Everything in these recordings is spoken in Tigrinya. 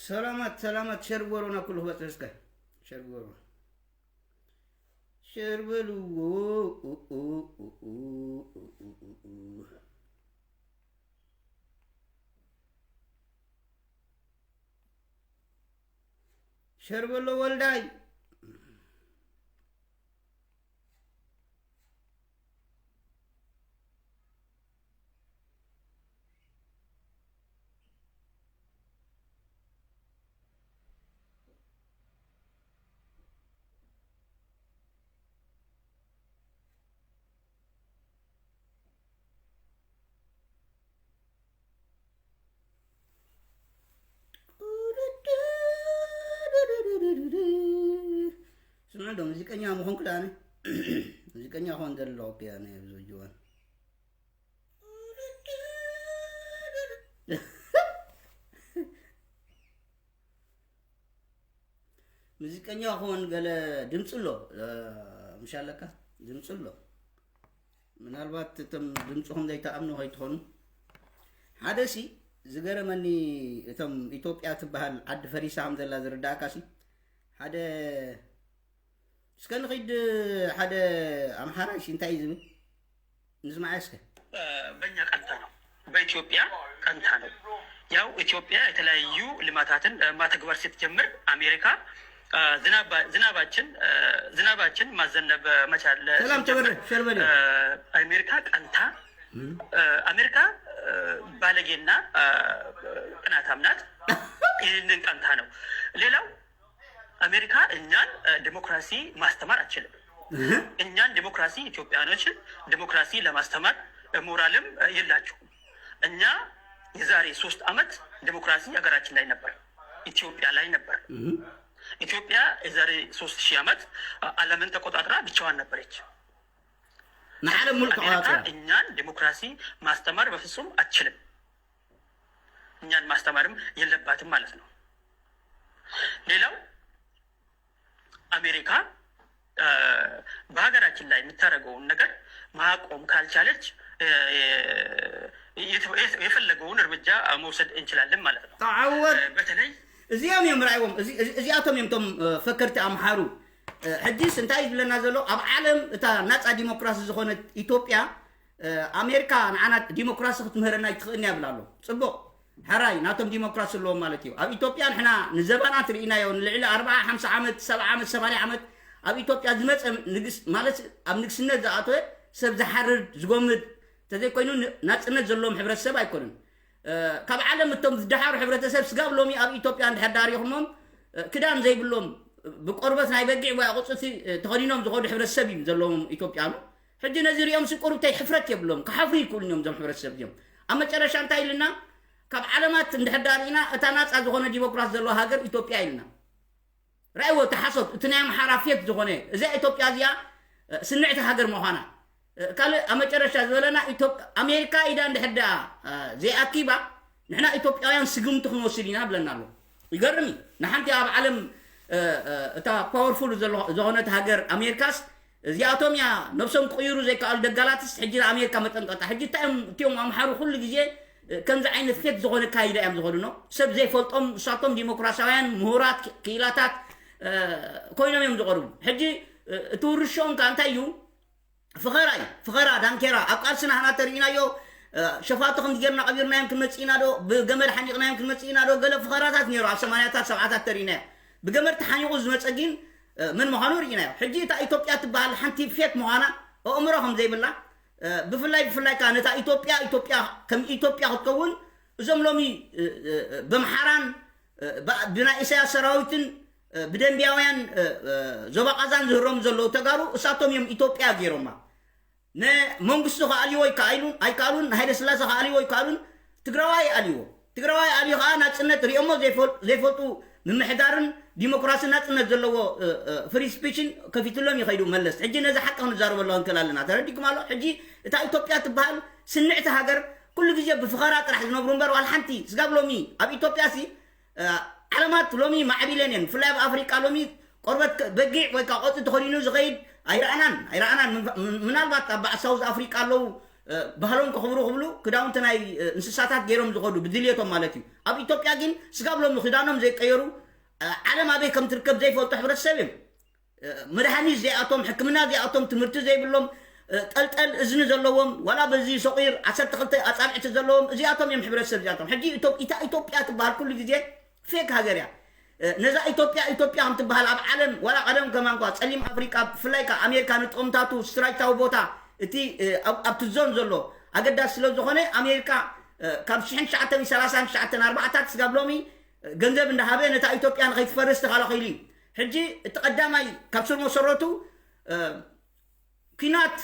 ሰላማት ሰላማት፣ ሸር ግበሩና፣ ኩሉ ክበጽሕ እስከ። ሸር ግበሩ። ሸር በልዎ። ኡ፣ ኡ፣ ኡ፣ ኡ፣ ኡ፣ ኡ፣ ኡ። ሸር በሎ ወልዳይ። ስምዑ ዶ፣ ሙዚቀኛ ምዃንኩ ደኣ ኣነ። ሙዚቀኛ ክኾን ዘለኹ እኮ እየ ኣነ ኣብዚ ሕጂ እዋን። ሙዚቀኛ ክኾን ገለ ድምፂ ኣሎ፣ እ፣ ምሽ ኣለካ? ድምፂ ኣሎ። ምናልባት እቶም ድምፅኹም ዘይትኣምኑ ከይትኾኑ። ሓደ ሲ ዝገረመኒ፣ እቶም ኢትዮጵያ ትበሃል ዓዲ ፈሪሳ ከም ዘላ ዝርዳእካ ሲ፣ ሓደ እስከ ንኺድ፣ ሓደ ኣምሓራይ ሲ እንታይ እዩ ዝብል? ንስማዕ እስከ። በእኛ ቀንታ ነው፣ በኢትዮጵያ ቀንታ ነው። ያው ኢትዮጵያ የተለያዩ ልማታትን፣ እ፣ ማተግበር ስትጀምር አሜሪካ፣ እ፣ ዝናባ-፣ ዝናባችን፣ እ፣ ዝናባችን ማዘነብ መቻል ሰላም ስትጀምር፣ ተበረ፣ ሸርበል። እ፣ አሜሪካ ቀንታ፣ እ፣ አሜሪካ፣ እ፣ ባለጌና፣ እ፣ ቅናታም ናት። ይህንን ቀንታ ነው። ሌላው አሜሪካ እኛን፣ እ፣ ዲሞክራሲ ማስተማር አትችልም። እህ። እኛን ዲሞክራሲ፣ ኢትዮጵያኖችን ዲሞክራሲ ለማስተማር ሞራልም የላችሁም። እኛ የዛሬ ሶስት ዓመት ዲሞክራሲ ሀገራችን ላይ ነበር፣ ኢትዮጵያ ላይ ነበር። እህ። ኢትዮጵያ የዛሬ ሶስት ሺህ ዓመት ዓለምን ተቆጣጥራ ብቻዋን ነበረች። ንዓለም ሙሉ አሜሪካ ተቆጣጠረ። እኛን ዲሞክራሲ ማስተማር በፍጹም አትችልም። እኛን ማስተማርም የለባትም ማለት ነው። ሌላው አሜሪካ፣ እ፣ በሀገራችን ላይ የምታደርገውን ነገር ማቆም ካልቻለች፣ እ፣ የት-፣ የፈለገውን እርምጃ መውሰድ እንችላለን ማለት ነው። ተዓወት። እ፣ በተለይ እዚኦም እዮም ርኣይዎም፣ እዚ-፣ እዚ-፣ እዚኣቶም እዮም እቶም፣ እ፣ ፈከርቲ ኣምሓሩ። እ፣ ሕጂስ እንታይ እዩ ዝብለና ዘሎ? ኣብ ዓለም እታ ናጻ ዲሞክራሲ ዝኾነት ኢትዮጵያ፣ እ፣ ኣሜሪካ ንዓና ዲሞክራሲ ክትምህረና ኣይትኽእልን እያ ይብል ኣሎ። ጽቡቕ። ሕራይ ናቶም ዲሞክራሲ ኣለዎም ማለት እዩ። ኣብ ኢትዮጵያ ንሕና ንዘባናት ርኢናዮ፣ ንልዕሊ ኣርብዓ፣ ሓምሳ ዓመት፣ ሰብዓ ዓመት፣ ሰማንያ ዓመት ኣብ ኢትዮጵያ ዝመጸ ንግስ-፣ ማለት ኣብ ንግስነት ዝኣተወ ሰብ ዝሓርድ፣ ዝጎምድ፣ እንተዘይኮይኑ ን-፣ ናጽነት ዘለዎም ሕብረተሰብ ኣይኮኑን። እ፣ ካብ ዓለም እቶም ዝደሓሩ ሕብረተሰብ ስጋብ ሎሚ ኣብ ኢትዮጵያ እንድሕር ዳሪኹሞም፣ እ፣ ክዳን ዘይብሎም፣ ብቆርበት ናይ በጊዕ ወይ ኣቑጽልቲ፣ እ፣ ተኸዲኖም ዝኸዱ ሕብረተሰብ እዩ ዘለዎም ኢትዮጵያኑ። ሕጂ ነዚ ሪኦም ሲ ቁሩብተይ ሕፍረት የብሎም፣ ክሓፍሩ ይክእሉን እዮም እዞም ሕብረተሰብ እዚኦም። ኣብ መጨረሻ እንታይ ኢልና? ካብ ዓለማት እንድሕር ዳሪእና እታ ናጻ ዝኾነ ዲሞክራሲ ዘለዋ ሃገር ኢትዮጵያ ኢልና። ረኣይዎ፣ እቲ ሓሶት፣ እቲ ናይ ኣምሓራ ፌክ ዝኾነ፣ እዚኣ ኢትዮጵያ እዚኣ፣ እ፣ ስንዕቲ ሃገር ምዃና። እ፣ ካልእ ኣብ መጨረሻ ዝበለና፣ ኢትዮጵ-፣ ኣሜሪካ ኢዳ እንድሕር ደኣ፣ እ፣ ዘይኣኪባ፣ ንሕና ኢትዮጵያውያን ስጉምቲ ክንወስድ ኢና ብለና ኣሎ። ይገርም እዩ። ንሓንቲ ኣብ ዓለም፣ እ፣ እ፣ እታ ፓወርፉል ዘሎ-፣ ዝኾነት ሃገር ኣሜሪካስ፣ እዚኣቶም እያ ነብሶም ክቕይሩ ዘይከኣሉ ደጋላትስ፣ ሕጂ ንኣሜሪካ መጠንቀቕታ። ሕጂ እንታይ እዮም እቲኦም ኣምሓሩ ኩሉ ግዜ፣ እ፣ ከምዚ ዓይነት ፌክ ዝኾነ ካይዳ እዮም ዝኸዱ ነው። ሰብ ዘይፈልጦም፣ እሳቶም ዲሞክራሲያውያን ምሁራት፣ ክ-፣ ክኢላታት፣ እ፣ ኮይኖም እዮም ዝቐርቡ። ሕጂ፣ እ፣ እቲ ውርሻኦም ከኣ እንታይ እዩ? ፍኸራ እዩ። ፍኸራ፣ ዳንኬራ። ኣብ ቃልሲ ናህና ተርኢናዮ፣ እ፣ ሸፋቱ ከምዚ ጌርና ቀቢርናዮም ክንመጽእ ኢና ዶ? ብገመድ ሓኒቕናዮም ክንመጽእ ኢና ዶ? ገለ ፍኸራታት ነይሩ ኣብ ሰማንያታት፣ ሰብዓታት ተርኢናዮ። ብገመድ ተሓኒቑ ዝመጸ ግን፣ እ፣ መን ምዃኑ ርኢናዮ። ሕጂ እታ ኢትዮጵያ ትበሃል ሓንቲ ፌክ ምዃና፣ ኣእምሮ ከም ዘይብላ፣ እ፣ ብፍላይ፣ ብፍላይ ከኣ ነታ ኢትዮጵያ፣ ኢትዮጵያ ከም ኢትዮጵያ ክትከውን፣ እዞም ሎሚ፣ እ፣ እ፣ እ፣ በምሓራን፣ እ፣ ብ-፣ ብናይ ኢሳያስ ሰራዊትን፣ እ፣ ብደንቢያውያን፣ እ፣ እ፣ ዞባ ቃዛን ዝህረሙ ዘለዉ ተጋሩ፣ እሳቶም እዮም ኢትዮጵያ ገይሮማ። ንመንግስቱ ክኣልይዎ ይከኣሉን፣ ኣይከኣሉን፣ ንሃይለ ስላሴ ክኣልይዎ ይከኣሉን፣ ትግራዋይ ኣልይዎ። ትግራዋይ ኣልዩ ከኣ ናጽነት ሪኦሞ ዘይፈል-፣ ዘይፈልጡ ምምሕዳርን ዲሞክራስን ናጽነት ዘለዎ፣ እ፣ እ፣ ፍሪ ስፒችን ከፊትሎም ይኸይዱ መለስ። ሕጂ ነዚ ሓቂ ክንዛረበሉ ክንክእል ኣለና። ተረዲኩም ኣሎ? ሕጂ እታ ኢትዮጵያ ትበሃል ስንዕቲ ሃገር ኩሉ ግዜ ብፍኸራ ጥራሕ ዝነብሩ እምበር ዋላ ሓንቲ ስጋብ ሎሚ ኣብ ኢትዮጵያ ሲ፣ እ፣ ዓለማት ሎሚ ማዕቢለን እየን። ብፍላይ ኣብ ኣፍሪቃ ሎሚ ቆርበት ከ-፣ በጊዕ ወይ ከዓ ቆጽሊ ተኸዲኑ ዝኸይድ ኣይረኣናን፣ ኣይረኣናን። ምን-፣ ምን-፣ ምናልባት ኣብ በዓ ሳውዝ ኣፍሪቃ ኣለዉ፣ ባህሎም ከኽብሩ ክብሉ ክዳውንቲ ናይ እንስሳታት ገይሮም ዝኸዱ ብድልየቶም ማለት እዩ። ኣብ ኢትዮጵያ ግን ስጋብ ሎሚ ክዳኖም ዘይቀየሩ፣ ዓለም ኣበይ ከም ትርከብ ዘይፈልጡ ሕብረተሰብ እዮም። መድሃኒት ዘይኣቶም፣ ሕክምና ዘይኣቶም፣ ትምህርቲ ዘይብሎም፣ ጠልጠል እዝኒ ዘለዎም፣ ዋላ በዚ ሶቒር ዓሰርተ ክልተ ኣጻብዕቲ ዘለዎም፣ እዚኣቶም እዮም ሕብረተሰብ እዚኣቶም። ሕጂ እታ ኢትዮጵያ ትበሃል ኩሉ ግዜ ፌክ ሃገር እያ። ነዛ ኢትዮጵያ ኢትዮጵያ ከም ትበሃል ኣብ ዓለም ዋላ ቀደም ከማን ኳ ጸሊም ኣፍሪቃ ብፍላይ ከኣ ኣሜሪካ ንጥቕምታቱ ስትራቴጂካዊ ቦታ እቲ ኣብቲ ዞን ዘሎ ኣገዳሲ ስለ ዝኾነ ኣሜሪካ ካብ ሽሕን ትሽዓተ ሚእትን ሰላሳን ትሽዓተን ኣርባዕታት ስጋብ ሎሚ ገንዘብ እንዳሃበ ነታ ኢትዮጵያ ንኸይትፈርስ ተኸላኺሉ እዩ። ሕጂ እቲ ቀዳማይ ካብ ስር መሰረቱ ኲናት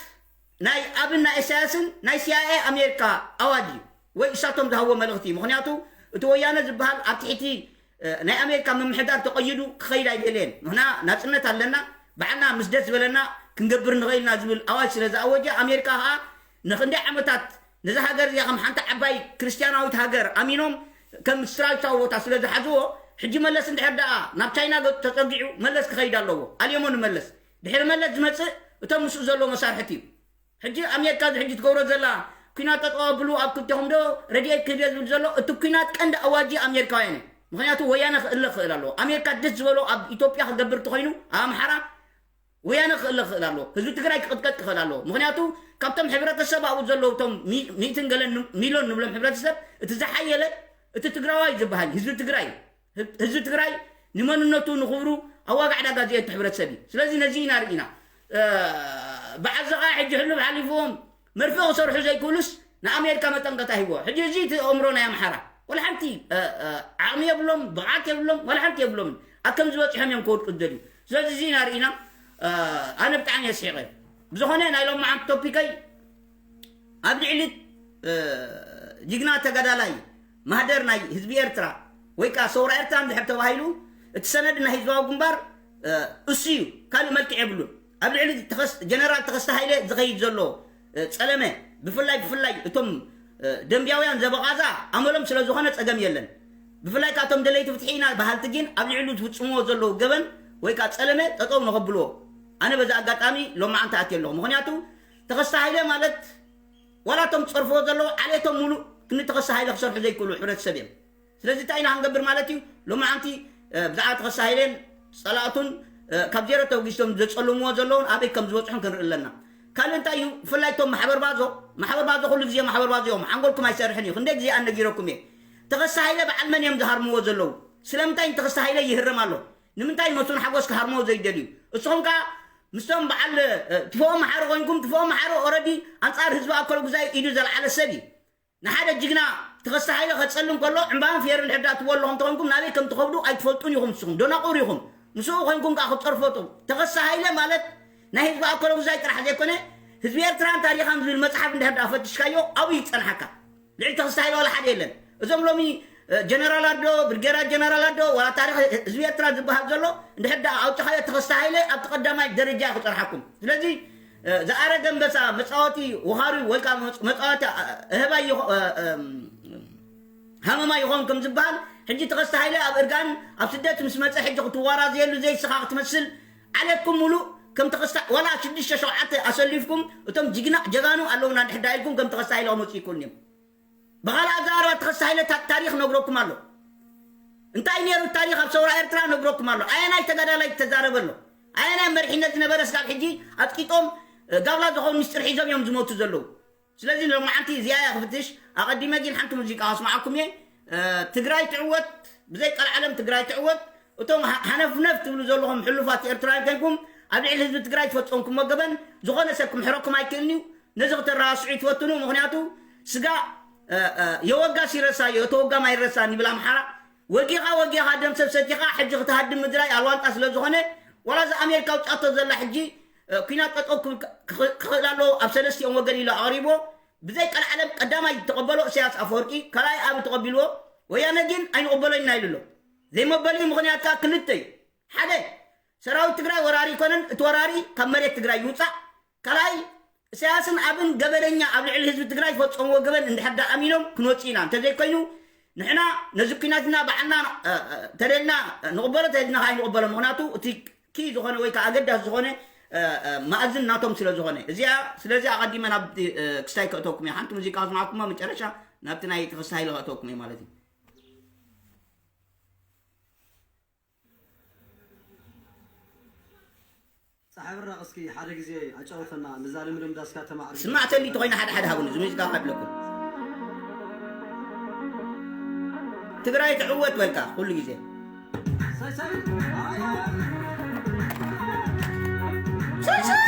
ናይ ኣብን ናይ ኢሳያስን ናይ ሲኣይኤ ኣሜሪካ ኣዋጅ እዩ ወይ እሳቶም ዝሃብዎ መልእኽቲ እዩ። ምኽንያቱ እቲ ወያነ ዝበሃል ኣብ ትሕቲ ናይ ኣሜሪካ ምምሕዳር ተቐይዱ ክኸይድ ኣይደለየን። ንሕና ናጽነት ኣለና፣ ባዕልና ምስ ደስ ዝበለና ክንገብር ንኽእል ኢና ዝብል ኣዋጅ ስለ ዝኣወጀ ኣሜሪካ ኸኣ ንኽንደይ ዓመታት ነዛ ሃገር እዚኣ ከም ሓንቲ ዓባይ ክርስትያናዊት ሃገር ኣሚኖም ከም ስትራቴጂካዊ ቦታ ስለ ዝሓዝዎ ሕጂ መለስ እንድሕር ደኣ ናብ ቻይና ገጹ ተጸጊዑ መለስ ክኸይድ ኣለዎ። ኣልየሞ ንመለስ ድሕሪ መለስ ዝመጽእ እቶም ምስኡ ዘለዎ መሳርሕቲ እዩ። ሕጂ ኣሜሪካ እዚ ሕጂ ትገብሮ ዘላ ኲናት ጠጠው ኣብሉ ኣብ ክልቴኹም ዶ ረድኤት ክህብ እየ ዝብል ዘሎ እቲ ኲናት ቀንዲ ኣዋጂ ኣሜሪካውያን እዩ። ምክንያቱ ወያነ ክእለ ክእል ኣለዎ። ኣሜሪካ ደስ ዝበሎ ኣብ ኢትዮጵያ ክገብር እንተኾይኑ ኣብ ኣምሓራ ወያነ ክእለ ክእል ኣለዎ። ህዝቢ ትግራይ ክቕጥቀጥ ክኽእል ኣለዎ። ምክንያቱ ካብቶም ሕብረተሰብ ኣብኡ ዘለዉ እቶም ሚእትን ገለን ሚልዮን ንብሎም ሕብረተሰብ እቲ ዝሓየለ እቲ ትግራዋይ ዝበሃል ህዝቢ ትግራይ ህዝቢ ትግራይ ንመንነቱ ንኽብሩ ኣብ ዋጋ ዕዳጋ ዝእቱ ሕብረተሰብ እዩ። ስለዚ ነዚ ኢና ርኢና። በዓል ዘኻ ሕጂ ሕሉፍ ሓሊፍዎም መርፍእ ክሰርሑ ዘይክእሉስ ንኣሜሪካ መጠንቀታ ሂቦ። ሕጂ እዚ እቲ ኣእምሮ ናይ ኣምሓራ ወላ ሓንቲ ዓቕሚ የብሎም፣ ብቕዓት የብሎም፣ ወላ ሓንቲ የብሎምን። ኣብ ከም ዝበፅሖም እዮም ክወድቁ ዝደልዩ። ስለዚ እዚ ኢና ርኢና። ኣነ ብጣዕሚ የስሒቐ። ብዝኾነ ናይ ሎማዓንቲ ቶፒከይ ኣብ ልዕሊ ጅግና ተጋዳላይ ማህደር ናይ ህዝቢ ኤርትራ ወይ ከዓ ሰውራ ኤርትራ እንድሕር ተባሂሉ እቲ ሰነድ ናይ ህዝባዊ ግንባር እሱ እዩ፣ ካልእ መልክዕ የብሉን። ኣብ ልዕሊ ጀነራል ተኸስተ ሃይለ ዝኸይድ ዘሎ ጸለመ ብፍላይ ብፍላይ እቶም ደንብያውያን ዘበቓዛ ኣመሎም ስለ ዝኾነ ጸገም የለን። ብፍላይ ካቶም ደለይቲ ፍትሒ ኢና በሃልቲ ግን ኣብ ልዕሉ ዝፍጽምዎ ዘለዉ ገበን ወይ ከዓ ጸለመ ጠጠው ንኸብልዎ ኣነ በዚ ኣጋጣሚ ሎማዓንቲ ኣትየ ኣለኹ። ምኽንያቱ ተኸስተ ሃይለ ማለት ዋላ እቶም ዝጸርፍዎ ዘለዉ ዓሌቶም ሙሉእ ክንዲ ተኸስተ ሃይለ ክሰርሑ ዘይክእሉ ሕብረተሰብ እዮም። ስለዚ እንታይ ኢና ክንገብር ማለት እዩ? ሎማዓንቲ ብዛዕባ ተኸስተ ሃይለን ጸላእቱን ካብ ዜሮ ተበጊሶም ዘጸልምዎ ዘለዉን ኣበይ ከም ዝበጽሑን ክንርኢ ኣለና። ካልእ እንታይ እዩ? ብፍላይ እቶም ማሕበር ባዞ፣ ማሕበር ባዞ ኩሉ ግዜ ማሕበር ባዞ እዮም። ሓንጎልኩም ኣይሰርሕን እዩ። ክንደይ ግዜ ኣነ ነጊረኩም እየ። ተኸስተ ሃይለ በዓል መን እዮም ዝሃርምዎ ዘለዉ? ስለምንታይ ንተኸስተ ሃይለ ይህረም ኣሎ? ንምንታይ መስፍን ሓጎስ ክሃርምዎ ዘይደልዩ? እስኹም ከኣ ምስቶም በዓል ትፈኦም መሓሪ ኮይንኩም ትፈኦም መሓሪ ኦረዲ ኣንጻር ህዝቢ ኣከለ ጉዛይ ኢዱ ዘልዓለ ሰብ እዩ። ንሓደ ጅግና ተኸስተ ሃይለ ከጸልም ከሎ ዕምባን ፌርን ሕዳ ትበሉ ከም ተኾንኩም ናበይ ከም ትኸብዱ ኣይትፈልጡን ኢኹም። ንስኹም ደናቑር ኢኹም። ምስኡ ኮይንኩም ከኣ ክትጸርፎ ጥሩ ተኸስተ ሃይለ ማለት ናይ ህዝቢ ኣከለ ጉዛይ ጥራሕ ዘይኮነ ህዝቢ ኤርትራን ታሪኻን ዝብል መጽሓፍ እንድሕር ደኣ ፈትሽካዮ ኣብኡ ይጸንሓካ። ልዕሊ ተኸስተ ሃይለ ዋላ ሓደ የለን። እዞም ሎሚ ጀነራል ኣዶ ብርጌራ ጀነራል ኣዶ ዋላ ታሪኽ ህዝቢ ኤርትራ ዝበሃል ዘሎ እንድሕር ደኣ ኣውጭኻዮ ተኸስተ ሃይለ ኣብቲ ቀዳማይ ደረጃ ክጸርሓኩም። ስለዚ ዝኣረገ ኣንበሳ መጻወቲ ወኻሪ ወይ ከዓ መጻወቲ እህባይ ሃመማ ይኾን ከም ዝበሃል ሕጂ ተኸስተ ሃይለ ኣብ እርጋን ኣብ ስደት ምስ መጸ ሕጂ ክትዋራዘየሉ ዘይስኻ ክትመስል ዓለትኩም ሙሉእ ከም ተኸስተ ዋላ ሽዱሽተ ሸውዓተ ኣሰሊፍኩም እቶም ጅግና ጀጋኑ ኣለውና እንድሕር ደኣ ኢልኩም ከም ተኸስተ ሃይለ ክመጹ ይክእሉን እዮም። ብኻልእ ኣዘራርባ ተኸስተ ሃይለ ታሪኽ ነግረኩም ኣሎ። እንታይ ነይሩ ታሪኽ ኣብ ሰውራ ኤርትራ ነግረኩም ኣሎ። ኣየናይ ተጋዳላይ ተዛረበ ኣሎ? ኣየናይ መሪሕነት ዝነበረ ስጋብ ሕጂ ኣጥቂጦም ጋብላ ዝኾኑ ምስጢር ሒዞም እዮም ዝሞቱ ዘለዉ። ስለዚ ሎማዓንቲ እዚኣ እያ ክፍትሽ። ኣቐዲመ ግን ሓንቲ ሙዚቃ ከስምዓኩም እየ። ትግራይ ትዕወት፣ ብዘይ ቀልዓለም ትግራይ ትዕወት። እቶም ሃነፍነፍ ትብሉ ዘለኹም ሕሉፋት ኤርትራውያን ኮይንኩም ኣብ ልዕሊ ህዝቢ ትግራይ ዝፈጸምኩሞ ገበን ዝኾነ ሰብ ክምሕረኩም ኣይክእልን እዩ። ነዚ ክተረሳስዑ ይትፈትኑ። ምኽንያቱ ስጋ የወጋስ ይረሳ፣ የተወጋም ኣይረሳን ይብል ኣምሓራ። ወጊኻ ወጊኻ ደም ሰብ ሰቲኻ ሕጂ ክትሃድም ምድራይ ኣልዋንጣ ስለ ዝኾነ ዋላ እዚ ኣሜሪካ ውጫቶ ዘላ ሕጂ ኩናት ጠጠው ክኽእል ኣለዎ ኣብ ሰለስቲኦም ወገን ኢሉ ኣቕሪቦ ብዘይ ቀልዓለም ቀዳማይ ተቐበሎ እሰያስ ኣፈወርቂ ካልኣይ ኣብ ተቐቢልዎ ወያነ ግን ኣይንቕበሎ ኢና ኢሉ ኣሎ። ዘይመበሊ ምኽንያት ከዓ ክልተ እዩ። ሓደ ሰራዊት ትግራይ ወራሪ ይኮነን እቲ ወራሪ ካብ መሬት ትግራይ ይውፃእ ካልኣይ እሰያስን ኣብን ገበነኛ ኣብ ልዕሊ ህዝቢ ትግራይ ፈፀምዎ ገበን እንድሕር ዳ ኣሚኖም ክንወፅእ ኢና እንተዘይኮይኑ ንሕና ነዚ ኩናትና ባዕልና ተደልና ንቕበሎ ተደልና ከዓ ይንቕበሎ ምክንያቱ እቲ ኪ ዝኾነ ወይ ከዓ ኣገዳሲ ዝኾነ እ፣ እ፣ መኣዝን ናቶም ስለ ዝኾነ። እዚኣ፣ ስለዚ ኣቐዲመ ናብ፣ እ፣ ክስታይ ከእተወኩም እየ። ሓንቲ ሙዚቃ ከስምዓኩም፣ መጨረሻ ናብቲ ናይ ተኸስተ ሃይለ ከእተወኩም እየ ማለት እዩ። ጻሕብራ እስኪ ሓደ ግዜ ኣጫውተና፣ ንዛ ልምልም ዳስካ ተማዕሪ። ስማዕተሊ ተኾይነ ሓደ ሓደ ሃቡኒ፣ እዚ ሙዚቃ ከብለኩም። ትግራይ ትዕወት በልካ ኩሉ ግዜ። ሳይ ሳይ። ሳይ ሳይ።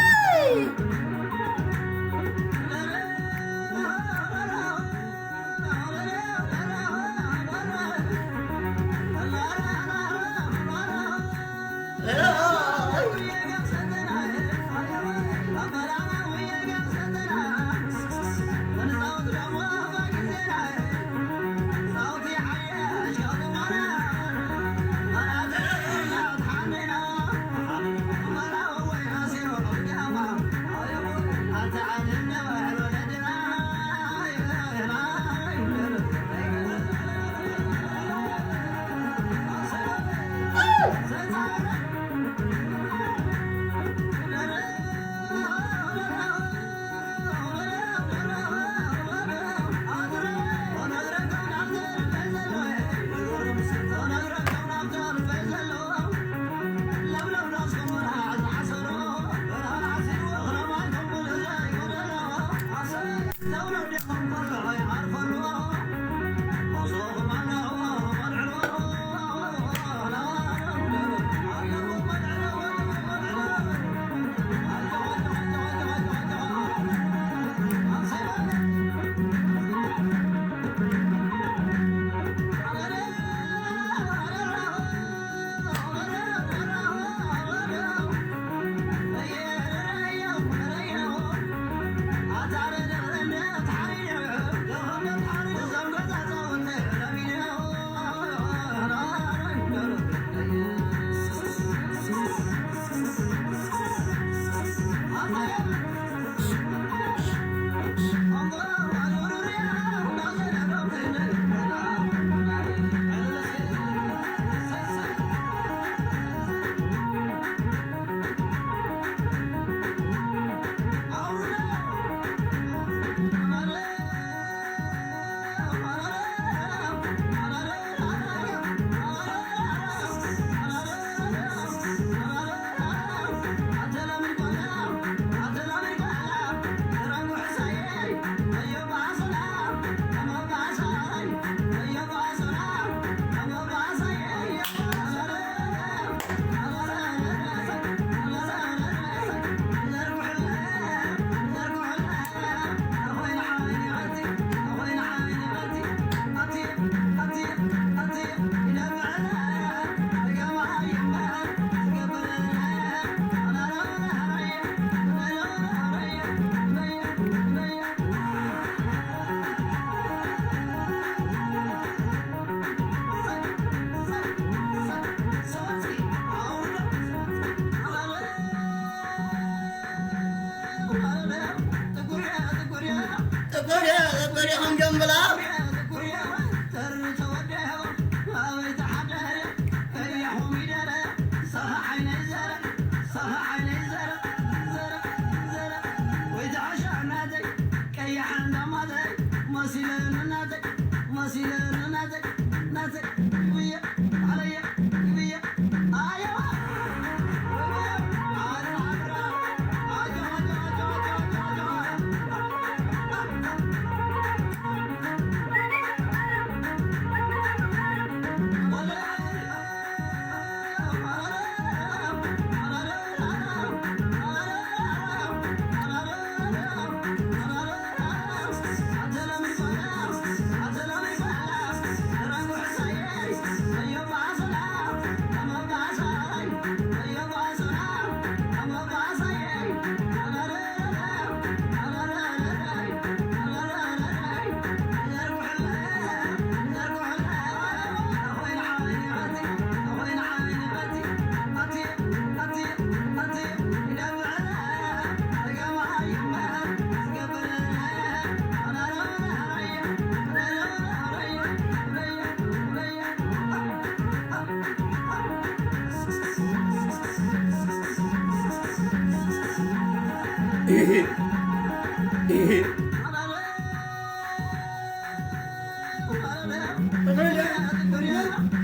ጥቁር ጥቁር ከም ጀምብላ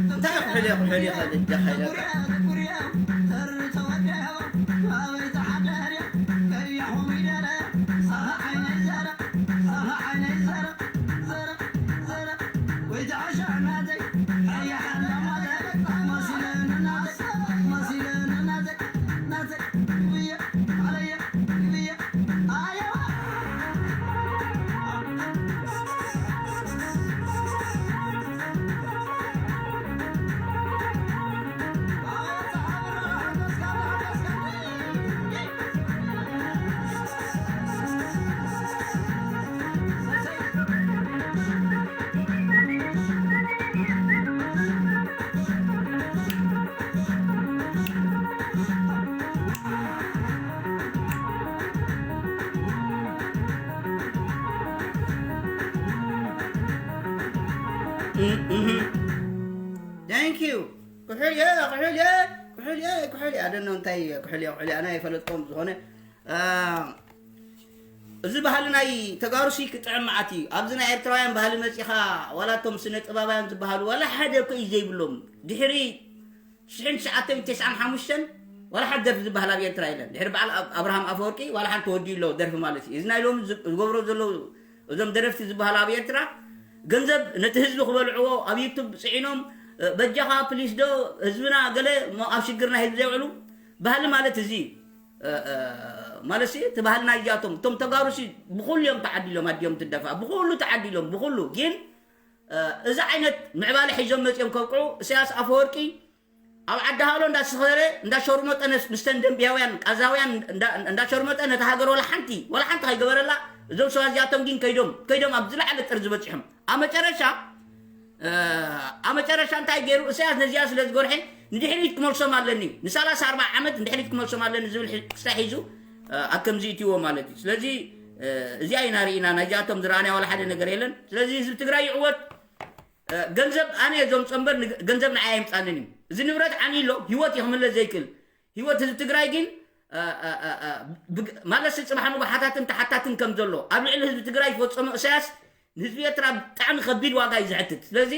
እንታይ ኩሕል እየ፣ ኩሕል እየ፣ ኩሕል እየ፣ ኩሕል እየ። Thank you. ኩሕል እየ፣ ኩሕል እየ፣ ኩሕል እየ፣ ኩሕል እየ። ኣደኖ እንታይ እየ፣ ኩሕል እየ፣ ኩሕል እየ። ኣነ ኣይፈለጥኮም ዝኾነ፣ አ፣ እዚ ባህሊ ናይ ተጋሩሲ ክጥዕም መዓት እዩ። ኣብዚ ናይ ኤርትራውያን ባህሊ መጺኻ፣ ዋላ እቶም ስነ ጥበባውያን ዝበሃሉ ዋላ ሓደ እኮ እዩ ዘይብሎም። ድሕሪ ሽሕን ትሽዓተ ሚእትን ተስዓን ሓሙሽተን ዋላ ሓደ ደርፊ ዝበሃል ኣብ ኤርትራ የለን። ድሕሪ በዓል ኣብ-፣ ኣብርሃም ኣፈወርቂ ዋላ ሓንቲ ተወዲኡ ኣሎ ደርፊ ማለት እዩ። እዚ ናይ ሎሚ ዝ-፣ ዝገብሮ ዘለዉ እዞም ደረፍቲ ዝበሃሉ ኣብ ኤርትራ ገንዘብ ነቲ ህዝቢ ክበልዕዎ ኣብ ዩቱብ ጽዒኖም፣ እ፣ በጃኻ ፕሊስ ዶ ህዝብና ገለ እሞ ኣብ ሽግርና ህዝቢ ዘውዕሉ ባህሊ ማለት እዚ እዩ። እ፣ እ፣ ማለት ሲ እቲ ባህልና እዚኣቶም እቶም ተጋሩሲ ብኹሉ እዮም ተዓዲሎም ኣዲኦም ትደፋ ብኹሉ ተዓዲሎም ብኹሉ ግን እ፣ እዚ ዓይነት ምዕባለ ሒዞም መጺኦም ከብቅዑ፣ ኢሳያስ ኣፈወርቂ ኣብ ዓዲ ሃሎ እንዳሰኸረ፣ እንዳሸርመጠ ነስ-፣ ምስተን ደንብያውያን፣ ቃዛውያን እንዳ-፣ እንዳሸርመጠ ነታ ሃገር ወላ ሓንቲ፣ ወላ ሓንቲ ከይገበረላ፣ እዞም ሰባት እዚኣቶም ግን ከይዶም፣ ከይዶም ኣብ ዝለዓለ ጥርዚ በጺሖም። ኣብ መጨረሻ፣ እ፣ ኣብ መጨረሻ እንታይ ገይሩ? ኢሳያስ ነዚኣ ስለ ዝጎርሐ፣ ንድሕሪት ክመልሶም ኣለኒ፣ ንሰላሳ ኣርባዓ ዓመት ንድሕሪት ክመልሶም ኣለኒ ዝብል ሒ-፣ ክስታይ ሒዙ፣ እ፣ ኣብ ከምዚ እትይዎ ማለት እዩ። ስለዚ፣ እ፣ እዚኣ ኢና ርኢና፣ ናይዚኣቶም ዝረኣናዮ ዋላ ሓደ ነገር የለን። ስለዚ ህዝቢ ትግራይ ይዕወት። እ፣ ገንዘብ ኣነ እየ ዘምጾ እምበር ንግ-፣ ገንዘብ ንዓይ ኣይምጻንን እዩ። እዚ ንብረት ዓንዩ ኣሎ፣ ህይወት እዩ ክምለስ ዘይክእል። ህይወት ህዝቢ ትግራይ ግን፣ እ፣ እ፣ እ፣ እ፣ ብግ-፣ ማለት ሲ ጽባሕ ንግሆ ሓታትን ተሓታትን ከም ዘሎ፣ ኣብ ልዕሊ ህዝቢ ትግራይ ዝፈጸሞ ኢሳያስ ንህዝቢ ኤርትራ ብጣዕሚ ከቢድ ዋጋ እዩ ዘሕትት። ስለዚ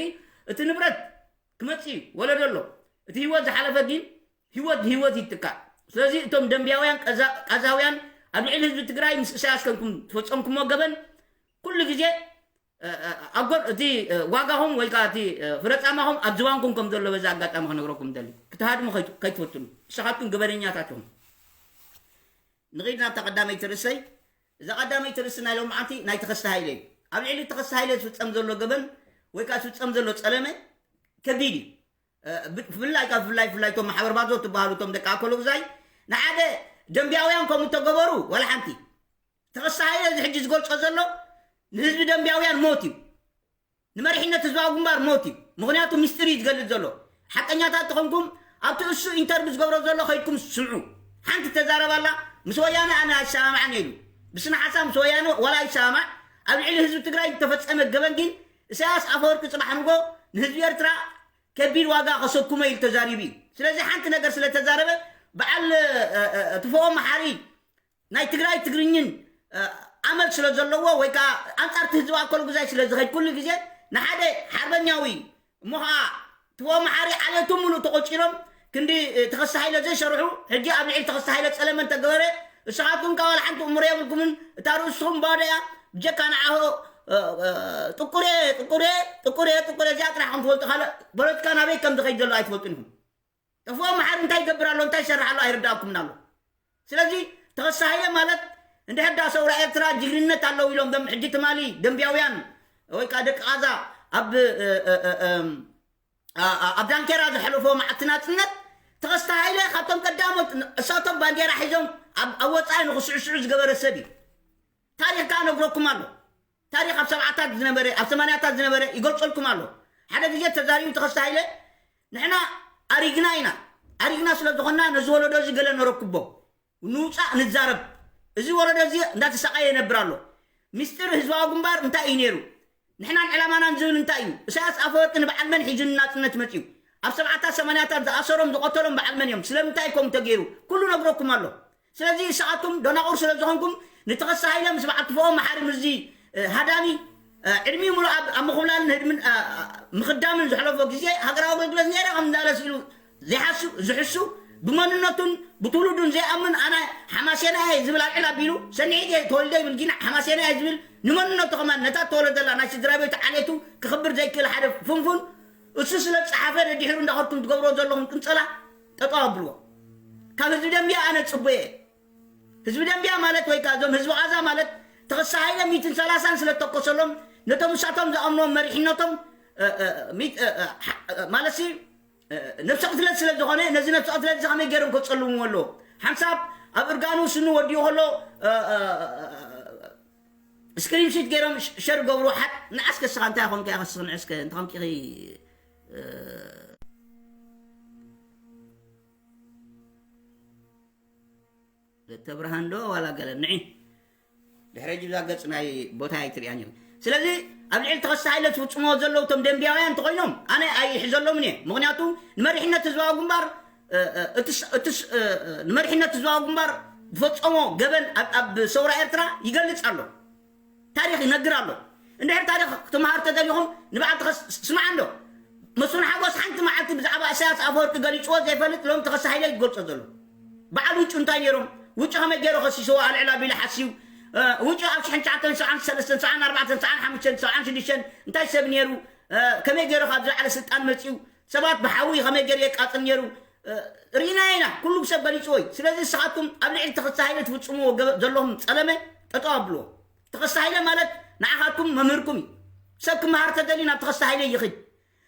እቲ ንብረት ክመጽእ እዩ፣ ወለዶ ኣሎ። እቲ ህይወት ዝሓለፈ ግን ህይወት ብህይወት ይትካእ። ስለዚ እቶም ደንብያውያን፣ ቀዛ-፣ ቃዛውያን ኣብ ልዕሊ ህዝቢ ትግራይ ምስ ኢሳያስ ከንኩም ዝፈጸምኩሞ ገበን ኩሉ ግዜ እ፣ እ፣ ኣብ ጎን እቲ፣ እ፣ ዋጋኹም ወይ ከዓ እቲ፣ እ፣ ፍረጻማኹም ኣብ ዝባንኩም ከም ዘሎ በዚ ኣጋጣሚ ክነግረኩም ደሊ። ክትሃድሙ ከይት-፣ ከይትፈትኑ። ንስኻትኩም ገበነኛታት ኢኹም። ንኺድ ናብታ ቀዳመይቲ ርእሰይ። እዛ ቀዳመይቲ ርእሲ ናይ ሎማዓንቲ ናይ ተኸስተ ሃይለ እዩ። ኣብ ልዕሊ ተኸስተ ሃይለ ዝፍጸም ዘሎ ገበን ወይ ከዓ ዝፍጸም ዘሎ ጸለመ ከቢድ እዩ። እ፣ ብ-፣ ብፍላይ ካብ ብፍላይ ብፍላይ እቶም ማሕበር ባዞ ትበሃሉ እቶም ደቂ ኣኮሎ ግዛይ ንሓደ ደንብያውያን ከምኡ ተገበሩ ዋላ ሓንቲ። ተኸስተ ሃይለ እዚ ሕጂ ዝገልጾ ዘሎ ንህዝቢ ደንብያውያን ሞት እዩ። ንመሪሕነት ህዝባዊ ግንባር ሞት እዩ። ምኽንያቱ ምስጢር እዩ ዝገልጽ ዘሎ። ሓቀኛታት ተኾንኩም ኣብቲ እሱ ኢንተርቪው ዝገብሮ ዘሎ ከይድኩም ስምዑ። ሓንቲ ተዛረባላ ምስ ወያነ ኣነ ኣይሰማማዕን ኢሉ። ብስነ ሓሳብ ምስ ወያነ ዋላ ኣይሰማማዕ ኣብ ልዕሊ ህዝቢ ትግራይ ዝተፈጸመ ገበን ግን ኢሳያስ ኣፈወርቂ ጽባሕ ንጎ ንህዝቢ ኤርትራ ከቢድ ዋጋ ከሰኩሞ ኢሉ ተዛሪቡ እዩ። ስለዚ ሓንቲ ነገር ስለ ተዛረበ በዓል፣ እ፣ እ፣ እ፣ ትፈኦ መሓሪ ናይ ትግራይ ትግርኝን፣ እ፣ ኣመል ስለ ዘለዎ ወይ ከዓ ኣንጻርቲ ህዝቢ ኣኮሎ ግዛይ ስለ ዝኸድ ኩሉ ግዜ ንሓደ ሓርበኛዊ እሞ ከዓ ትፈኦ መሓሪ ዓሌቱ ሙሉእ ተቆጺሮም ክንዲ፣ እ፣ ተኸስተ ሃይለ ዘይሰርሑ ሕጂ ኣብ ልዕሊ ተኸስተ ሃይለ ጸለመ እንተገበረ ንስኻትኩም ካብ ዋላ ሓንቲ እምሮ የብልኩምን። እታ ርእስኹም ባዶ እያ። ብጀካ ንዓሆ፣ እ፣ እ፣ ጥቁር እየ፣ ጥቁር እየ፣ ጥቁር እየ፣ ጥቁር እየ፣ እዚኣ ጥራሕ ከም ትፈልጡ ካልእ ፖለቲካ ናበይ ከም ዝኸይድ ዘሎ ኣይትፈልጡን ኢኹም። ጠፍኦ መሓሪ እንታይ ይገብር ኣሎ፣ እንታይ ይሰርሕ ኣሎ ኣይርዳእኩምን ኣሎ። ስለዚ ተኸስተ ሃይለ ማለት እንድሕር ዳ ሰውራ ኤርትራ ጅግንነት ኣለዉ ኢሎም ደም ሕጂ ትማሊ ደንብያውያን ወይ ከዓ ደቂ ቃዛ ኣብ፣ እ፣ እ፣ እ፣ እም፣ ኣ-፣ ኣ-፣ ኣብ ዳንኬራ ዘሕለፎ መዓልቲ ናጽነት ተኸስተ ሃይለ ካብቶም ቀዳሞት ን-፣ እሳቶም ባንዴራ ሒዞም ኣብ፣ ኣብ ወጻኢ ንኽስዕስዑ ዝገበረ ሰብ እዩ። ታሪኽ ከኣ ነግረኩም ኣሎ። ታሪኽ ኣብ ሰብዓታት ዝነበረ፣ ኣብ ሰማንያታት ዝነበረ ይገልጸልኩም ኣሎ። ሓደ ግዜ ተዛሪቡ ተኸስተ ሃይለ፣ "ንሕና ኣሪግና ኢና። ኣሪግና ስለ ዝኾንና ነዚ ወለዶ እዚ ገለ ነረክቦ። ንውጻእ ንዛረብ። እዚ ወለዶ እዚ እንዳተሰቃየ ይነብር ኣሎ። ምስጢር ህዝባዊ ግንባር እንታይ እዩ ነይሩ? ንሕናን ዕላማናን ዝብል እንታይ እዩ? ኢሳያስ ኣፈወርቂ ንበዓል መን ሒዙ ንናጽነት መጺኡ? ኣብ ሰብዓታት ሰማንያታት ዝኣሰሮም ዝቐተሎም በዓል መን እዮም? ስለምንታይ ከምኡ ተገይሩ? ኩሉ ነግረኩም ኣሎ። ስለዚ ንስኻትኩም ደናቑር ስለ ዝኾንኩም ንተኸስተ ሃይለ ምስ በዓል ትፈኦም መሓሪ ምስዚ ሃዳሚ ዕድሚኡ ሙሉእ ኣብ ምኹብላልን ህድምን ምኽዳምን ዘሕለፎ ግዜ ሃገራዊ ኣገልግሎት ነይረ ከም እንዳለስ ኢሉ ዘይሓስብ ዝሕሱ፣ ብመንነቱን ብትውልዱን ዘይኣምን፣ ኣነ ሓማሴናይ እየ ዝብል ኣልዕል ኣቢሉ፣ ሰንዒት እየ ተወልደ ይብል፣ ግን ሓማሴናይ እየ ዝብል፣ ንመንነቱ ከማን ነታ ተወለደላ ናይ ስድራ ቤቱ ዓሌቱ ክኽብር ዘይክእል ሓደ ፍንፉን፣ እሱ ስለ ዝጸሓፈ ደድሕሩ እንዳኸድኩም ትገብርዎ ዘለኹም ቅንጸላ ጠጠው ኣብልዎ። ካብ ህዝቢ ደምብያ ኣነ ጽቡየ። ህዝቢ ደምብያ ማለት ወይ ከዓ እዞም ህዝቢ ቓዛ ማለት ተኸስተ ሃይለ ሚእትን ሰላሳን ስለ ተኮሰሎም፣ ነቶም ንሳቶም ዝኣምኖም መሪሕነቶም፣ እ፣ እ፣ ሚት-፣ እ፣ እ፣ ሓ-፣ እ፣ ማለትሲ፣ እ፣ ነብሰ ቅትለት ስለ ዝኾነ፣ ነዚ ነብሰ ቅትለት እዚ ከመይ ገይሮም ከጸልምዎ ኣለዎ? ሓንሳብ ኣብ እርጋኑ ስኑ ወዲኡ ከሎ፣ እ፣ እ፣ እ፣ እ፣ ስክሪንሺት ገይሮም ሽ-፣ ሸር ገብሩ። ሓት ንዓስከ እስኻ እንታይ ኾንካ ኢኻ ስኽንዕስከ እንተ ኾንኪ፣ እ፣ ተብርሃን ዶ ዋላ ገለ ንዒ። ድሕሪ ሕጂ ብዛ ገጽ ናይ ቦታ ኣይትርእያን ኢኹ። ስለዚ ኣብ ልዕሊ ተኸስተ ሃይለ ዝፍጽምዎ ዘለዉ እቶም ደንብያውያን እንተኾይኖም ኣነ ኣይሕዘሎምን እየ። ምኽንያቱ ንመሪሕነት ህዝባዊ ግንባር፣ እ፣ እ፣ እቲ ስ-፣ እቲ ስ-፣ እ፣ እ፣ ንመሪሕነት ህዝባዊ ግንባር ዝፈጸሞ ገበን ኣብ፣ ኣብ ሰውራ ኤርትራ ይገልጽ ኣሎ። ታሪኽ ይነግር ኣሎ። እንድሕር ታሪኽ ክትመሃር ተደሊኹም ንበዓል ተኸስ-፣ ስማዕ እንዶ። መስፍን ሓጎስ ሓንቲ መዓልቲ ብዛዕባ ኢሳያስ ኣፈወርቂ ገሊጽዎ ዘይፈልጥ ሎም ተኸስተ ሃይለ ይገልጾ ዘሎ። በዓል ውጩ እንታይ ነይሮም? ውጩ ከመይ ገይሩ ከሲስዎ ኣልዕል ኣቢሉ ሓስዩ? እ፣ ውጩ ኣብ ሽሕን ትሽዓተን ሰብዓን ሰለስተን፣ ሰብዓን ኣርባዕተን፣ ሰብዓን ሓሙሽተን፣ ሰብዓን ሽዱሽተን እንታይ ሰብ ነይሩ? እ፣ ከመይ ገይሩ ካብ ዝለዓለ ስልጣን መጺኡ? ሰባት ብሓዊ ከመይ ገይሩ የቃጽል ነይሩ? እ፣ ርኢና ኢና። ኩሉ ሰብ ገሊጽዎ እዩ። ስለዚ ንስኻትኩም ኣብ ልዕሊ ተኸስተ ሃይለ ትፍጽምዎ ገበ-፣ ዘለኹም ጸለመ ጠጠው ኣብልዎ። ተኸስተ ሃይለ ማለት ንዓኻትኩም መምህርኩም እዩ። ሰብ ክመሃር ተደልዩ ናብ ተኸስተ ሃይለ ይኽድ።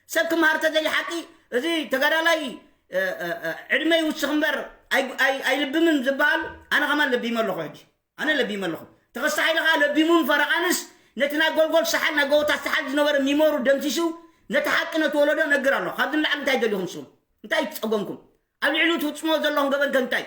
ሰብ ክመሃር ተደልዩ ሓቂ፣ እዚ ተጋዳላይ፣ እ፣ እ፣ እ፣ ዕድመ ይውስኽ እምበር ኣይ-፣ ኣይ-፣ ኣይልብምን ዝበሃል ኣነ ከማን ለቢመ ኣለኹ ሕጂ። ኣነ ለቢመ ኣለኹ። ተኸስተ ሃይለ ከኣ ለቢሙን ፈረቓንስ ነቲ ናይ ጎልጎል ሰሓል፣ ናይ ጎቦታት ሰሓል ዝነበረ ሚሞሩ ደምሲሱ ነቲ ሓቂ ነቲ ወለዶ ነግር ኣሎ። ካብዚ ንላዕሊ እንታይ ደሊኹም ንስኹም? እንታይ እዩ ጸገምኩም? ኣብ ልዕሊኡ ትፍጽምዎ ዘለኹም ገበን ከ እንታይ?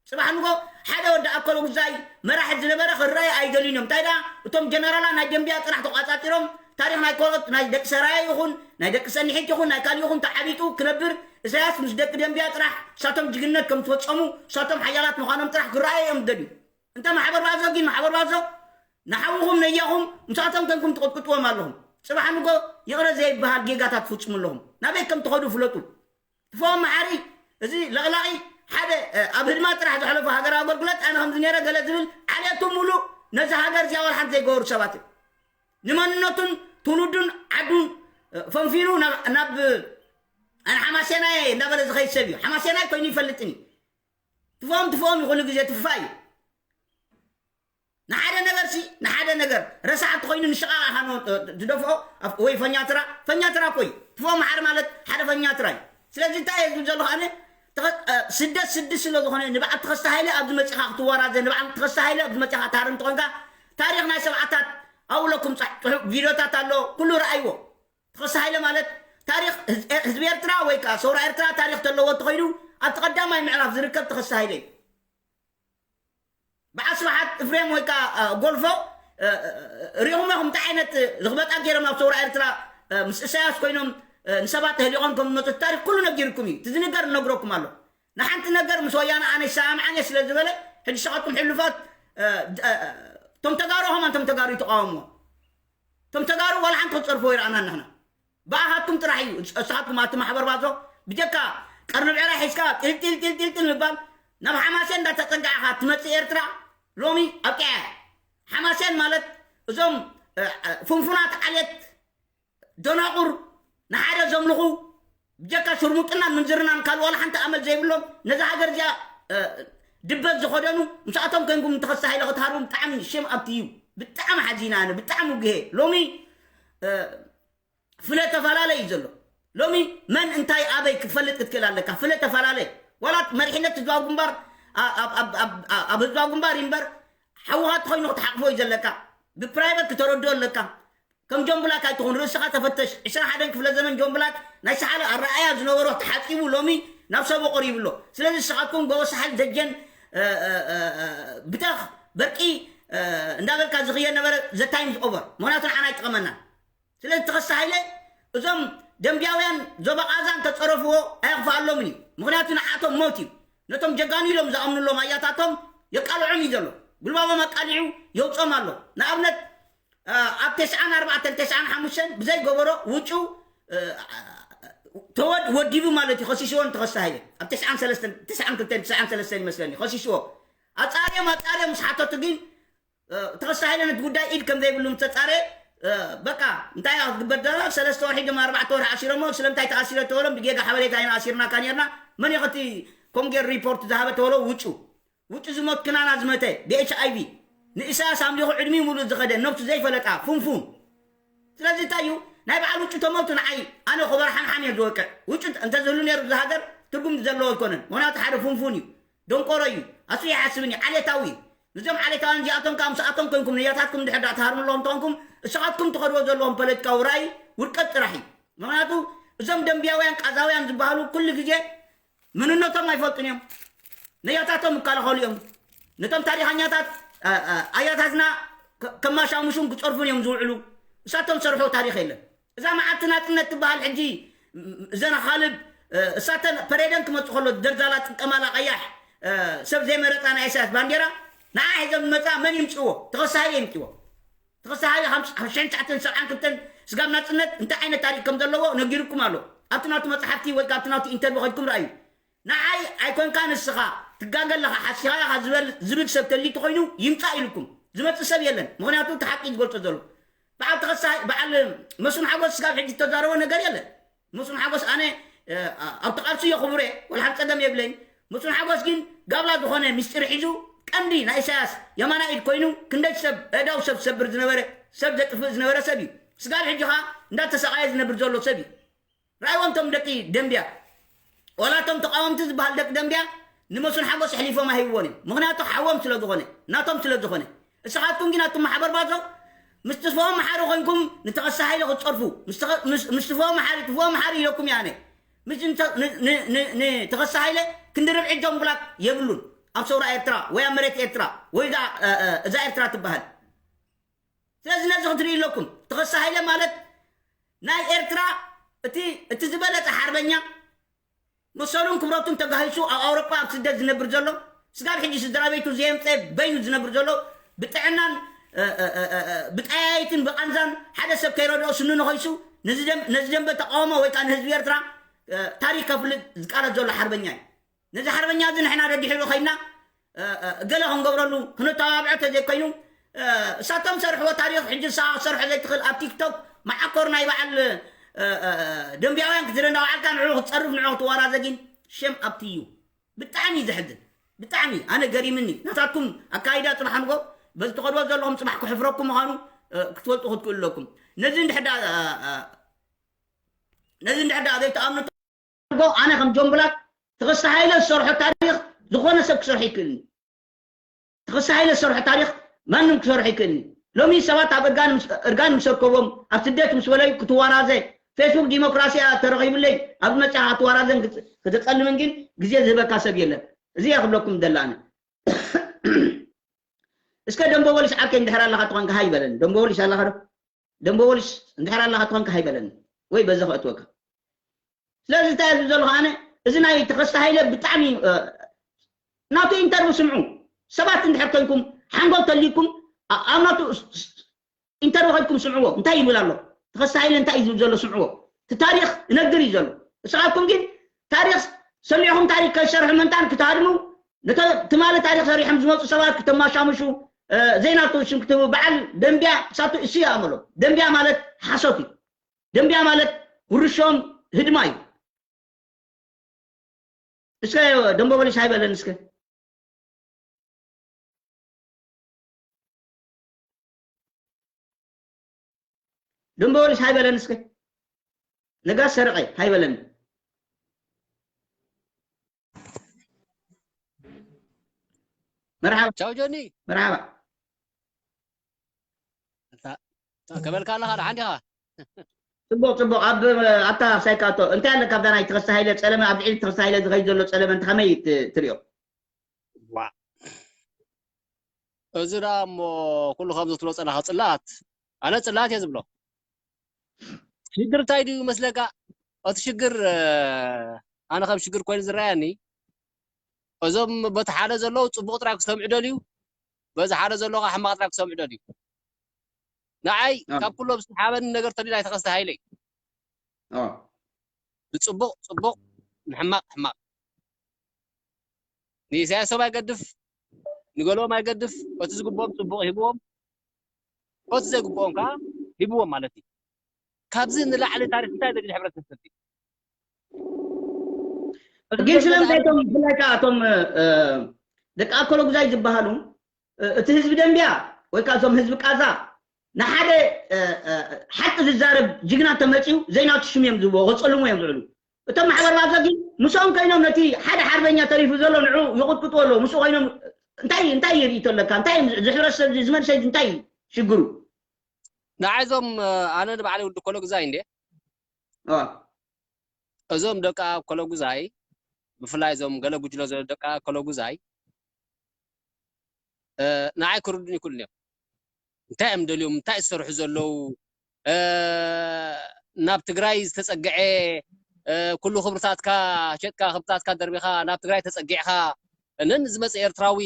ጽባሕ ንጎ ሓደ ወዲ ኣከለ ጉዛይ መራሒ ዝነበረ ክረኣይ ኣይደልዩን እዮም። እንታይ ደኣ እቶም ጀነራላት ናይ ደንብያ ጥራሕ ተቋጻጺሮም ታሪኽ ናይ ካልኦት ናይ ደቂ ሰራየ ይኹን ናይ ደቂ ሰንሒት ይኹን ናይ ካልእ ይኹን ተዓቢጡ ክነብር ኢሳያስ ምስ ደቂ ደንብያ ጥራሕ እሳቶም ጅግነት ከም ዝፈጸሙ እሳቶም ሓያላት ምዃኖም ጥራሕ ክረኣዩ እዮም ዝደልዩ። እንተ ማሕበር ባዞ ግን ማሕበር ባዞ ንሓውኹም ነያኹም ምሳቶም ከንኩም ትቕጥቅጥዎም ኣለኹም። ጽባሕ ንጎ ይቕረ ዘይበሃል ጌጋታት ትፍጽሙ ኣለኹም። ናበይ ከም ትኸዱ ፍለጡ። ትፈኦም መሓሪ እዚ ለቕላቒ ሓደ፣ እ፣ ኣብ ህድማ ጥራሕ ዘሕለፎ ሃገራዊ ኣገልግሎት ኣነ ከምዚ ነይረ ገለ ዝብል ዓሌቱ ሙሉእ ነዚ ሃገር እዚኣ ወላ ሓንቲ ዘይገበሩ ሰባት እዮም። ንመንነቱን ትውልዱን ዓዱን፣ እ፣ ፈንፊኑ ናብ፣ ናብ፣ ኣነ ሓማሴናይ እንዳበለ ዝኸይድ ሰብ እዩ። ሓማሴናይ ኮይኑ ይፈልጥን እዩ። ትፈኦም ትፈኦም እዩ፣ ኩሉ ግዜ ትፋ እዩ። ንሓደ ነገር ሲ ንሓደ ነገር ረሳሕ እንተኾይኑ ንሽቓቕ ኢኻ ን-፣ ዝደፍኦ ኣብ-፣ ወይ ፈኛትራ፣ ፈኛትራ እኮ እዩ። ትፈኦም መሓሪ ማለት ሓደ ፈኛትራ እዩ። ስለዚ እንታይ እየ ዝብል ዘለኹ ኣነ? ተኸ-፣ እ፣ ስደት ስዲ ስለ ዝኾነ ንበዓል ተኸስተ ሃይለ ኣብዚ መጺኻ ክትወራዘ፣ ንበዓል ተኸስተ ሃይለ ኣብዚ መጺኻ ትሃርም እንተኾንካ ታሪኽ ናይ ሰብዓታት ኣብለኩም ጻ-፣ ጽሑፍ ቪድዮታት ኣሎ፣ ኩሉ ረኣይዎ። ተኸስተ ሃይለ ማለት ታሪኽ ህዝ-፣ ህዝቢ ኤርትራ ወይ ከኣ ሰውራ ኤርትራ ታሪኽ ተለዎ እንተኾይኑ ኣብቲ ቀዳማይ ምዕራፍ ዝርከብ ተኸስተ ሃይለ እዩ። በዓል ስብሓት እፍሬም ወይ ከኣ፣ እ፣ ጎልፎ፣ እ፣ እ፣ እ፣ ሪኹም ኢኹም እንታይ ዓይነት ዝኽበጣ ገይሮም ኣብ ሰውራ ኤርትራ፣ እ፣ ምስ ኢሳያስ ኮይኖም፣ እ፣ ንሰባት ተህሊቖም ከም ዝመጹ እቲ ታሪኽ ኩሉ ነጊርኩም እዩ። እቲ ዝንገር እነግረኩም ኣሎ። ንሓንቲ ነገር ምስ ወያነ ኣነ ይሰማምዓን እየ ስለ ዝበለ፣ ሕጂ ንስኻትኩም ሕሉፋት፣ እ፣ እ፣ እ፣ እቶም ተጋሩ ከማን እቶም ተጋሩ ይተቃወምዎ። እቶም ተጋሩ ዋላ ሓንቲ ክትጸርፍዎ ይረኣናን ንሕና። ብኣኻትኩም ጥራሕ እዩ። እስ-፣ እስኻትኩም ኣቲ ማሕበር ባዞ ብጀካ ቀርኒ ብዕራይ ሒዝካ ጢልጢል ጢልጢል ጢል ምባል ናብ ሓማሴን እንዳተጸጋዕካ ትመጽእ ኤርትራ ሎሚ ኣብቂዓ እያ። ሓማሴን ማለት እዞም፣ እ፣ እ፣ ፍንፉናት ዓሌት ደናቁር ንሓደ ዘምልኹ ብጀካ ሽርሙጥናን ምንዝርናን ካልእ ዋላ ሓንቲ ኣመል ዘይብሎም ነዛ ሃገር እዚኣ፣ እ፣ ድበት ዝኸደኑ ምስኣቶም ኮንኩም እንተኸስተ ሃይለ ክትሃርቡ ብጣዕሚ ሼም ኣብቲ እዩ። ብጣዕሚ ሓዚነ ኣነ፣ ብጣዕሚ ውግሄ። ሎሚ፣ እ፣ ፍለ ተፈላለ እዩ ዘሎ። ሎሚ መን እንታይ ኣበይ ክትፈልጥ ክትክእል ኣለካ። ፍለ ተፈላለ። ዋላ መሪሕነት ህዝባዊ ግንባር ኣ-፣ ኣብ፣ ኣብ፣ ኣብ፣ ኣብ ህዝባዊ ግንባር እዩ እምበር ሓውኻ ተኾይኑ ክትሓቕፎ እዩ ዘለካ። ብፕራይቨት ክተረድኦ ኣለካ። ከም ጆን ብላክ ኣይትኹን፣ ርእስኻ ተፈተሽ። ዕስራን ሓደን ክፍለ ዘመን ጆን ብላክ ናይ ሰሓለ ኣረኣእያ ዝነበሮ ተሓጺቡ ሎሚ ናብ ሰቡ ቀሪቡ ኣሎ። ስለዚ ንስኻትኩም ጎቦ ሳሕል ደጀን፣ እ፣ እ፣ እ፣ እ፣ ብተኽ በርቂ፣ እ፣ እንዳበልካ ዝኽየ ነበረ ዘ ታይምስ ኦቨር። ምኽንያቱ ንዓና ኣይጠቐመናን። ስለዚ ተኸስተ ሃይለ እዞም ደንብያውያን ዞባ ቓዛ እንተጸረፍዎ ኣየኽፍኣሎምን እዩ። ምኽንያቱ ንዓቶም ሞት እዩ። ነቶም ጀጋኑ ኢሎም ዝኣምኑሎም ኣያታቶም የቃልዖም እዩ ዘሎ። ጉልባቦም ኣቃሊዑ የውፅኦም ኣሎ። ንኣብነት ኣብ ተስዓን ኣርባዕተን ተስዓን ሓሙሽተን ብዘይገበሮ ውጩ ተወድ ወዲቡ ማለት እዩ። ከሲስዎ ንተኸስተ ሃይለ ኣብ ተስዓን ሰለስተን ተስዓን ክልተን ተስዓን ሰለስተን ይመስለኒ ከሲስዎ። ኣፃርዮም ኣፃርዮም ምስ ሓተቱ ግን ተኸስተ ሃይለ ነቲ ጉዳይ ኢድ ከም ዘይብሉ ምስ ተፃረየ በቃ እንታይ ክትግበር ደላ ሰለስተ ወርሒ ድማ ኣርባዕተ ወርሒ ኣሲሮሞ ስለምንታይ ተኣሲረ ተበሎም ብጌጋ ሓበሬታ ኢና ኣሲርናካ ነርና። መን እዩ ከቲ ኮንጌር ሪፖርት ዝሃበ ተበሎ ውጩ ውጭ ዝሞት ክናና ዝመተ ብኤች ኣይቪ ንኢሳያስ ኣምሊኹ ዕድሚኡ ሙሉእ ዝኸደ ነብሱ ዘይፈለጣ ፉንፉን። ስለዚ እንታይ እዩ ናይ በዓል ውጭ ተመቱ ንዓይ ኣነ ኮበራ ሓንሓን እየ ዝወቅዕ። ውጭ እንተዝህሉ ነይሩ ዝሃገር ትርጉም ዘለዎ ኣይኮነን። ምክንያቱ ሓደ ፉንፉን እዩ፣ ደንቆሮ እዩ፣ ኣሱ ይሓስብን እዩ፣ ዓሌታዊ እዩ። ንዞም ዓሌታውያን እዚኣቶም ከዓ ምስኣቶም ኮንኩም ንያታትኩም ድሕር ዳ ትሃርምለዎም እንተኾንኩም እስኻትኩም ትኸድዎ ዘለዎም ፖለቲካዊ ራእይ ውድቀት ጥራሕ እዩ። ምክንያቱ እዞም ደንብያውያን ቃዛውያን ዝበሃሉ ኩሉ ግዜ መንነቶም ኣይፈልጡን እዮም። ነያታቶም ይከላኸሉ እዮም። ነቶም ታሪኸኛታት ኣያታትና ከማሻሙሹን ክፀርፉን እዮም ዝውዕሉ። እሳቶም ዝሰርሕዎ ታሪኽ የለን። እዛ መዓልቲ ናፅነት ትበሃል ሕጂ እዘን ኣኻልብ እሳተን ፐሬደን ክመፁ ከሎ ደርዛላ ጥቀማላ ቀያሕ ሰብ ዘይመረፃ ናይ ኢሳያስ ባንዴራ ንዓ ሒዞም ዝመፃ መን ይምፅዎ? ተኸሳሃይ ይምፅዎ። ተኸሳሃቢ ሓምሽን ትሽዓን ሰብዓን ክልተን ስጋብ ናፅነት እንታይ ዓይነት ታሪክ ከም ዘለዎ ነጊርኩም ኣሎ። ኣብቲ ናቱ መፅሓፍቲ ወይ ካብቲ ናቱ ኢንተርቪ ከድኩም ረኣዩ። ንዓይ ኣይኮንካ ንስኻ ትጋገ ኣለኻ ሓሲኻ ኢኻ ዝበል ዝብል ሰብ ተሊ ተኮይኑ ይምፃእ ኢልኩም ዝመፅእ ሰብ የለን። ምክንያቱ እቲ ሓቂ ዝገልፆ ዘሎ በዓል ተኸሳሃይ በዓል መስፍን ሓጎስ ስጋብ ሕጂ ዝተዛረቦ ነገር የለን። መስፍን ሓጎስ ኣነ ኣብቲ ቃልሱ እየ ክቡር እየ ወላ ሓንቲ ፀገም የብለይ። መስፍን ሓጎስ ግን ጋብላ ዝኾነ ሚስጢር ሒዙ ቀንዲ ናይ ኢሳያስ የማና ኢድ ኮይኑ ክንደይ ሰብ እዳው ሰብ ዝሰብር ዝነበረ ሰብ ዘጥፍእ ዝነበረ ሰብ እዩ። ስጋብ ሕጂ ኸዓ እንዳተሰቃየ ዝነብር ዘሎ ሰብ እዩ። ረኣይዎም ቶም ደቂ ደንብያ ወላ ቶም ተቃወምቲ ዝበሃል ደቂ ደንብያ ንመስፍን ሓጎስ ኣሕሊፎም ኣይህብዎን እዮም። ምክንያቱ ሓዎም ስለዝኾነ ናቶም ስለዝኾነ። እስኻትኩም ግን ኣቱም ማሕበር ባዞ ምስ ትፍኦ መሓሪ ኮንኩም ንተኸሳ ሃይለ ክትፀርፉ ምስ ትፍኦ መሓሪ ትፍኦ መሓሪ ኢለኩም እየ ኣነ። ንተኸሳ ሃይለ ክንዲ ርብዒ ጆን ብላክ የብሉን ኣብ ሰውራ ኤርትራ ወይ ኣብ መሬት ኤርትራ ወይ እዛ ኤርትራ ትበሃል። ስለዚ ነዚ ክትርኢ ኣለኩም። ተኸሳ ሃይለ ማለት ናይ ኤርትራ እቲ ዝበለፀ ሓርበኛ መሰሉን ክብረቱን ተጋሂሱ ኣብ ኣውሮጳ ኣብ ስደት ዝነብር ዘሎ ስጋብ ሕጂ ስድራ ቤቱ ዘየምፀ በይኑ ዝነብር ዘሎ ብጥዕናን ብጠያይትን ብቃንዛን ሓደ ሰብ ከይረድኦ ስኑ ነኸይሱ ነዚ ደንበ ተቃውሞ ወይ ከዓ ንህዝቢ ኤርትራ ታሪክ ከፍልጥ ዝቃለስ ዘሎ ሓርበኛ እዩ። ነዚ ሓርበኛ እዚ ንሕና ደድሕሩ ከይና ገለ ክንገብረሉ ክነተባብዖ ተዘይኮይኑ እሳቶም ሰርሕዎ ታሪክ ሕጂ ንስኻ ክሰርሖ ዘይትኽእል ኣብ ቲክቶክ መዓኮር ናይ በዓል ደንብያውያን ክትርኢ እንዳወዓልካ ንዑ ክትፀርፍ ንዑ ክትወራዘ ግን ሸም ኣብቲ እዩ። ብጣዕሚ እዩ ዘሕዝን። ብጣዕሚ ኣነ ገሪምኒ ናታትኩም ኣካይዳ ፅባሕ ንጎ በዚ ትኸድዎ ዘለኹም ፅባሕ ክሕፍረኩም ምዃኑ ክትፈልጡ ክትክእሉ ኣለኩም። ነዚ እንድሕዳ ነዚ እንድሕዳ ዘይተኣምኑ ኣነ ከም ጆን ብላክ ተኸስተ ሃይለ ዝሰርሖ ታሪኽ ዝኾነ ሰብ ክሰርሖ ይክእልኒ። ተኸስተ ሃይለ ዝሰርሖ ታሪኽ ማንም ክሰርሖ ይክእልኒ። ሎሚ ሰባት ኣብ እርጋን ምስ- እርጋን ምስ ኣርከቦም ኣብ ስደት ምስ በለዩ ክትዋራዘ ፌስቡክ ዲሞክራሲ እያ ተረኺቡለይ ኣብ መፅያ ክትዋራዘን ክት- ክትፀልምን ግን ግዜ ዝህበካ ሰብ የለን። እዚ እየ ክብለኩም ደላነ። እስከ ደንበ ወሊስ ዓርከይ እንድሕር ኣለኻ ትኾንካ ሃይ በለኒ። ደንበ ወሊስ ኣለኻ ዶ? ደንበ ወሊስ እንድሕር ኣለኻ ትኾንካ ሃይ በለኒ ወይ በዚ ከእትወካ። ስለዚ እንታይ ዝብል ዘለኹ ኣነ እዚ ናይ ተኸስተ ሃይለ ብጣዕሚ ናቱ ኢንተርቪ ስምዑ። ሰባት እንድሕር ኮንኩም ሓንጎል ተልይኩም ኣብ ናቱ ኢንተርቪ ከድኩም ስምዕዎ። እንታይ ይብል ኣሎ ተኸስተ ሃይለ እንታይ እዩ ዝብል ዘሎ ስምዕዎ። እቲ ታሪኽ እነግር እዩ ዘሎ። እስኻትኩም ግን ታሪኽ ሰሚዕኹም ታሪኽ ከይሰርሑ ምንታን ክትሃድሙ ትማሊ ታሪኽ ሰሪሖም ዝመፁ ሰባት ክተማሻምሹ ዘይናቱ ሽም ክትህቡ በዓል ደንቢያ ሳቱ እሱ ይኣመሎ። ደንቢያ ማለት ሓሶት እዩ። ደንቢያ ማለት ውርሾም ህድማ እዩ። እስከ ደንቦ በሊስ ሃይበለን እስከ ደንቦ በሊስ ሃይበለን እስከ ነጋስ ሰርቀ ሃይበለን። መርሓባ ቻው ጆኒ። መርሓባ። ከበልካ ኣለኻ ደሓን ዲኻ? ጽቡቕ ጽቡቕ። ኣብ ኣታ ሳይካቶ እንታይ ኣለካ ኣብዛ ናይ ተኸስተ ሃይለ ጸለመ ኣብ ልዕሊ ተኸስተ ሃይለ ዝኸይድ ዘሎ ጸለመ እንተ ከመይ ት- ትሪኦ? ዋ፣ እዚ ደኣ እሞ ኩሉ ከም ዝትሎ ጸላኻ ጽላት ኣነ ጽላት እየ ዝብሎ። ሽግር እንታይ ድዩ መስለካ? እቲ ሽግር ኣነ ከም ሽግር ኮይኑ ዝረኣየኒ እዞም በቲ ሓደ ዘለዉ ጽቡቕ ጥራይ ክሰምዑ ደልዩ በዚ ሓደ ዘሎ ከዓ ሕማቕ ጥራይ ክሰምዑ ደልዩ። ንዓይ ካብ ኩሎም ዝሰሓበኒ ነገር ተልዩ ናይ ተኸስተ ሃይለ እዩ። ንፅቡቕ ፅቡቕ፣ ንሕማቕ ሕማቕ፣ ንኢሳያሶም ኣይገድፍ፣ ንገለኦም ኣይገድፍ። እቲ ዝግብኦም ፅቡቕ ሂብዎም፣ እቲ ዘይግብኦም ከዓ ሂብዎም ማለት እዩ። ካብዚ ንላዕሊ ታሪክ እንታይ ዘድሊ ሕብረተሰብ እዩ? ግን ስለምንታይ እቶም ብፍላይ ከዓ እቶም ደቂ ኣኮሎጉዛይ ዝበሃሉ እቲ ህዝቢ ደንቢያ ወይ ከዓ እቶም ህዝቢ ቃዛ ንሓደ ሓቂ ዝዛረብ ጅግና ተመፅዩ ዘይናቱ ሽም እዮም ዝብዎ ከፀልሙ እዮም ዝውዕሉ። እቶም ማሕበር ባዞ ግን ምስኦም ኮይኖም ነቲ ሓደ ሓርበኛ ተሪፉ ዘሎ ንዑ ይቕጥቅጥዎ ኣለዉ። ምስኡ ኮይኖም እንታይ እንታይ ርእይቶ ኣለካ? እንታይ ዝሕብረተሰብ ዝመንሸይ እንታይ ሽግሩ? ንዓይዞም ኣነ ንባዕለይ ወዲ ኮሎጉዛይ እንዴ እዞም ደቂ ኣኮሎጉዛይ ብፍላይ እዞም ገለ ጉጅሎ ዘሎ ደቂ ኣኮሎጉዛይ ንዓይ ክርዱን ይክእሉን እዮም። እንታይ እዮም ደልዮም? እንታይ ዝሰርሑ ዘለዉ? ናብ ትግራይ ዝተፀግዐ ኩሉ ክብርታትካ ሸጥካ ክብርታትካ ደርቢኻ ናብ ትግራይ ተፀጊዕካ ነን ዝመፀ ኤርትራዊ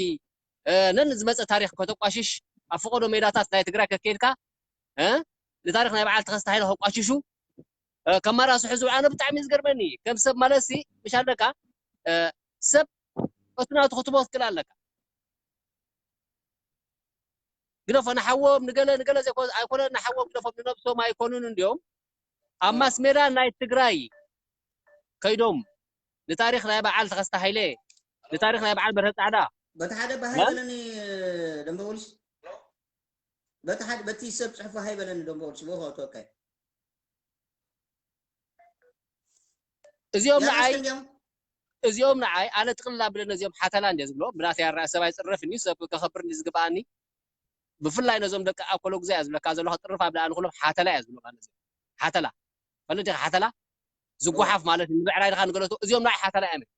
ነን ዝመፀ ታሪክ ከተቋሽሽ ኣብ ፈቀዶ ሜዳታት ናይ ትግራይ ከከይድካ ንታሪክ ናይ በዓል ተኸስተ ሃይለ ከቋሽሹ ከማራስሑ ዝውዕሉ ኣነ ብጣዕሚ ዝገርመኒ ከም ሰብ ማለት ሲ ምሽ ኣለካ ሰብ እቲ ናቱ ክትቦ ክትክእል ኣለካ ግደፎ ንሓዎም ንገለ ንገለ ኣይኮነ ንሓዎም ግደፎም ንነብሶም ኣይኮኑን እንዲዮም ኣብ ማስ ሜዳ ናይ ትግራይ ከይዶም ንታሪክ ናይ በዓል ተኸስተ ሃይለ ንታሪክ ናይ በዓል በርሀ ፃዕዳ በቲ ሓደ ባሃይ በለኒ ደንበ ፖሊስ በቲ ሓደ በቲ ሰብ ፅሕፉ ሃይ በለኒ ደንበ ፖሊስ ቦኸ ተወካይ እዚኦም ንዓይ እዚኦም ንዓይ ኣነ ጥቕልል ኣቢለ ነዚኦም ሓተላ እንድየ ዝብሎ ብናተይ ኣረኣእያ ሰብ ኣይፅረፍን እዩ ሰብ ከኸብርኒ ዝግበኣኒ ብፍላይ ነዞም ደቂ ኣኮሎጉዛይ እያ ዝብለካ ዘለኹ ጥርፍ ኣቢለ ኣነ ኩሎም ሓተላ እያ ዝብለካ ነዚኦም ሓተላ ፈለጥ ዲኻ ሓተላ ዝጓሓፍ ማለት እዩ ንብዕራይ ድኻ ንገለቶ እዚኦም ንዓይ ሓተላ እዮም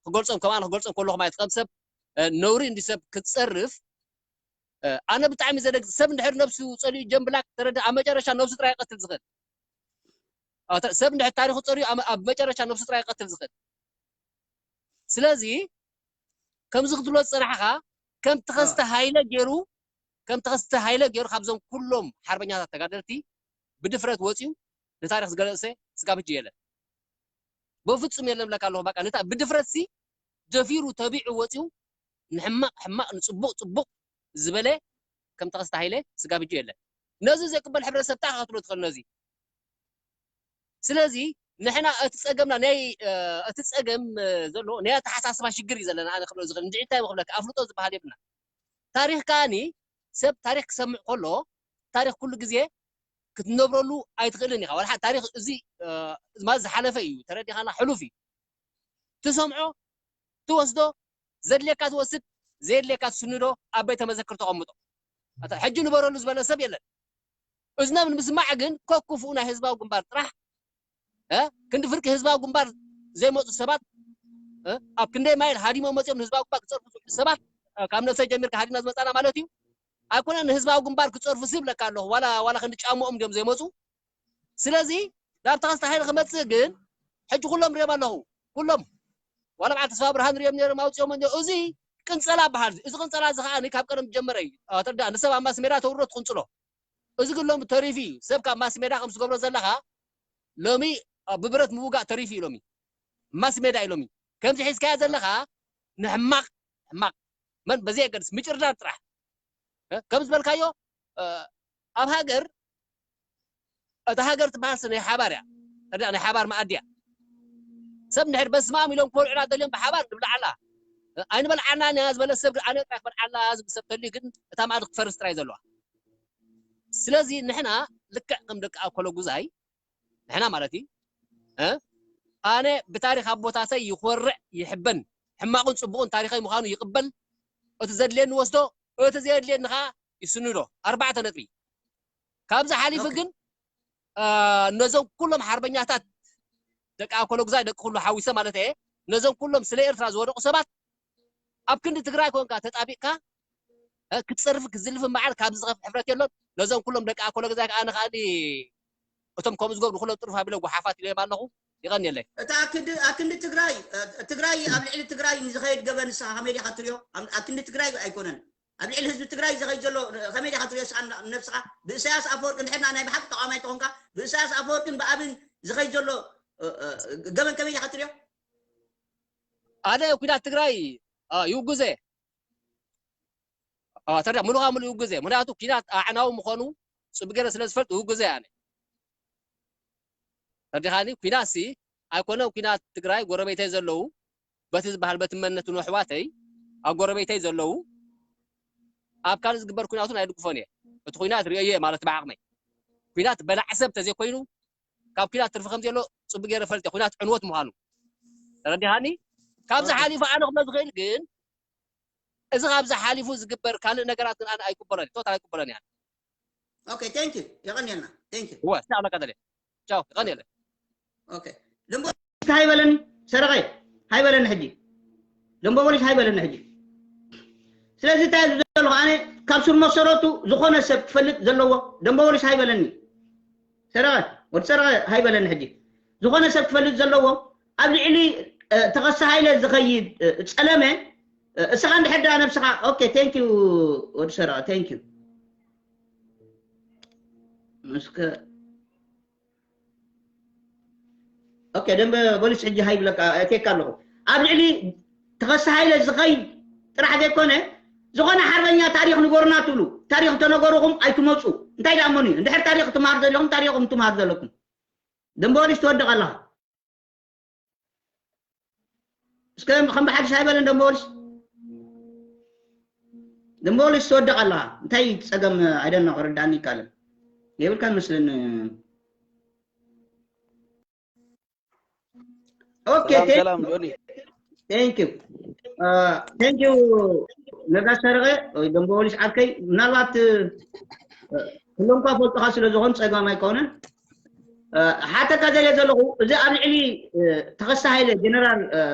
ክገልፆም ከም ኣነ ክገልፆም ከለኹ ማለት ከም ሰብ ነውሪ እንዲ ሰብ ክትፀርፍ ኣነ ብጣዕሚ ዘደግ ሰብ እንድሕር ነብሱ ፀሊኡ ጀምብላክ ተረዳ ኣብ መጨረሻ ነብሱ ጥራይ ይቀትል ዝኽእል ሰብ እንድሕር ታሪኹ ፀሪኡ ኣብ መጨረሻ ነብሱ ጥራይ ይቀትል ዝኽእል ስለዚ ከምዚ ክትብሎ ዝፀናሕኻ ከም ተኸስተ ሃይለ ገይሩ ከም ተኸስተ ሃይለ ገይሩ ካብዞም ኩሎም ሓርበኛታት ተጋደልቲ ብድፍረት ወፂኡ ንታሪክ ዝገለፀ ስጋብ ሕጂ የለን በፍፁም የለን ብለካ ኣለኹ በቃ ነታ ብድፍረት ሲ ደፊሩ ተቢዑ ወፂኡ ንሕማቕ ሕማቕ ንፅቡቕ ፅቡቕ ዝበለ ከም ተኸስተ ሃይለ ስጋብ ሕጂ የለን ነዚ ዘይቅበል ሕብረተሰብ ታይ ክትብሎ ትኽእል ነዚ ስለዚ ንሕና እቲ ፀገምና ናይ እቲ ፀገም ዘሎ ናይ ኣተሓሳስባ ሽግር እዩ ዘለና ኣነ ክብሎ ዝኽእል እንድዒ እንታይ ክብለካ ኣፍልጦ ዝበሃል የብልና ታሪክ ከዓኒ ሰብ ታሪክ ክሰምዕ ከሎ ታሪክ ኩሉ ግዜ ክትነብረሉ ኣይትኽእልን ኢኻ ዋላ ታሪክ እዚ ማለት ዝሓለፈ እዩ ተረዲኻና ሕሉፍ እዩ ትሰምዖ ትወስዶ ዘድልየካ ትወስድ ዘየድልየካ ትስንዶ ኣብ ቤተ መዘክር ተቐምጦ ሕጂ ንበረሉ ዝበለ ሰብ የለን እዝነብ ንምስማዕ ግን ከኩፍኡ ናይ ህዝባዊ ግንባር ጥራሕ ክንዲ ፍርቂ ህዝባዊ ግንባር ዘይመፁ ሰባት ኣብ ክንደይ ማይል ሃዲሞም መፅኦም ንህዝባዊ ግንባር ክፀርፉ ዝውዕሉ ሰባት ካብ ነብሰ ጀሚርካ ሃዲና ዝመፃና ማለት እዩ ኣይኮነ ንህዝባዊ ግንባር ክፀርፉ ዝብለካ ኣለኹ ዋላ ዋላ ክንዲ ጫምኦም እንዲዮም ዘይመፁ ስለዚ ናብ ተኸስተ ሓይሊ ክመፅእ ግን ሕጂ ኩሎም ሪኦም ኣለኹ ኩሎም ዋላ በዓል ተስፋ ብርሃን ሪኦም ነይሮም ኣውፅኦም እንዲ እዚ ቅንፀላ በሃል እዚ ቅንፀላ እዚ ከዓ ካብ ቀደም ዝጀመረ እዩ ተዳ ንሰብ ኣብ ማስ ሜዳ ተውርዶ ትቅንፅሎ እዚ ግን ሎም ተሪፉ እዩ ሰብ ካብ ማስ ሜዳ ከም ዝገብሮ ዘለካ ሎሚ ብብረት ምውጋእ ተሪፉ እዩ ሎሚ ማስ ሜዳ እዩ ሎሚ ከምዚ ሒዝካያ ዘለካ ንሕማቅ ሕማቅ መን በዚ የገድስ ምጭርዳር ጥራሕ ከም ዝበልካዮ ኣብ ሃገር እታ ሃገር ትበሃል ናይ ሓባር እያ ተዳ ናይ ሓባር መኣዲ እያ ሰብ እንድሕር በስማም ኢሎም ክበልዑና ደልዮም ብሓባር ንብልዓላ ኣይንበልዓና ኢና ዝበለ ሰብ ግን ኣነ ጥራይ ክበልዓላ ዝብል ሰብ ተልዩ ግን እታ መኣዲ ክትፈርስ ጥራይ ዘለዋ ስለዚ ንሕና ልክዕ ከም ደቂ ኣኮሎ ጉዛይ ንሕና ማለት እዩ ኣነ ብታሪክ ኣቦታተይ ይኮርዕ ይሕበን ሕማቁን ፅቡቁን ታሪከይ ምዃኑ ይቅበል እቲ ዘድልየኒ ወስዶ እቲ ዘየድልየኒ ከዓ ይስንዶ ኣርባዕተ ነጥቢ ካብዚ ሓሊፉ ግን ነዞም ኩሎም ሓርበኛታት ደቂ ኣኮሎ ጉዛይ ደቂ ኩሉ ሓዊሰ ማለት እየ ነዞም ኩሎም ስለ ኤርትራ ዝወደቁ ሰባት ኣብ ክንዲ ትግራይ ኮንካ ተጣቢቅካ ክትፀርፍ ክትዝልፍ በዓል ካብዚ ዝኸፍ ሕፍረት የሎን ነዞም ኩሎም ደቂ ኣኮሎ ጉዛይ ከዓ ንካኣሊ እቶም ከምኡ ዝገብሩ ኩሎም ጥሩፍ ኣቢለ ጓሓፋት ኢለዮም ኣለኹ ይቐንየለይ እታ ኣክንዲ ኣክንዲ ትግራይ ትግራይ ኣብ ልዕሊ ትግራይ ንዝኸየድ ገበን ንስኻ ከመይ ዲኻ ትሪኦ ኣክንዲ ትግራይ ኣይኮነን ኣብ ልዕሊ ህዝቢ ትግራይ ዝኸይድ ዘሎ ከመይ ዲኻ ትሪኦ ንስኻ ንነብስኻ? ብእሳያስ ኣፈወርቂ እንድሕርና ናይ ብሓቂ ተቃዋማይ ተኾንካ ብእሳያስ ኣፈወርቅን ብኣብን ዝኸይድ ዘሎ ገበን ከመይ ዲኻ ትሪኦ? ኣነ ኩናት ትግራይ ይውግዘ ተዳ ሙሉኻ ሙሉ ይውግዘ። ምክንያቱ ኩናት ኣዕናዊ ምኾኑ ፅቡቅ ገይረ ስለ ዝፈልጥ ይውግዘ። ኣነ ተዲኻኒ ኩናት ሲ ኣይኮነ ኩናት ትግራይ ጎረቤተይ ዘለዉ በቲ ዝበሃል በቲ መንነቱ ንኣሕዋተይ ኣብ ጎረቤተይ ዘለዉ ኣብ ካልእ ዝግበር ኩናት እውን ኣይድግፎን እየ። እቲ ኩናት ርእየ ማለት ብዓቕመይ ኩናት በላዕ ሰብ ተዘይኮይኑ ካብ ኩናት ትርፊ ከም ዘሎ ፅቡቅ ገይረ ፈልጥ ኩናት ዕንወት ምዃኑ ተረዲኻኒ። ካብዚ ሓሊፉ ኣነ ክብሎ ዝኽእል ግን እዚ ካብዚ ሓሊፉ ዝግበር ካልእ ነገራት ግን ኣነ ኣይቅበሎን ቶታል ኣይቅበሎን እያ። Okay, thank you. የቐንየልና። Thank you. እወ ስለ ኣለካ ደለ ቻው ይቐንየለ። Okay. ደንቦ ሃይበለኒ ሰረቐ ሃይበለኒ ሕጂ ደንቦ ፖሊስ ሃይበለኒ ሕጂ። ስለዚ እንታይ ኣብዚ ዘለኹ ኣነ ካብ ስር መሰረቱ ዝኾነ ሰብ ክፈልጥ ዘለዎ ደንቦ ፖሊስ ሃይበለኒ ሰረቐ ወዲ ሰረቐ ሃይበለኒ ሕጂ ዝኾነ ሰብ ክፈልጥ ዘለዎ ኣብ ልዕሊ ተኸሳ ሃይለ ዝኸይድ ፀለመ እስኻ እንድሕር ደኣ ነብስኻ okay thank you ወዲ ሰረቐ thank you እስከ okay ደንበ ፖሊስ ሕጂ ሃይ ብለካ እቴካ ኣለኹ ኣብ ልዕሊ ተኸሲ ሃይለ ዝኸይድ ጥራሕ ዘይኮነ ዝኾነ ሓርበኛ ታሪኽ ንገሩና ትብሉ ታሪኽ ተነገሩኹም ኣይትመፁ እንታይ ደኣ መኑ እዩ እንድሕር ታሪኽ ትምሃር ዘለኹም ታሪኽኩም ትምሃር ዘለኩም ደንበ ፖሊስ ትወድቕ ኣለኻ እስከ ከም ብሓድሽ ኣይበለን ደንበ ፖሊስ ደንበ ፖሊስ ትወድቕ ኣለኻ እንታይ ፀገም ኣይደና ክርዳእኒ ይካለን የብልካን መስለኒ okay ሰላም ሰላም ጆኒ thank you thank you ነጋሽ ሰረቐ ወይ ደንበ ፖሊስ ዓርከይ ምናልባት ኩሎም ኳ ፈልጡኻ ስለ ዝኾን ፀገም ኣይኮነን ሓተካ ዘለ ዘለኹ እዚ ኣብ ልዕሊ ተኸሳ ሃይለ ጀነራል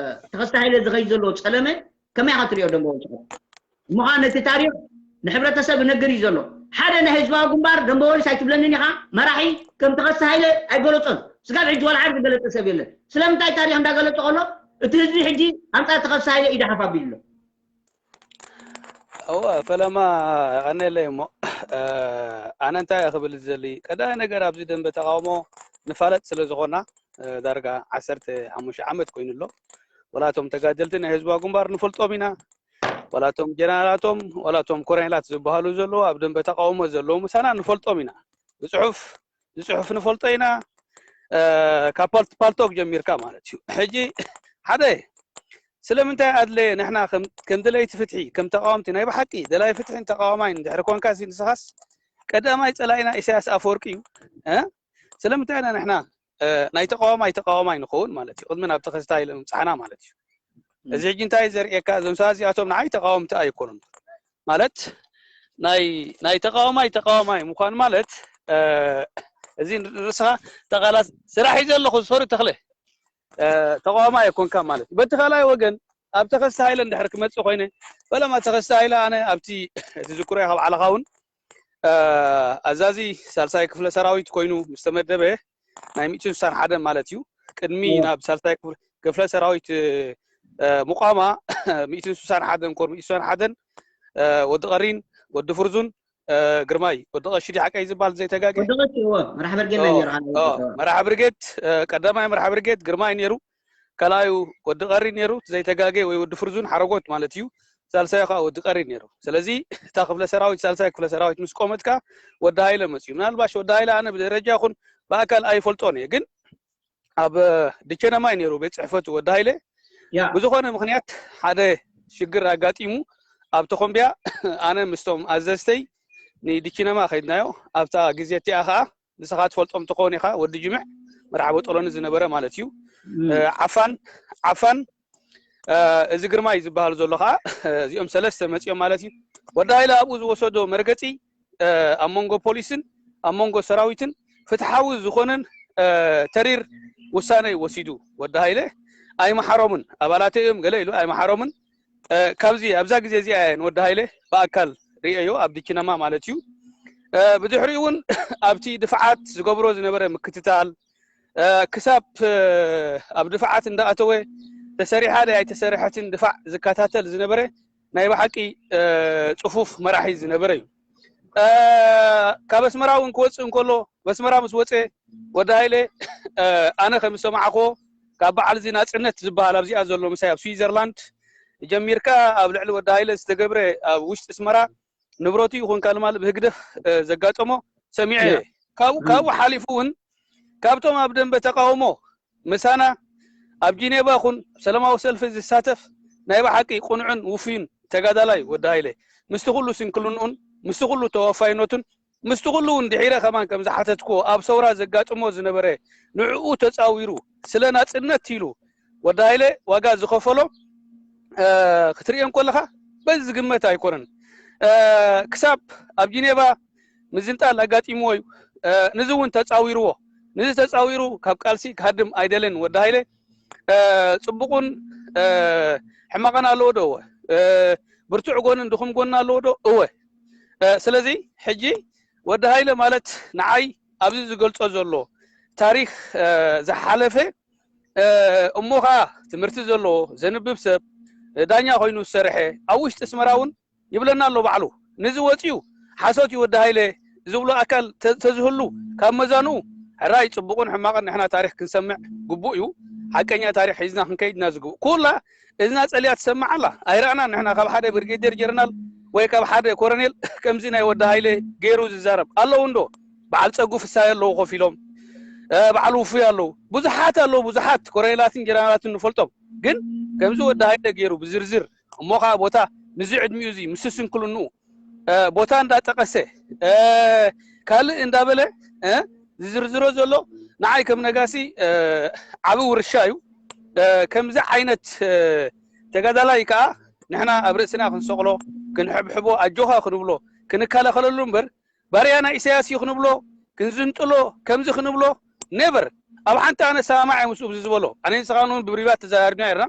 ተኸሳ ሃይለ ዝኸይድ ዘሎ ፀለመ ከመይ ኢኻ ትሪኦ ደንበ ፖሊስ ምዃን ነቲ ታሪክ ንሕብረተሰብ እነግር እዩ ዘሎ ሓደ ናይ ህዝባዊ ግንባር ደንበ ፖሊስ ኣይትብለንን ኢኻ መራሒ ከም ተኸሳ ሃይለ ኣይገለፆን ስጋብ ሕጂ ዋላ ሓደ ዝገለፀ ሰብ የለን ስለምንታይ ታሪክ እንዳገለፀ ከሎ እቲ ህዝቢ ሕጂ ኣንፃር ተኸሳ ሃይለ ኢዳሓፍ ኣቢሉ ኣሎ እወ ፈለማ የቐነለይ እሞ ኣነ እንታይ እየ ክብል ዝደሊ ቀዳማይ ነገር ኣብዚ ደንበ ተቃውሞ ንፋለጥ ስለ ዝኾና ዳርጋ ዓሰርተ ሓሙሽተ ዓመት ኮይኑ ኣሎ ወላቶም ተጋደልቲ ናይ ህዝባዊ ግንባር ንፈልጦም ኢና ወላቶም ጀነራላቶም ወላቶም ኮረኔላት ዝበሃሉ ዘለዉ ኣብ ደንበ ተቃውሞ ዘለዉ ምሳና ንፈልጦም ኢና ብፅሑፍ ብፅሑፍ ንፈልጦ ኢና ካብ ፓልቶክ ጀሚርካ ማለት እዩ ሕጂ ሓደ ስለምንታይ ኣድለየ ንሕና ከም ደለይቲ ፍትሒ ከም ተቃወምቲ ናይ ብሓቂ ደላይ ፍትሕን ተቃዋማይ እንድሕር ኮንካ ንስኻስ ቀዳማይ ፀላኢና ኢሳያስ ኣፈወርቂ እዩ ስለምንታይ ኢና ንሕና ናይ ተቃዋማይ ተቃዋማይ ንኸውን ማለት እዩ ቅድሚ ናብ ተኸስታይ ምፃሕና ማለት እዩ እዚ ሕጂ እንታይ ዘርእየካ እዞም ሰባት እዚኣቶም ንዓይ ተቃወምቲ ኣይኮኑን ማለት ናይ ናይ ተቃዋማይ ተቃዋማይ ምኳን ማለት እዚ ንርእስኻ ተቓላት ስራሕ እዩ ዘለኹ ዝፈሩ ተኽለ ተቃዋማይ ኣይኮንካ ማለት እዩ በቲ ካልኣይ ወገን ኣብ ተኸስተ ሃይለ እንድሕር ክመፅእ ኮይነ ፈለማ ተኸስተ ሃይለ ኣነ ኣብቲ ትዝክሮ ኢኻ ባዕልኻ እውን ኣዛዚ ሳልሳይ ክፍለ ሰራዊት ኮይኑ ምስ ተመደበ ናይ ሚእትን ስሳን ሓደ ማለት እዩ ቅድሚ ናብ ሳልሳይ ክፍለ ሰራዊት ምቋማ ሚእትን ስሳን ሓደን ኮር ሚእትን ስሳን ሓደን ወዲ ቀሪን ወዲ ፍርዙን ግርማይ ወዲ ቀሺ ዲ ሓቀይ ዝበሃል ዘይተጋገ ወዲ ቀሺ እዎ መራሕ ብርጌድ ናይ ነይሩ ኣነ እዎ፣ መራሕ ብርጌድ ቀዳማይ መራሕ ብርጌድ ግርማይ ነይሩ ካልኣዩ ወዲ ቀሪ ነይሩ ዘይተጋገ ወይ ወዲ ፍርዙን ሓረጎት ማለት እዩ ሳልሳዩ ከዓ ወዲ ቀሪ ነይሩ ስለዚ እታ ክፍለ ሰራዊት ሳልሳይ ክፍለ ሰራዊት ምስ ቆመት ከዓ ወዲ ሃይለ መፅዩ ምናልባሽ ወዲ ሃይለ ኣነ ብደረጃ ይኹን ብኣካል ኣይፈልጦን እየ ግን ኣብ ድቸነማይ ነይሩ ቤት ፅሕፈቱ ወዲ ሃይለ ብዝኾነ ምክንያት ሓደ ሽግር ኣጋጢሙ ኣብ ተኾምቢያ ኣነ ምስቶም ኣዘዝተይ ንድችነማ ከይድናዮ ኣብታ ግዜ እቲኣ ከዓ ንስኻ ትፈልጦም ትኸውን ኢኻ ወዲ ጅምዕ መርሓቦ ጠሎኒ ዝነበረ ማለት እዩ ዓፋን ዓፋን እዚ ግርማይ ዝበሃል ዘሎ ከዓ እዚኦም ሰለስተ መፂኦም ማለት እዩ ወዲ ሃይለ ኣብኡ ዝወሰዶ መርገፂ ኣብ መንጎ ፖሊስን ኣብ መንጎ ሰራዊትን ፍትሓዊ ዝኾነን ተሪር ውሳነ ወሲዱ ወዲ ሃይለ ኣይመሓሮምን ኣባላተይ እዮም ገለ ኢሉ ኣይመሓሮምን ካብዚ ኣብዛ ግዜ እዚኣ እየን ወዲ ሃይለ ብኣካል ርእየዮ ኣብ ድኪነማ ማለት እዩ ብድሕሪኡ እውን ኣብቲ ድፍዓት ዝገብሮ ዝነበረ ምክትታል ክሳብ ኣብ ድፍዓት እንዳኣተወ ተሰሪሓ ደ ኣይተሰሪሐትን ድፋዕ ዝከታተል ዝነበረ ናይ ብሓቂ ጽፉፍ መራሒ ዝነበረ እዩ። ካብ ኣስመራ እውን ክወፅእ እንከሎ፣ ኣስመራ ምስ ወፀ፣ ወዲ ሃይለ ኣነ ከም ዝሰማዕክዎ፣ ካብ በዓል እዚ ናፅነት ዝበሃል ኣብዚኣ ዘሎ ምሳይ ኣብ ስዊዘርላንድ ጀሚርካ ኣብ ልዕሊ ወዲ ሃይለ ዝተገብረ፣ ኣብ ውሽጢ ኣስመራ ንብረቱ ይኹን ካልእ ማል ብህግደፍ ዘጋጠሞ ሰሚዐ እየ። ካብኡ ሓሊፉ እውን ካብቶም ኣብ ደንበ ተቃውሞ ምሳና ኣብ ጂኔቫ ኹን ሰላማዊ ሰልፊ ዝሳተፍ ናይ ብሓቂ ቁኑዕን ውፉይን ተጋዳላይ ወዲ ሃይለ፣ ምስቲ ኩሉ ስንክልንኡን ምስቲ ኩሉ ተወፋይነቱን ምስቲ ኩሉ እውን ድሒረ ከማን ከም ዝሓተትክዎ ኣብ ሰውራ ዘጋጥሞ ዝነበረ ንዕኡ ተጻዊሩ ስለ ናጽነት ኢሉ ወዲ ሃይለ ዋጋ ዝኸፈሎ ክትርእዮ እንከለኻ በዚ ዝግመት ኣይኮነን። ክሳብ ኣብ ጂኔቫ ምዝንጣል ኣጋጢምዎ እዩ። ንዚ እውን ተጻዊርዎ። ንዚ ተጻዊሩ ካብ ቃልሲ ክሃድም ኣይደልን ወዲ ሃይለ። ጽቡቕን ሕማቕን ኣለዎ ዶ? እወ። ብርቱዕ ጎንን ድኹም ጎንን ኣለዎ ዶ? እወ። ስለዚ ሕጂ ወዲ ሃይለ ማለት ንዓይ ኣብዚ ዝገልጾ ዘሎ ታሪኽ ዝሓለፈ እሞ ኸዓ ትምህርቲ ዘለዎ ዘንብብ ሰብ ዳኛ ኮይኑ ዝሰርሐ ኣብ ውሽጢ ኣስመራ እውን ይብለና ኣሎ ባዕሉ። ንዚ ወፂኡ ሓሶት እዩ ወዲ ሃይለ ዝብሎ ኣካል ተዝህሉ ካብ መዛንኡ ሕራይ ፅቡቕን ሕማቕን ንሕና ታሪክ ክንሰምዕ ግቡእ እዩ። ሓቀኛ ታሪክ ሒዝና ክንከይድ ኢና ዝግቡእ። ኩላ እዝና ፀልያ ትሰምዕ ኣላ። ኣይረኣናን ንሕና ካብ ሓደ ብርጌዴር ጀነራል ወይ ካብ ሓደ ኮረኔል ከምዚ ናይ ወዲ ሃይለ ገይሩ ዝዛረብ ኣለዉ እንዶ? በዓል ፀጉ ፍሳይ ኣለዉ ኮፍ ኢሎም፣ በዓል ውፉይ ኣለዉ፣ ብዙሓት ኣለዉ፣ ብዙሓት ኮረኔላትን ጀነራላትን ንፈልጦም። ግን ከምዚ ወዲ ሃይለ ገይሩ ብዝርዝር እሞ ከዓ ቦታ ንዚ ዕድሚኡ እዚ ምስ ስንክልንኡ ቦታ እንዳጠቀሰ ካልእ እንዳበለ ዝዝርዝሮ ዘሎ ንዓይ ከም ነጋሲ ዓቢ ውርሻ እዩ። ከምዚ ዓይነት ተጋዳላይ ከዓ ንሕና ኣብ ርእስና ክንሰቕሎ፣ ክንሕብሕቦ፣ ኣጆኻ ክንብሎ፣ ክንከላኸለሉ እምበር ባርያ ናይ ኢሳያስ እዩ ክንብሎ፣ ክንዝንጥሎ፣ ከምዚ ክንብሎ ኔቨር። ኣብ ሓንቲ ኣነ ሰማማዕ እየ ምስኡ ብዚ ዝበሎ። ኣነ ንስኻን እውን ብብሪባት ተዘራሪብና ነርና፣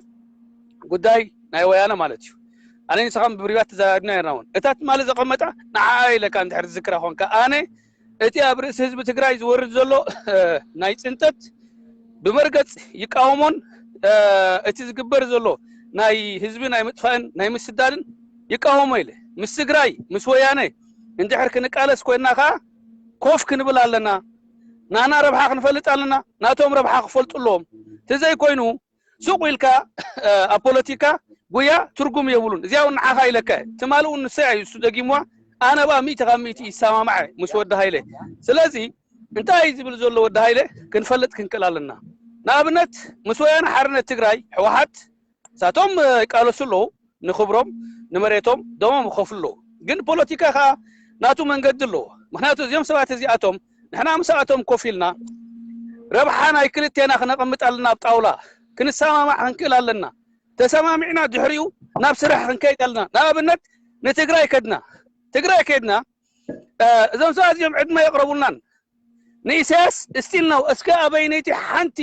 ጉዳይ ናይ ወያነ ማለት እዩ። ኣነ ንስኻን ብብሪባት ተዘራሪብና ነርና እውን። እታ ትማሊ ዘቐመጣ ንዓኣ ኢለካ እንድሕር ዝዝክራ ኾንካ፣ ኣነ እቲ ኣብ ርእሲ ህዝቢ ትግራይ ዝወርድ ዘሎ ናይ ፅንተት ብመርገፅ ይቃወሞን እቲ ዝግበር ዘሎ ናይ ህዝቢ ናይ ምጥፋእን ናይ ምስዳድን ይቃወሞ ኢለ። ምስ ትግራይ ምስ ወያነ እንድሕር ክንቃለስ ኮይንና ከዓ ኮፍ ክንብል ኣለና። ናና ረብሓ ክንፈልጥ ኣለና፣ ናቶም ረብሓ ክፈልጡ ኣለዎም። ተዘይኮይኑ ሱቕ ኢልካ ኣብ ፖለቲካ ጉያ ትርጉም የብሉን። እዚኣ እውን ንዓኻ ኢለካ እየ። ትማሊ እውን ንሰይ እዩ እሱ ደጊምዋ። ኣነ ብኣ ሚእቲ ካብ ሚእቲ ይሰማማዕ ምስ ወዲ ሃይለ። ስለዚ እንታይ እዩ ዝብል ዘሎ ወዲ ሃይለ ክንፈልጥ ክንክእል ኣለና። ንኣብነት ምስ ወያነ ሓርነት ትግራይ ህወሓት እሳቶም ይቃለሱ ኣለዉ፣ ንክብሮም ንመሬቶም ደሞም ይኸፍሉ ኣለዉ። ግን ፖለቲካ ከዓ ናቱ መንገዲ ኣለዎ። ምክንያቱ እዚኦም ሰባት እዚኣቶም ንሕና ምስኣቶም ኮፍ ኢልና ረብሓ ናይ ክልቴና ክነቐምጥ ኣለና ኣብ ጣውላ፣ ክንሰማማዕ ክንክእል ኣለና። ተሰማሚዕና ድሕሪኡ ናብ ስራሕ ክንከይድ ኣለና። ንኣብነት ንትግራይ ከድና ትግራይ ከድና እዞም ሰባት እዚኦም ዕድመ የቕረቡልናን ንኢሳያስ ስቲል ነው እስከ ኣበይነይቲ ሓንቲ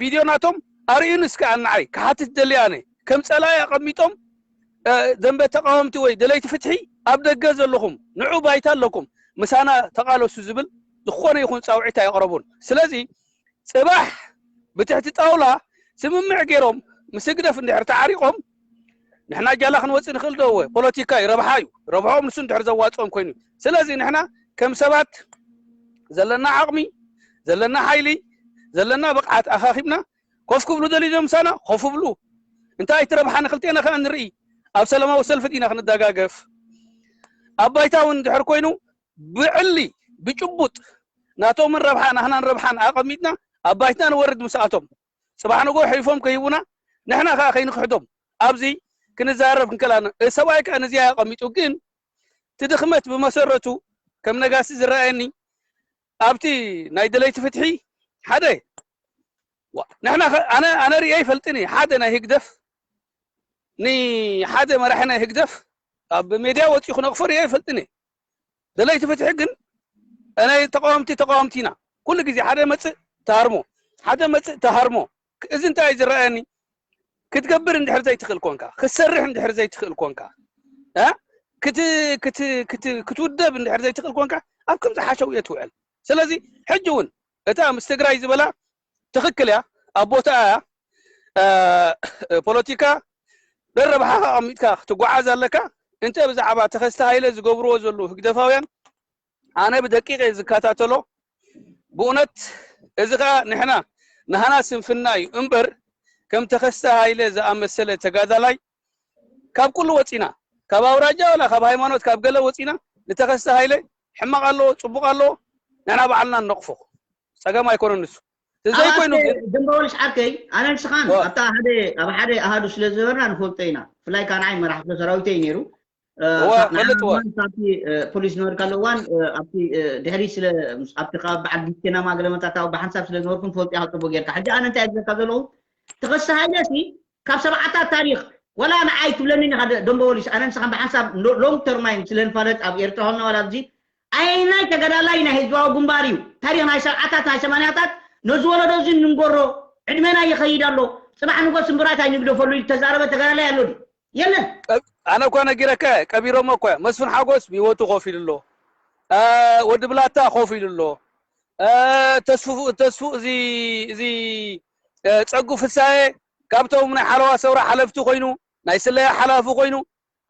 ቪድዮ ናቶም ኣርእዩን እስከ ኣናዓይ ክሓትት ደሊ ኣነ ከም ፀላኢ ኣቐሚጦም ደንበ ተቃወምቲ ወይ ደለይቲ ፍትሒ ኣብ ደገ ዘለኹም ንዑ ባይታ ኣለኩም ምሳና ተቃለሱ ዝብል ዝኾነ ይኹን ፃውዒት ኣየቕረቡን። ስለዚ ፅባሕ ብትሕቲ ጣውላ ስምምዕ ገይሮም ምስ ህግደፍ እንድሕር ተዓሪቆም ንሕና ጃላ ክንወፅእ ንኽእል ዶ? እወ ፖለቲካ እዩ፣ ረብሓ እዩ። ረብሖም ንሱ እንድሕር ዘዋፅኦም ኮይኑ። ስለዚ ንሕና ከም ሰባት ዘለና ዓቕሚ፣ ዘለና ሓይሊ፣ ዘለና ብቕዓት ኣኻኺብና ኮፍ ክብሉ ደልዩ ዶ ምሳና? ኮፍ ብሉ። እንታይ እቲ ረብሓ ንክልቴና ከኣ ንርኢ። ኣብ ሰላማዊ ሰልፊ ዲና ክንደጋገፍ? ኣብ ባይታ እውን እንድሕር ኮይኑ ብዕሊ ብጭቡጥ ናቶምን ረብሓ ናህናን ረብሓን ኣቐሚጥና ኣብ ባይትና ንወርድ ምስኣቶም። ፅባሕ ንጎ ሕሊፎም ከይቡና ንሕና ከዓ ከይንክሕዶም ኣብዚ ክንዛረብ ክንከላና ሰብኣይ ከዓ ነዚኣ ኣቐሚጡ ግን እቲ ድኽመት ብመሰረቱ ከም ነጋሲ ዝረኣየኒ ኣብቲ ናይ ደለይቲ ፍትሒ ሓደ ንሕና ኣነ ኣነ ርእየ ይፈልጥን ሓደ ናይ ህግደፍ ንሓደ መራሒ ናይ ህግደፍ ኣብ ሜድያ ወፂኡ ክነቕፎ ርእየ ይፈልጥን ደለይቲ ፍትሒ ግን ናይ ተቃወምቲ ተቃወምቲ ኢና ኩሉ ግዜ ሓደ መፅእ ተሃርሞ ሓደ መፅእ ተሃርሞ እዚ እንታይ ዝረኣየኒ ክትገብር እንድሕር ዘይትኽእል ኮንካ ክትሰርሕ እንድሕር ዘይትኽእል ኮንካ ክትውደብ እንድሕር ዘይትኽእል ኮንካ ኣብ ከምዚ ሓሸውየ ትውዕል ስለዚ ሕጂ እውን እታ ምስ ትግራይ ዝበላ ትኽክል እያ ኣብ ቦታኣ እያ ፖለቲካ ደረብሓኻ ኣቐሚጥካ ክትጓዓዝ ኣለካ። እንተ ብዛዕባ ተኸስተ ሃይለ ዝገብርዎ ዘለዉ ህግደፋውያን ኣነ ብደቂቕ እየ ዝከታተሎ። ብእውነት እዚ ኸኣ ንሕና ናህና ስንፍና እዩ እምበር ከም ተኸስተ ሃይለ ዝኣመሰለ ተጋዳላይ ካብ ኩሉ ወጺና ካብ ኣውራጃ ወላ ካብ ሃይማኖት ካብ ገለ ወጺና ንተኸስተ ሃይለ ሕማቕ ኣለዎ ጽቡቕ ኣለዎ ንሕና ባዕልና ንነቕፎ ጸገም ኣይኮነን ንሱ ዘይኮይኑ ግን ደንበወልሽ ዓርከይ ኣነ ንስኻን ኣብታ ሓደ ኣብ ሓደ ኣሃዱ ስለ ዝነበርና ንፈልጦ ኢና ብፍላይ ከዓ ንዓይ መራሕቲ ሰራዊተይ ነይሩ ፈልጥዎ ፖሊስ ነበርካ ኣለዋን ኣብቲ ድሕሪ ስለ ኣብቲ ከባቢ በዓል ዲስቴና ማገለመታ ካብ ብሓንሳብ ስለ ዝነበርኩ ንፈልጦ ኢኻ ፅቡቅ ጌርካ ሕጂ ኣነ እንታይ ዝብለካ ዘለኹ ተኸሲ ሃይለሲ ካብ ሰብዓታት ታሪክ ወላ ንዓይ ትብለኒ ኢኻ ደንበ ወሊስ ኣነ ንስኻን ብሓንሳብ ሎንግ ተርማይም ስለ ንፋለጥ ኣብ ኤርትራ ኾልና ወላ ኣብዚ ኣይናይ ተጋዳላይ ናይ ህዝባዊ ግንባር እዩ ታሪክ ናይ ሰብዓታት ናይ ሰማንያታት ነዚ ወለዶ እዚ ንንገሮ ዕድመና ይኸይድ ኣሎ ፅባሕ ንጎ ስምብራት ኣይንግደፈሉ ኢሉ ተዛረበ ተጋዳላይ ኣሎ ድዩ የለን ኣነ እኳ ነጊረካ ቀቢሮሞ እኳ መስፍን ሓጎስ ብህይወቱ ኮፍ ኢሉ ኣሎ ወዲ ብላታ ኮፍ ኢሉ ኣሎ ተስፉ ተስፉ እዚ እዚ ጸጉ ፍሳየ ካብቶም ናይ ሓለዋ ሰውራ ሓለፍቲ ኮይኑ ናይ ስለያ ሓላፊ ኮይኑ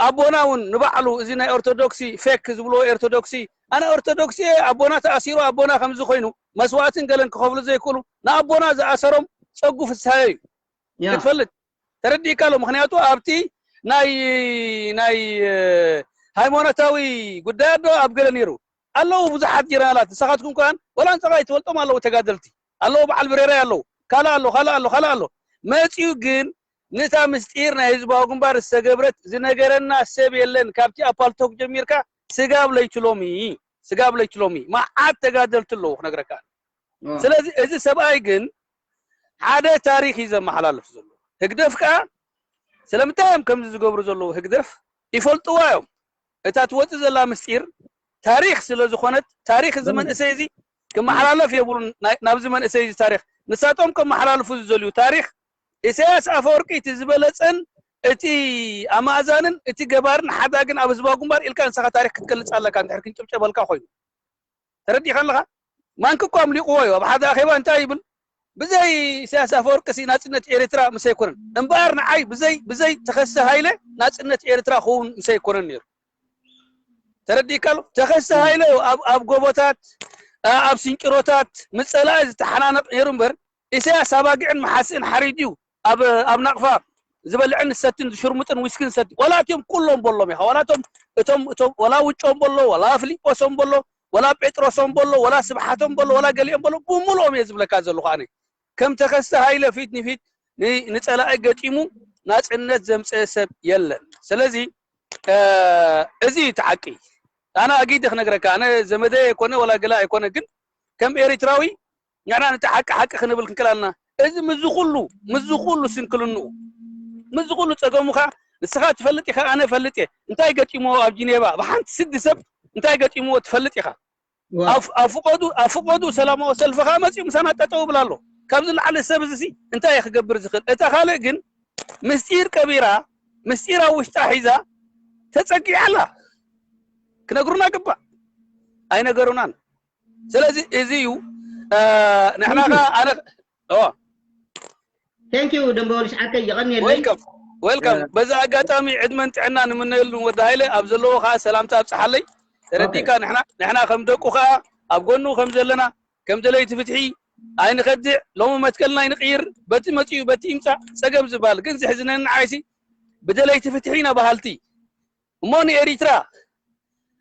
ኣቦና እውን ንባዕሉ እዚ ናይ ኦርቶዶክሲ ፌክ ዝብልዎ ኦርቶዶክሲ ኣነ ኦርቶዶክሲ ኣቦና ተኣሲሩ ኣቦና ከምዚ ኮይኑ መስዋዕትን ገለን ክኸፍሉ ዘይክእሉ ንኣቦና ዝኣሰሮም ጸጉ ፍሳየ እዩ ክትፈልጥ ተረዲእካ ኣሎ ምክንያቱ ኣብቲ ናይ ናይ ሃይማኖታዊ ጉዳያት ዶ ኣብ ገለ ነይሩ ኣለዉ ብዙሓት ጀነራላት ንስኻትኩም ከኣን ወላ ንፀቓይ ትፈልጦም ኣለዉ ተጋደልቲ ኣለዉ በዓል ብሬራይ ኣለዉ ካልእ ኣሎ ካልእ ኣሎ ካልእ ኣሎ መፂኡ ግን ንእታ ምስጢር ናይ ህዝባዊ ግንባር ዝተገብረት ዝነገረና ሰብ የለን ካብቲ ኣፓልቶክ ጀሚርካ ስጋብ ለይትሎሚ ስጋብ ለይትሎሚ መዓት ተጋደልቲ ኣለዉ ክነግረካ ስለዚ እዚ ሰብኣይ ግን ሓደ ታሪክ እዩ ዘመሓላልፍ ዘሎ ህግደፍ ከዓ ስለምንታይ እዮም ከምዚ ዝገብሩ ዘለዉ ህግደፍ ይፈልጥዋ እዮም እታ ትወፅእ ዘላ ምስጢር ታሪክ ስለ ዝኾነት ታሪክ እዚ መንእሰይ እዚ ክመሓላለፍ የብሉን ናብዚ መንእሰይ እዚ ታሪክ ንሳቶም ከመሓላልፉ ዝደልዩ ታሪክ ኢሳያስ ኣፈወርቂ እቲ ዝበለፀን እቲ ኣማእዛንን እቲ ገባርን ሓዳግን ኣብ ህዝባዊ ግንባር ኢልካ ንስኻ ታሪክ ክትገልፅ ኣለካ እንድሕር ክንጭብጨበልካ ኮይኑ ተረዲኻ ኣለኻ ማንክ እኮ ኣምሊቕዎ እዩ ኣብ ሓደ ኣኼባ እንታይ ይብል ብዘይ ኢሳያስ ኣፈወርቂ ሲ ናፅነት ኤርትራ ምስ ኣይኮነን እምበኣር ንዓይ ብዘይ ብዘይ ተኸስተ ሃይለ ናፅነት ኤርትራ ክውን ምስ ኣይኮነን ነይሩ ተረዲእካ ኣሎ ተኸስተ ሃይለ ኣብ ጎቦታት ኣብ ስንጭሮታት ምስ ፀላኢ ዝተሓናነቕ ነይሩ እምበር ኢሳያስ ኣባጊዕን መሓስእን ሓሪድ እዩ ኣብ ኣብ ናቕፋ ዝበልዕን ዝሰትን ዝሽርሙጥን ዊስክን ዝሰቲ ዋላ እቲኦም ኩሎም በሎም ኢኻ ዋላ እቶም እቶም እቶም ዋላ ውጮም በሎ ዋላ ፍሊጶሶም በሎ ዋላ ጴጥሮሶም በሎ ዋላ ስብሓቶም በሎ ዋላ ገሊኦም በሎ ብምልኦም እየ ዝብለካ ዘለኹ ኣነ ከም ተኸስተ ሃይለ ፊት ንፊት ንፀላኢ ገጢሙ ናፅነት ዘምፀአ ሰብ የለን ስለዚ እዚ እዩ እቲ ሓቂ ኣነ ኣጊዲ ክነግረካ ኣነ ዘመደ ኣይኮነ ዋላ ገላ ኣይኮነ ግን ከም ኤሪትራዊ ንሕና ነቲ ሓቂ ሓቂ ክንብል ክንክላልና እዚ ምዚ ኩሉ ምዚ ኩሉ ስንክልንኡ ምዚ ኩሉ ፀገሙ ከዓ ንስኻ ትፈልጥ ኢኻ ኣነ ፈልጥ እየ እንታይ ገጢምዎ ኣብ ጂኔቫ ብሓንቲ ስዲ ሰብ እንታይ ገጢምዎ ትፈልጥ ኢኻ ኣብ ፍቆዱ ሰላማዊ ሰልፊ ከዓ መፂኡ ምሳና ጠጠው ይብል ኣሎ ካብዚ ላዕሊ ሰብ እዚ እንታይ እየ ክገብር ዝኽእል እታ ካልእ ግን ምስጢር ቀቢራ ምስጢር ኣብ ውሽጣ ሒዛ ተፀጊዓ ኣላ ክነግሩና ግባእ ኣይነገሩናን ስለዚ እዚ እዩ ንሕና ከ ኣነ Thank you ደንበ ወልሽ ዓርከይ የቐንየለይ። Welcome welcome። በዚ ኣጋጣሚ ዕድመን ጥዕና ንምነየሉ ንወዲ ሃይለ ኣብ ዘለዎ ከዓ ሰላምታ ኣብፅሓለይ። ተረዲእካ ንሕና ንሕና ከም ደቁ ከዓ ኣብ ጎኑ ከም ዘለና ከም ደለይቲ ፍትሒ ኣይንኸድዕ ሎሚ መትከልና ኣይንቕይር በቲ መፂኡ በቲ ይምፃእ ፀገም ዝበሃል ግን ዝሕዝነኒ ንዓይሲ ብደለይቲ ፍትሒ ኢና በሃልቲ እሞ ንኤሪትራ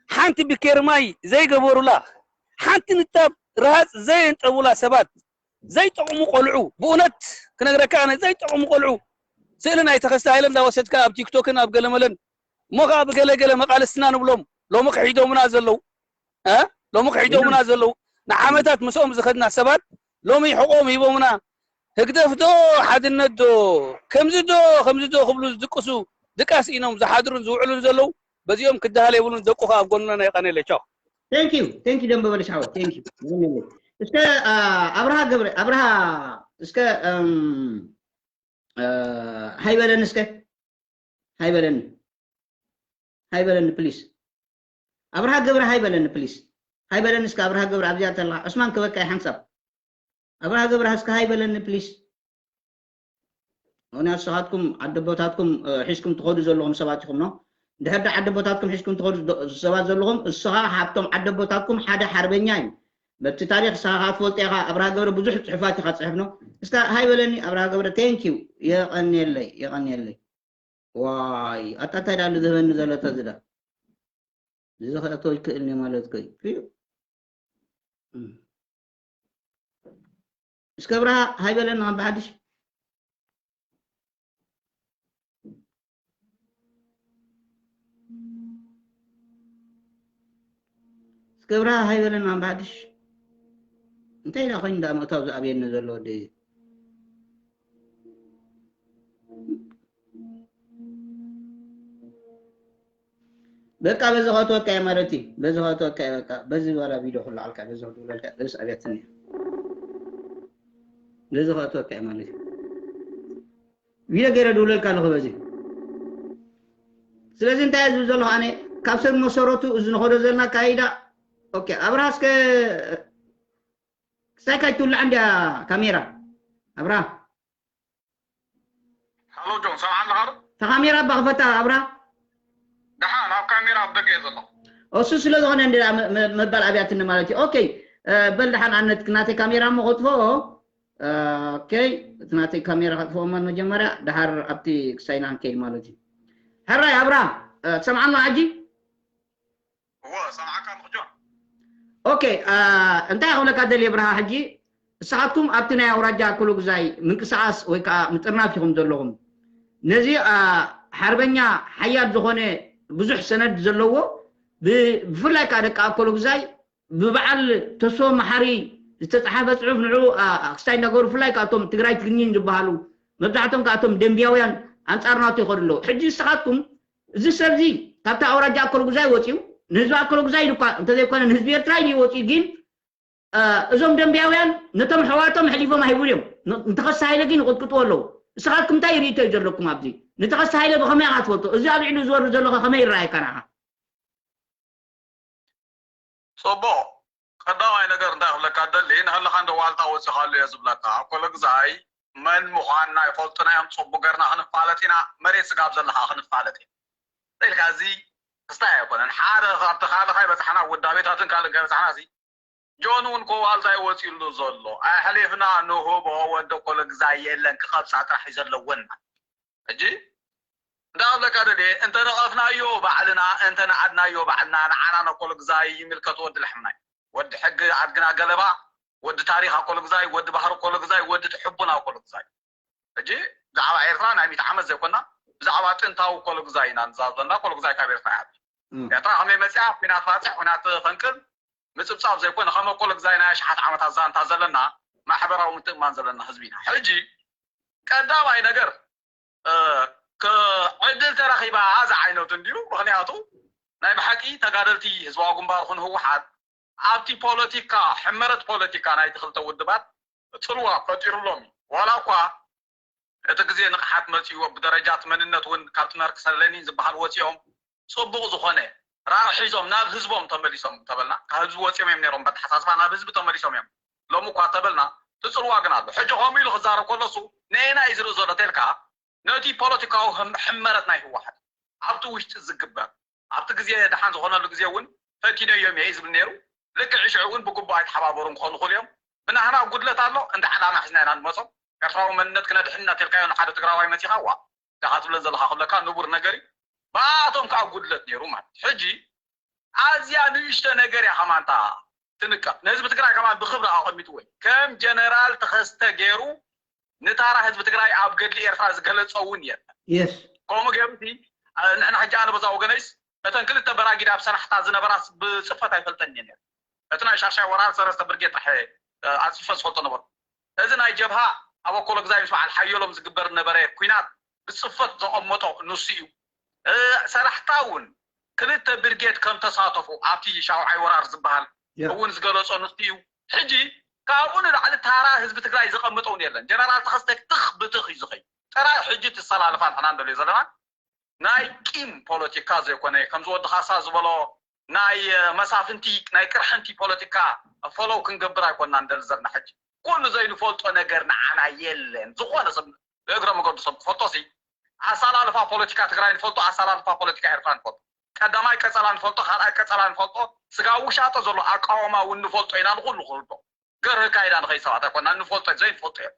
ሓንቲ ብኬርማይ ዘይገበሩላ ሓንቲ ንታብ ረሃፅ ዘየንጠቡላ ሰባት ዘይጠቕሙ ቆልዑ ብእውነት ክነግረካ ኣነ ዘይጠቕሙ ቆልዑ ስእሊ ናይ ተኸስተ ሃይለ እንዳወሰድካ ኣብ ቲክቶክን ኣብ ገለመለን እሞ ከዓ ብገለገለ መቃልስትና ንብሎም ሎሚ ክሒዶምና ዘለዉ እ ሎሚ ክሒዶምና ዘለዉ ንዓመታት ምስኦም ዝኸድና ሰባት ሎሚ ሕቆም ሂቦምና ህግደፍ ዶ ሓድነት ዶ ከምዚ ዶ ከምዚ ዶ ክብሉ ዝድቅሱ ድቃስ ኢኖም ዝሓድሩን ዝውዕሉን ዘለዉ በዚኦም ክደሃል የብሉን ደቁ ከዓ ኣብ ጎንና ናይ ቀነለ ቻው Thank you thank you ደንበ በልሽ ሓወይ thank you እስከ ኣብርሃ ገብረ ኣብርሃ እስከ ሃይበለኒ እስከ ሃይበለኒ ሃይበለኒ please ኣብርሃ ገብረ ሃይበለኒ please ሃይበለኒ እስከ ኣብርሃ ገብረ ኣብዚኣ ተላ ዑስማን ክበካ ሓንሳብ ኣብርሃ ገብረ እስከ ሃይበለኒ please ምክንያቱ ንስኻትኩም ዓደቦታትኩም እ፣ ሒዝኩም ትኸዱ ዘለኹም ሰባት ኢኹም ኖ። ድሕር ዳ ዓደቦታትኩም ሒዝኩም ትኸዱ ዶ- ሰባት ዘለኹም፣ እስኻ ካብቶም ዓደቦታትኩም ሓደ ሓርበኛ እዩ። በቲ ታሪክ እስኻ ትፈልጦ ኢኻ። ኣብርሃ ገብረ ብዙሕ ፅሑፋት ኢኻ ፅሕፍ ኖ። እስካ ሃይ በለኒ ኣብርሃ ገብረ። ቴንኪዩ። የቐንየለይ፣ የቐንየለይ። ዋይ ኣታ እንታይ ዳሉ ዝህበኒ ዘሎ ተዝዳ እዚ ክእቶ ይክእል ኒ ማለት ኮይ እዩ። እስከ ብርሃ ሃይበለና ብሓድሽ እስከ ብርሃ ሃይበለና ብሓድሽ እንታይ ኢላ ኮይኑ እንዳ ምእታው ዝኣብየኒ ዘሎ ወደ በቃ በዚ ከእትወካ እየ ማለት እዩ። በዚ ከእትወካ እየ በቃ በዚ ዋላ ቪድዮ ክለዓልካ በዚ ክድውለልካ በዚ ኣብያትኒ እየ። በዚ ከእትወካ እየ ማለት እዩ። ቪድዮ ገይረ ድውለልካ ኣለኹ በዚ። ስለዚ እንታይ እየ ዝብል ዘለኹ ኣነ ካብ ሰብ መሰረቱ እዚ ንኸዶ ዘለና ካይዳ ኦኬ ኣብርሃ እስከ ክሳይ ካይትውላዕ እንድያ ካሜራ ኣብርሃ ሃሎ ጆን ሰምዓ ኣለኻ ዶ? ተኻሜራ ባኽፈታ ኣብራ ደሓን ኣብ ካሜራ ኣብ ደገ እየ ዘለኹ። እሱ ስለ ዝኾነ እንደ መባል ኣብያትኒ ማለት እዩ። ኦኬ በል ደሓን ኣነት ናተይ ካሜራ እሞ ከጥፍኦ። ኦኬ እቲ ናተይ ካሜራ ከጥፍኦ እሞ መጀመርያ ደሓር ኣብቲ ክሳይና ንከይድ ማለት እዩ። ሕራይ ኣብራ ትሰምዓና ሕጂ? እወ ሰምዓካ ኣለኹ ጆን። ኦኬ እንታይ ክብለካ ደልየ ብርሃ ሕጂ ንስኻትኩም ኣብቲ ናይ ኣውራጃ ኣክሎ ግዛይ ምንቅስቃስ ወይ ከዓ ምጥርናፍ ኢኹም ዘለኹም ነዚ ሓርበኛ ሓያል ዝኾነ ብዙሕ ሰነድ ዘለዎ ብፍላይ ከዓ ደቂ ኣክሎ ግዛይ ብበዓል ተስፎ መሓሪ ዝተፅሓፈ ፅሑፍ ንዑ ክስታይ ነገሩ ብፍላይ ከዓ እቶም ትግራይ ትግርኝን ዝበሃሉ መብዛሕቶም ከዓ እቶም ደንብያውያን ኣንፃር ናቱ ይኸዱ ኣለዉ ሕጂ ንስኻትኩም እዚ ሰብ እዚ ካብቲ ኣውራጃ ኣኮለጉዛይ ወፂኡ ንህዝቢ ኣኮለጉዛይ ኢሉ እኳ እንተዘይኮነ ንህዝቢ ኤርትራ ኢሉ እዩ ወፂኡ ግን እዞም ደንብያውያን ነቶም ኣሕዋቶም ኣሕሊፎም ኣይህቡን እዮም ንተኸሲ ሃይለ ግን ይቕጥቅጥዎ ኣለዉ ንስኻትኩም እንታይ ርእቶ እዩ ዘለኩም ኣብዚ ንተኸሲ ሃይለ ብኸመይ ኢኻ ትፈልጦ እዚ ኣልዒሉ ዝወርድ ዘሎ ከ ከመይ ይረኣየካ ንዓኻ ፅቡቕ ቀዳማይ ነገር እንታይ ክብለካ ደሊ ንሃለኻ እንደ ዋልታ ወፂኻሉ እየ ዝብለካ ኣኮለግዛይ መን ምዃንና ይፈልጡና እዮም ፅቡቅ ገርና ክንፋለጥ ኢና መሬት ስጋብ ዘለካ ክንፋለጥ ኢና ኢልካ እዚ ክስታይ ኣይኮነን ሓደ ካብቲ ካልእ ካይበፃሕና ውዳቤታትን ካልእ ካይበፃሕና እዚ ጆን እውን ኮዋልታ እዩ ወፂሉ ዘሎ ኣሕሊፍና ንህቦ ወዲ ኣኮለግዛይ የለን ክቐብፃ ጥራሕ እዩ ዘለወና ሕጂ እንዳ ክብለካ ደልየ እንተ ነቐፍናዮ ባዕልና እንተ ነዓድናዮ ባዕልና ንዓና ነኮሎ ግዛይ ይምልከት ወዲ ለሕምና እዩ ወዲ ሕጊ ኣድግና ገለባ ወዲ ታሪኽ ኣኮሎ ግዛይ ወዲ ባህሪ ኮሎ ግዛይ ወዲ ትሕቡን ኣኮሎ ግዛይ ሕጂ ብዛዕባ ኤርትራ ናይ ሚት ዓመት ዘይኮና ብዛዕባ ጥንታዊ ኮሎ ግዛይ ኢና ንዛብ ዘለና ኮሎ ግዛይ ካብ ኤርትራ ይዓቢ ኤርትራ ከመይ መፅኣ ኩናት ባፅሕ ኩናት ፈንቅል ምፅብፃብ ዘይኮነ ከመ ኮሎ ግዛይ ናይ ኣሽሓት ዓመታት ዛንታ ዘለና ማሕበራዊ ምትእማን ዘለና ህዝቢ ኢና ሕጂ ቀዳማይ ነገር ዕድል ተረኺባ ዝዓይነቱ እንድዩ ምክንያቱ ናይ ብሓቂ ተጋደልቲ ህዝባዊ ግንባር ኹን ህወሓት ኣብቲ ፖለቲካ ሕመረት ፖለቲካ ናይቲ ክልተ ውድባት ፅልዋ ፈጢሩሎም እዩ ዋላ እኳ እቲ ግዜ ንቕሓት መፅእዎ ብደረጃ እቲ መንነት እውን ካብቲ መርክ ሰለኒን ዝበሃል ወፂኦም ፅቡቕ ዝኾነ ራዕ ሒዞም ናብ ህዝቦም ተመሊሶም እንተበልና ካብ ህዝቢ ወፂኦም እዮም ነይሮም በተሓሳስባ ናብ ህዝቢ ተመሊሶም እዮም ሎሚ እኳ ተበልና ትፅልዋ ግን ኣሎ ሕጂ ከምኡ ኢሉ ክዛረብ ከሎ እሱ ነየና እዩ ዝርኢ ዘሎ ተልካ ነቲ ፖለቲካዊ ሕመረት ናይ ህወሓት ኣብቲ ውሽጢ ዝግበር ኣብቲ ግዜ ደሓን ዝኾነሉ ግዜ እውን ፈቲነዮም እየ ዝብል ነይሩ ልክዕ ሽዑ እውን ብግቡእ ኣይተሓባበሩን ክኾኑ ይኽእሉ እዮም ብናህና ጉድለት ኣሎ እንደ ዓላማ ሒዝና ኢና ንመፆም ኤርትራዊ መንነት ክነድሕን እናተልካዮ ንሓደ ትግራዋይ መፂኻ ዋ ዳኻ ትብለን ዘለኻ ክብለካ ንቡር ነገር እዩ ብኣቶም ከዓ ጉድለት ነይሩ ማለት ሕጂ ኣዝያ ንእሽተ ነገር እያ ከማንታ ትንቀፍ ንህዝቢ ትግራይ ከማን ብክብሪ ኣቐሚጥዎ እዩ ከም ጀነራል ተኸስተ ገይሩ ንታራ ህዝቢ ትግራይ ኣብ ገድሊ ኤርትራ ዝገለፀ እውን የለን ከምኡ ገይሩ እቲ ንሕና ሕጂ ኣነ በዛ ወገነይስ እተን ክልተ በራጊድ ኣብ ሰላሕታ ዝነበራስ ብፅፈት ኣይፈልጠን እየ ነይረ እቲ ናይ ሻሻይ ወራር ሰለስተ ብርጌድ ጥራሕ ኣፅፈ ዝፈልጦ ነበርኩ እዚ ናይ ጀብሃ ኣብ ኣኮሎ ግዛይ ምስ በዓል ሓየሎም ዝግበር ነበረ ኩናት ብፅፈት ዘቐመጦ ንሱ እዩ ሰላሕታ እውን ክልተ ብርጌድ ከም ተሳተፉ ኣብቲ ሻውዓይ ወራር ዝበሃል እውን ዝገለፆ ንሱ እዩ ሕጂ ካብኡ ንላዕሊ ታራ ህዝቢ ትግራይ ዘቐምጠ እውን የለን ጀነራል ተኸስተ ትኽ ብትኽ እዩ ዝኸይ ጥራይ ሕጂ ትሰላለፋ ንሕና ንደልዮ ዘለና ናይ ቂም ፖለቲካ ዘይኮነ ከምዚ ወዲ ካሳ ዝበሎ ናይ መሳፍንቲ ናይ ቅርሕንቲ ፖለቲካ ፈለው ክንገብር ኣይኮና ንደሊ ዘለና ሕጂ ኩሉ ዘይንፈልጦ ነገር ንዓና የለን ዝኾነ ሰብ ብእግረ መገዱ ሰብ ክፈልጦ ሲ ኣሰላልፋ ፖለቲካ ትግራይ ንፈልጦ፣ ኣሰላልፋ ፖለቲካ ኤርትራ ንፈልጦ፣ ቀዳማይ ቀጸላ ንፈልጦ፣ ካልኣይ ቀጸላ ንፈልጦ፣ ስጋዊ ውሻጦ ዘሎ ኣቃውማ እውን ንፈልጦ ኢና። ንኹሉ ክርዶ ገርህ ካይዳ ንኸይድ ሰባት ኣይኮና ንፈልጦ፣ ዘይንፈልጦ እዮም።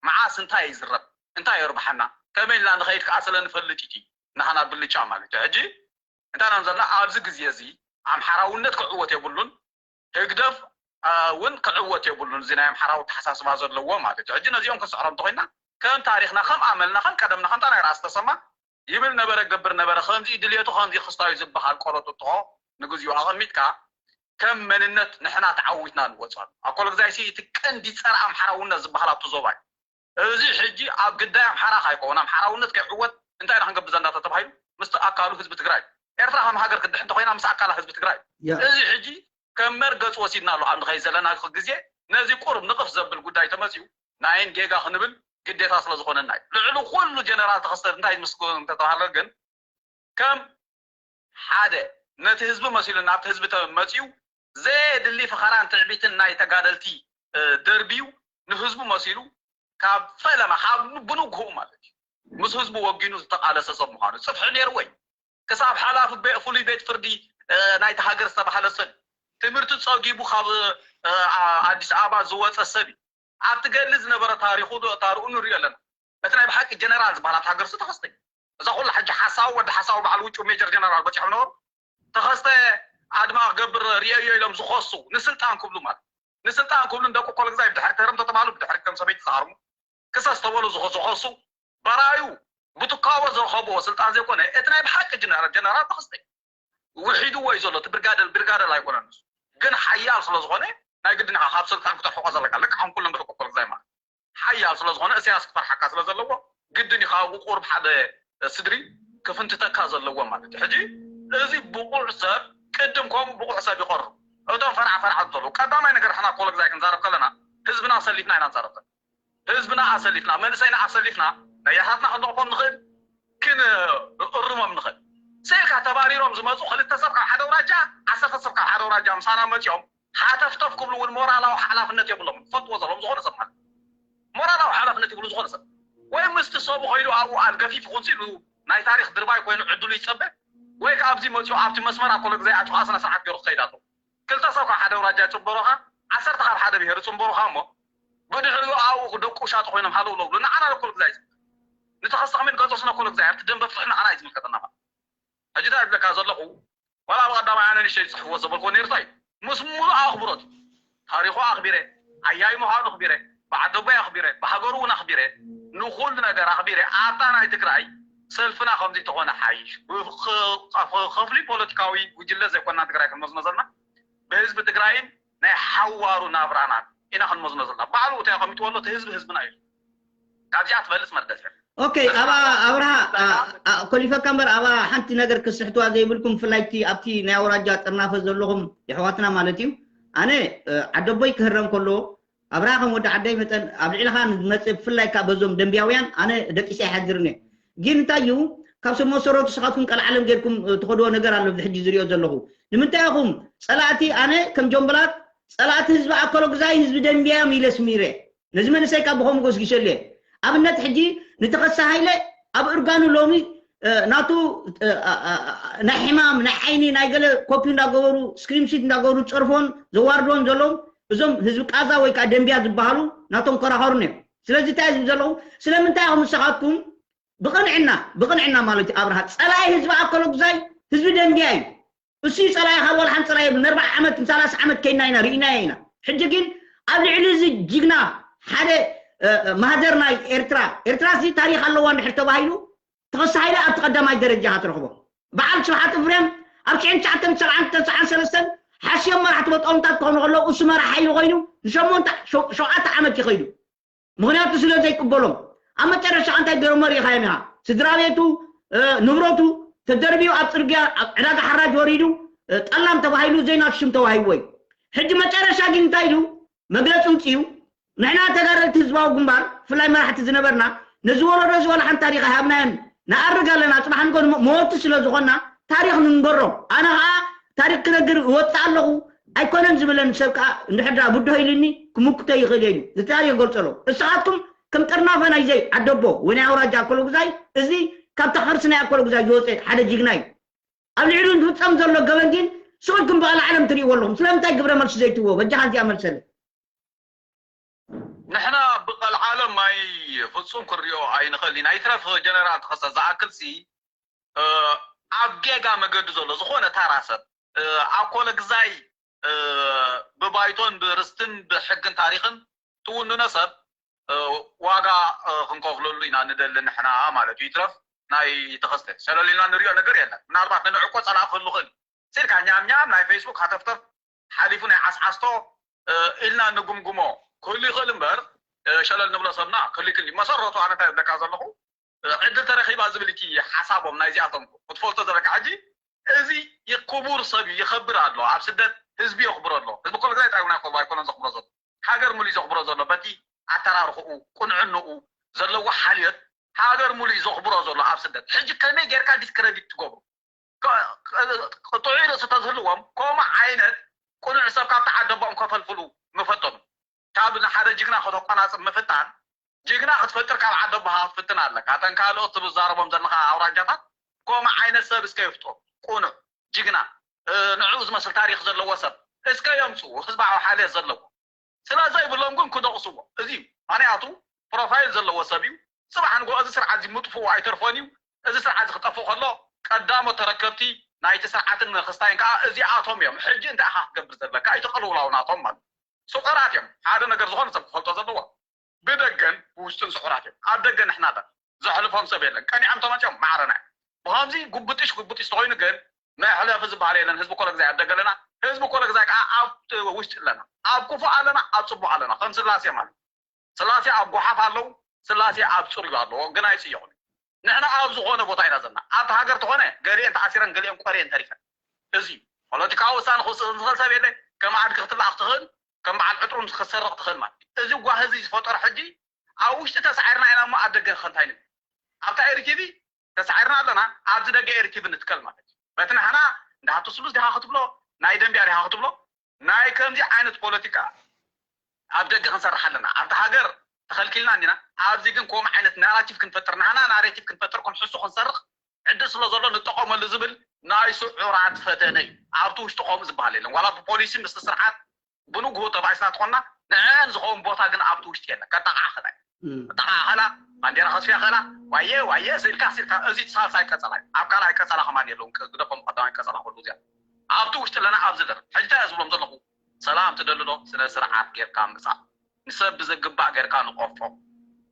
መዓስ እንታይ ይዝረብ እንታይ የርብሓና ከመይ ኢልና ንኸይድ ከዓ ስለ ንፈልጥ እዩ። ናኸና ብልጫ ማለት እዩ። ሕጂ እንታይ ኢና ዘለና ኣብዚ ግዜ እዚ ኣምሓራውነት ክዕወት የብሉን። ህግደፍ እውን ክዕወት የብሉን። እዚ ናይ ኣምሓራዊ ኣተሓሳስባ ዘለዎ ማለት እዩ። ሕጂ ነዚኦም ክንስዕሮም እንተኮይና ከም ታሪክና ከም ኣመልና ከም ቀደምና ከምታ ናይ ራስ ተሰማ ይብል ነበረ ገብር ነበረ ከምዚ ድልየቱ ከምዚ ክስታዩ ዝበሃል ቆረጡ ጥቆ ንግዚኡ ኣቐሚጥካ ከም መንነት ንሕና ተዓዊትና ንወፅኣሉ ኣኮሎ ግዛይ እቲ ቀንዲ ፀረ ኣምሓራውነት ዝበሃል ኣብቲ ዞባ እዩ። እዚ ሕጂ ኣብ ግዳይ ኣምሓራ ካይኮን ኣምሓራውነት ከይዕወት እንታይ ኢና ክንገብር ዘና ተተባሂሉ ምስቲ ኣካሉ ህዝቢ ትግራይ ኤርትራ ከም ሃገር ክድሕን እንተኮይና ምስ ኣካላ ህዝቢ ትግራይ እዚ ሕጂ ከም መርገፂ ወሲድና ኣሎ ኣብ ንኸይ ዘለና ግዜ ነዚ ቁርብ ንቕፍ ዘብል ጉዳይ ተመፅኡ ናይን ጌጋ ክንብል ግዴታ ስለ ዝኾነና እዩ። ልዕሊ ኩሉ ጀነራል ተኸስተ እንታይ ምስ እንተተባሃለ ግን ከም ሓደ ነቲ ህዝቢ መሲሉ ናብቲ ህዝቢ ተመፅኡ ዘየድሊ ፈኸራን ትዕቢትን ናይ ተጋደልቲ ደርብዩ ንህዝቡ መሲሉ ካብ ፈለማ ካብ ብንግህኡ ማለት እዩ ምስ ህዝቡ ወጊኑ ዝተቃለሰ ሰብ ምዃኑ ፅፍሒ ነይርዎ እዩ። ክሳብ ሓላፊ ፍሉይ ቤት ፍርዲ ናይቲ ሃገር ዝተባሃለ ሰብ ትምህርቲ ፀጊቡ ካብ ኣዲስ ኣበባ ዝወፀ ሰብ እዩ። ኣብቲ ገድሊ ዝነበረ ታሪኹ ታሪኡ ንሪኦ ኣለና። እቲ ናይ ብሓቂ ጀነራል ዝበሃል ኣብቲ ሃገር ሱ ተኸስተ እዩ። እዛ ኩላ ሕጂ ሓሳዊ ወዲ ሓሳዊ በዓል ውጩ ሜጀር ጀነራል በፂሖም ነበሩ። ተኸስተ ኣድማ ክገብር ርእየዮ ኢሎም ዝኸሱ ንስልጣን ክብሉ ማለት ንስልጣን ክብሉ ንደቂ ኮሎ ግዛይ ብድሕሪ ተረም ተተባሉ ብድሕሪ ከም ሰበይቲ ዝሃርሙ ክሰስ ተበሉ ዝኸሱ በራዩ ብትካቦ ዝረኸብዎ ስልጣን ዘይኮነ እቲ ናይ ብሓቂ ጀነራል ጀነራል ተኸስተ እዩ። ውሒድዎ እዩ ዘሎ እቲ ብርጋደል ብርጋደል ኣይኮነን ንሱ ግን ሓያል ስለ ዝኾነ ናይ ግድን ኢኻ ካብ ስልጣን ክተርሕቆ ዘለካ ልክዕ ከም ኩሎም ደቂ ኮሎ ግዛይ ማለት ሓያል ስለ ዝኾነ እሰያስ ክፈርሓካ ስለ ዘለዎ ግድን ኢኻ ቁርብ ሓደ ስድሪ ክፍንትተካ ዘለዎ ማለት እዩ። ሕጂ እዚ ብቑዕ ሰብ ቅድም ከምኡ ብቑዕ ሰብ ይቐርብ እቶም ፈርዓ ፈርዓ ዘለዉ ቀዳማይ ነገር ሕና ኮሎ ግዛይ ክንዛረብ ከለና ህዝብና ኣሰሊፍና ኢና ንዛረብ ዘለና ህዝብና ኣሰሊፍና መንእሰይና ኣሰሊፍና ነያታትና ክንቕፎም ንኽእል ክንእርሞም ንኽእል ሰኢልካ ተባሪሮም ዝመፁ ክልተ ሰብ ካብ ሓደ ውራጃ ዓሰርተ ሰብ ካብ ሓደ ውራጃ ምሳና መፂኦም ሃተፍተፍ ክብሉ እውን ሞራላዊ ሓላፍነት የብሎም ክፈልጥዎ ዘለዎም ዝኾነ ሰብ ማለት ሞራላዊ ሓላፍነት ይብሉ ዝኾነ ሰብ ወይ ምስቲ ሰቡ ከይዱ ኣብኡ ኣልገፊፍ ይኹን ሲሉ ናይ ታሪክ ድርባይ ኮይኑ ዕድሉ ይፀበ ወይ ከዓ ኣብዚ መፅኡ ኣብቲ መስመር ኣኮሎ ግዜ ኣጭዋ ስነ ስርዓት ገይሩ ክኸይድ ኣለዎ ክልተ ሰብ ካብ ሓደ ውራጃ ይፅበሩኻ ዓሰርተ ካብ ሓደ ብሄር ይፅንበሩኻ እሞ ብድሕሪኡ ኣብኡ ደቁ ሻጡ ኮይኖም ሃለው ለብሉ ንዓና ኣኮሎ ግዜ ኣይፅበ ንተኸስተ ከመይ ንገፆ ስነ ኣኮሎ ግዜ ኣብቲ ደንበ ፍትሒ ንዓና እዩ ዝምልከተና ማለት ሕጂ እንታይ ይብለካ ዘለኹ ዋላ ኣብ ቀዳማይ ኣነ ንሸይ ዝፅሕፍዎ ዘበልኮ ነይርታ እዩ ምስ ሙሉእ ኣኽብሮት ታሪኹ ኣኽቢረ ዓያይ ምዃኑ ኣኽቢረ ብዓደቦይ ኣኽቢረ ብሃገሩ እውን ኣኽቢረ ንኹሉ ነገር ኣኽቢረ ኣብታ ናይ ትግራይ ሰልፍና ከምዚ ተኾነ ሓይሽ ብኸፍሊ ፖለቲካዊ ጉጅለ ዘይኮና ትግራይ ክንመዝኖ ዘለና ብህዝቢ ትግራይን ናይ ሓዋሩ ናብራናን ኢና ክንመዝኖ ዘለና ባዕሉ እንታይ ኣቐሚጥዎ ኣሎ እቲ ህዝቢ ህዝብና እዩ ካብዚኣ ትበልፅ መርገፂ ኦኬ ኣባ ኣብርሃ ኮሊፈካ እምበር ኣባ ሓንቲ ነገር ክስሕትዋ ዘይብልኩም ብፍላይ እቲ ኣብቲ ናይ ኣውራጃ ጥርናፈ ዘለኹም የሕዋትና ማለት እዩ ኣነ ዓደቦይ ክህረም ከሎ ኣብርሃ ከም ወዲ ዓደይ መጠን ኣብ ልዕልኻ ንዝመፅእ ብፍላይ ካብ በዞም ደንብያውያን ኣነ ደቂሰ ኣይሓድርን እየ ግን እንታይ እዩ ካብ ሰብ መሰረቱ ስኻትኩም ቀልዓለም ጌርኩም ትኸድዎ ነገር ኣሎ ሕጂ ዝሪኦ ዘለኹ ንምንታይ ኢኹም ፀላእቲ ኣነ ከም ጆምብላት ፀላእቲ ህዝቢ ኣከሎ ግዛይ ህዝቢ ደንብያ እዮም ኢለ ስሚረ ነዚ መንእሰይ ካብ ብኸምኡ ጎስጊሸሉ እየ ኣብነት ሕጂ ንተኸሳ ሃይለ ኣብ እርጋኑ ሎሚ ናቱ ናይ ሕማም ናይ ዓይኒ ናይ ገለ ኮፒ እንዳገበሩ ስክሪንሺት እንዳገበሩ ዝፀርፎን ዘዋርዶን ዘለዉ እዞም ህዝቢ ቃዛ ወይ ከዓ ደንብያ ዝበሃሉ ናቶም ከራኸሩን እዮም ስለዚ እንታይ ዝብ ዘለዉ ስለምንታይ ኢኹም ንስኻትኩም ብቕንዕና ብቕንዕና ማለት እዩ ኣብርሃ ፀላኢ ህዝቢ ኣከሎ ግዛይ ህዝቢ ደንብያ እዩ እሱ ጸላኢ ካብ ወላ ሓንቲ ጸላኢ የብሉን። ኣርባዓ ዓመት ንሳላሳ ዓመት ከይና ኢና ርኢናዮ ኢና። ሕጂ ግን ኣብ ልዕሊ እዚ ጅግና ሓደ ማህደር ናይ ኤርትራ ኤርትራ እዚ ታሪኽ ኣለዋ እንድሕር ተባሂሉ ተኸሲ ሃይለ ኣብቲ ቀዳማይ ደረጃ ኢኻ ትረኽቦ። በዓል ስብሓት እፍርያም ኣብ ሽሕን ትሽዓተን ሰብዓን ክልተን ሰብዓን ሰለስተን ሓስዮም መራሕቲ በጦምታት ክኾኑ ከለዉ እሱ መራሕ ሓይሊ ኮይኑ ንሸሞንተ ሸውዓተ ዓመት እዩ ከይዱ። ምኽንያቱ ስለ ዘይቅበሎም ኣብ መጨረሻ እንታይ ገይሮሞ ርኢኻዮም ኢኻ ስድራ ቤቱ ንብረቱ ተደርብዩ ኣብ ፅርግያ ኣብ ዕዳጋ ሓራጅ ወሪዱ ጠላም ተባሂሉ ዘይናቱ ሽም ተዋሂብዎ እዩ ሕጂ መጨረሻ ግን እንታይ ኢሉ መግለፂ ውፅኡ ንሕና ተጋደልቲ ህዝባዊ ግንባር ብፍላይ መራሕቲ ዝነበርና ነዚ ወለዶ እዚ ዋላ ሓንቲ ታሪኽ ኣይሃብናዮን ንኣርግ ኣለና ፅባሕ ንጎ መወቲ ስለ ዝኾንና ታሪኽ ንንገሮም ኣነ ከዓ ታሪኽ ክነግር እወፅእ ኣለኹ ኣይኮነን ዝብለኒ ሰብ ከዓ እንድሕር ደኣ ብድሆ ኢሉኒ ክምክቶ ይኽእል እየ ኢሉ እቲ ታሪኽ ገልፀሎ እስኻትኩም ከም ጥርናፈ ናይ ዘይ ዓደቦ ወይ ናይ ኣውራጃ ኣኮለጉዛይ፣ እዚ ካብታ ከርሲ ናይ ኣኮለጉዛይ ዝወፀ ሓደ ጅግና እዩ። ኣብ ልዕሊኡ ዝፍፀም ዘሎ ገበን ግን ስቕ ኢልኩም ብቐልዓለም ትርእይዎ ኣለኹም። ስለምንታይ ግብረ መልሲ ዘይትህብዎ? በጃኻ እዚኣ መልሰለይ። ንሕና ብቐልዓለም ኣይ ፍጹም ክንሪኦ ኣይንኽእል ኢና። ይትረፍ ጀነራል ተኸስተ ዝኣክልሲ ኣብ ጌጋ መገዲ ዘሎ ዝኾነ ታራ ሰብ ኣኮለግዛይ ብባይቶን ብርስትን ብሕግን ታሪኽን ትውንኖ ሰብ ዋጋ ክንከፍለሉ ኢና ንደሊ ንሕና ማለት እዩ። ይትረፍ ናይ ተኸስተ ሸለል ኢልና ንሪኦ ነገር የለን። ምናልባት ንንዕቆ ጸላእ ክህሉ ክእል ሲልካ ኛም ኛም ናይ ፌስቡክ ሃተፍተፍ ሓሊፉ ናይ ዓስዓስቶ ኢልና ንጉምጉሞ ክህሉ ይኽእል እምበር ሸለል ንብሎ ሰብና ክህሉ ይክእል እዩ። መሰረቱ ኣነ እንታይ ዝብለካ ዘለኹ ዕድል ተረኺባ ዝብል እቲ ሓሳቦም ናይዚኣቶም ክትፈልጦ ዘለካ ሕጂ እዚ ክቡር ሰብ እዩ ይኸብር ኣሎ ኣብ ስደት ህዝቢ የኽብሮ ኣሎ ህዝቢ ኮሎ ግዛይ ጣይና ኮሎ ኣይኮነን ዘኽብሮ ዘሎ ሃገር ሙሉ ዘኽብሮ ዘሎ በቲ ኣተራርኽኡ ቁንዕንኡ ዘለዎ ሓልዮት ሃገር ሙሉ ዘኽብሮ ዘሎ ኣብ ስደት ሕጂ ከመይ ጌርካ ዲስክረዲት ትገብሩ ጥዑይ ርእሲ ተዝህልዎም ከምኡ ዓይነት ቁኑዕ ሰብ ካብቲ ዓደቦም ከፈልፍሉ ምፈተኑ ካብ ንሓደ ጅግና ከተቋናፅብ ምፍታን ጅግና ክትፈጥር ካብ ዓደቦኻ ክትፍትን ኣለካ እተን ካልኦት ትዛረቦም ዘለካ ኣውራጃታት ከምኡ ዓይነት ሰብ እስከ ይፍጠሩ ቁኑዕ ጅግና ንዕኡ ዝመስል ታሪክ ዘለዎ ሰብ እስከ የምፅኡ ህዝባዊ ሓልየት ዘለዎ ስለ ዘይብሎም ግን ክደቕስዎ እዚ እዩ ምክንያቱ ፕሮፋይል ዘለዎ ሰብ እዩ ፅባሕ ንግሆ እዚ ስርዓት እዚ ምጥፍኡ ኣይተርፎን እዩ እዚ ስርዓት እዚ ክጠፍእ ከሎ ቀዳሞት ተረከብቲ ናይቲ ስርዓትን ክስታይን ከዓ እዚኣቶም እዮም ሕጂ እንታይ ኢኻ ክትገብር ዘለካ እቲ ቅልውላው ናቶም ማለት ስቑራት እዮም ሓደ ነገር ዝኾነ ሰብ ክፈልጦ ዘለዎ ብደገን ብውሽጥን ስቑራት እዮም ኣብ ደገ ንሕናተ ዘሕልፎም ሰብ የለን ቀኒዖም ተመፅኦም ማዕረና እዮም ብኸምዚ ጉብጥሽ ጉብጥሽ ተኮይኑ ግን መሕለፊ ዝበሃል የለን ህዝቢ ኮለግዛይ ኣብ ደገ ኣለና ህዝቢ ኮለግዛይ ከዓ ኣብ ውሽጢ ኣለና ኣብ ክፉእ ኣለና ኣብ ፅቡቅ ኣለና ከም ስላሴ ማለት ስላሴ ኣብ ጓሓፍ ኣለዉ ስላሴ ኣብ ፅርዩ ኣለዎ ግን ኣይፅየቁን ንሕና ኣብ ዝኾነ ቦታ ኢና ዘለና ኣብቲ ሃገር ተኾነ ገሊአን ተኣሲረን ገሊአን ቆርየን ተሪፈን እዚ ፖለቲካዊ ውሳነ ክውስን ዝኽእል ሰብ የለ ከም ዓድጊ ክትላኣኽ ትኽእል ከም በዓል ዕጥሩም ክትሰርቕ ትኽእል ማለት እዚ ጓህ እዚ ዝፈጠሮ ሕጂ ኣብ ውሽጢ ተሳዒርና ኢና እሞ ኣብ ደገ ከ እንታይ ንብል ኣብታ ኤሪቲቪ ተሳዒርና ኣለና ኣብዚ ደገ ኤሪቲቪ ንትከል ማለት እዩ በቲ ንሕና እንዳ ሃብተ ስሉስ ዲኻ ክትብሎ ናይ ደንቢያ ዲኻ ክትብሎ ናይ ከምዚ ዓይነት ፖለቲካ ኣብ ደገ ክንሰርሕ ኣለና ኣብቲ ሃገር ተኸልኪልና እንዲና ኣብዚ ግን ከምኡ ዓይነት ናራቲቭ ክንፈጥር ናህና ናሬቲቭ ክንፈጥር ክንሕሱ ክንሰርቕ ዕድል ስለ ዘሎ ንጠቐመሉ ዝብል ናይ ስዑራት ፈተነ እዩ ኣብቲ ውሽጢ ከምኡ ዝበሃል የለን ዋላ ብፖሊሲ ምስቲ ስርዓት ብንግሁ ተባኢስና ትኾንና ንዐን ዝኸውን ቦታ ግን ኣብቲ ውሽጢ የለን ከጠቓዓ ኸላ ከጠቓዓ ኸላ ባንዴራ ከስፍያ ኸላ ዋየ ዋየ ስኢልካ ስኢልካ እዚ ሳልሳይ ቀጸላ እዩ ኣብ ካልኣይ ቀጸላ ከማን የለውን ግደፎም ቀዳማይ ቀጸላ ከሉ እዚኣ ኣብቲ ውሽጢ ኣለና ኣብዚ ደር ሕጂ እንታይ ዝብሎም ዘለኹ ሰላም ትደሊ ዶ ስነ ስርዓት ጌርካ ምጻእ ንሰብ ብዘግባእ ጌርካ ንቆፎ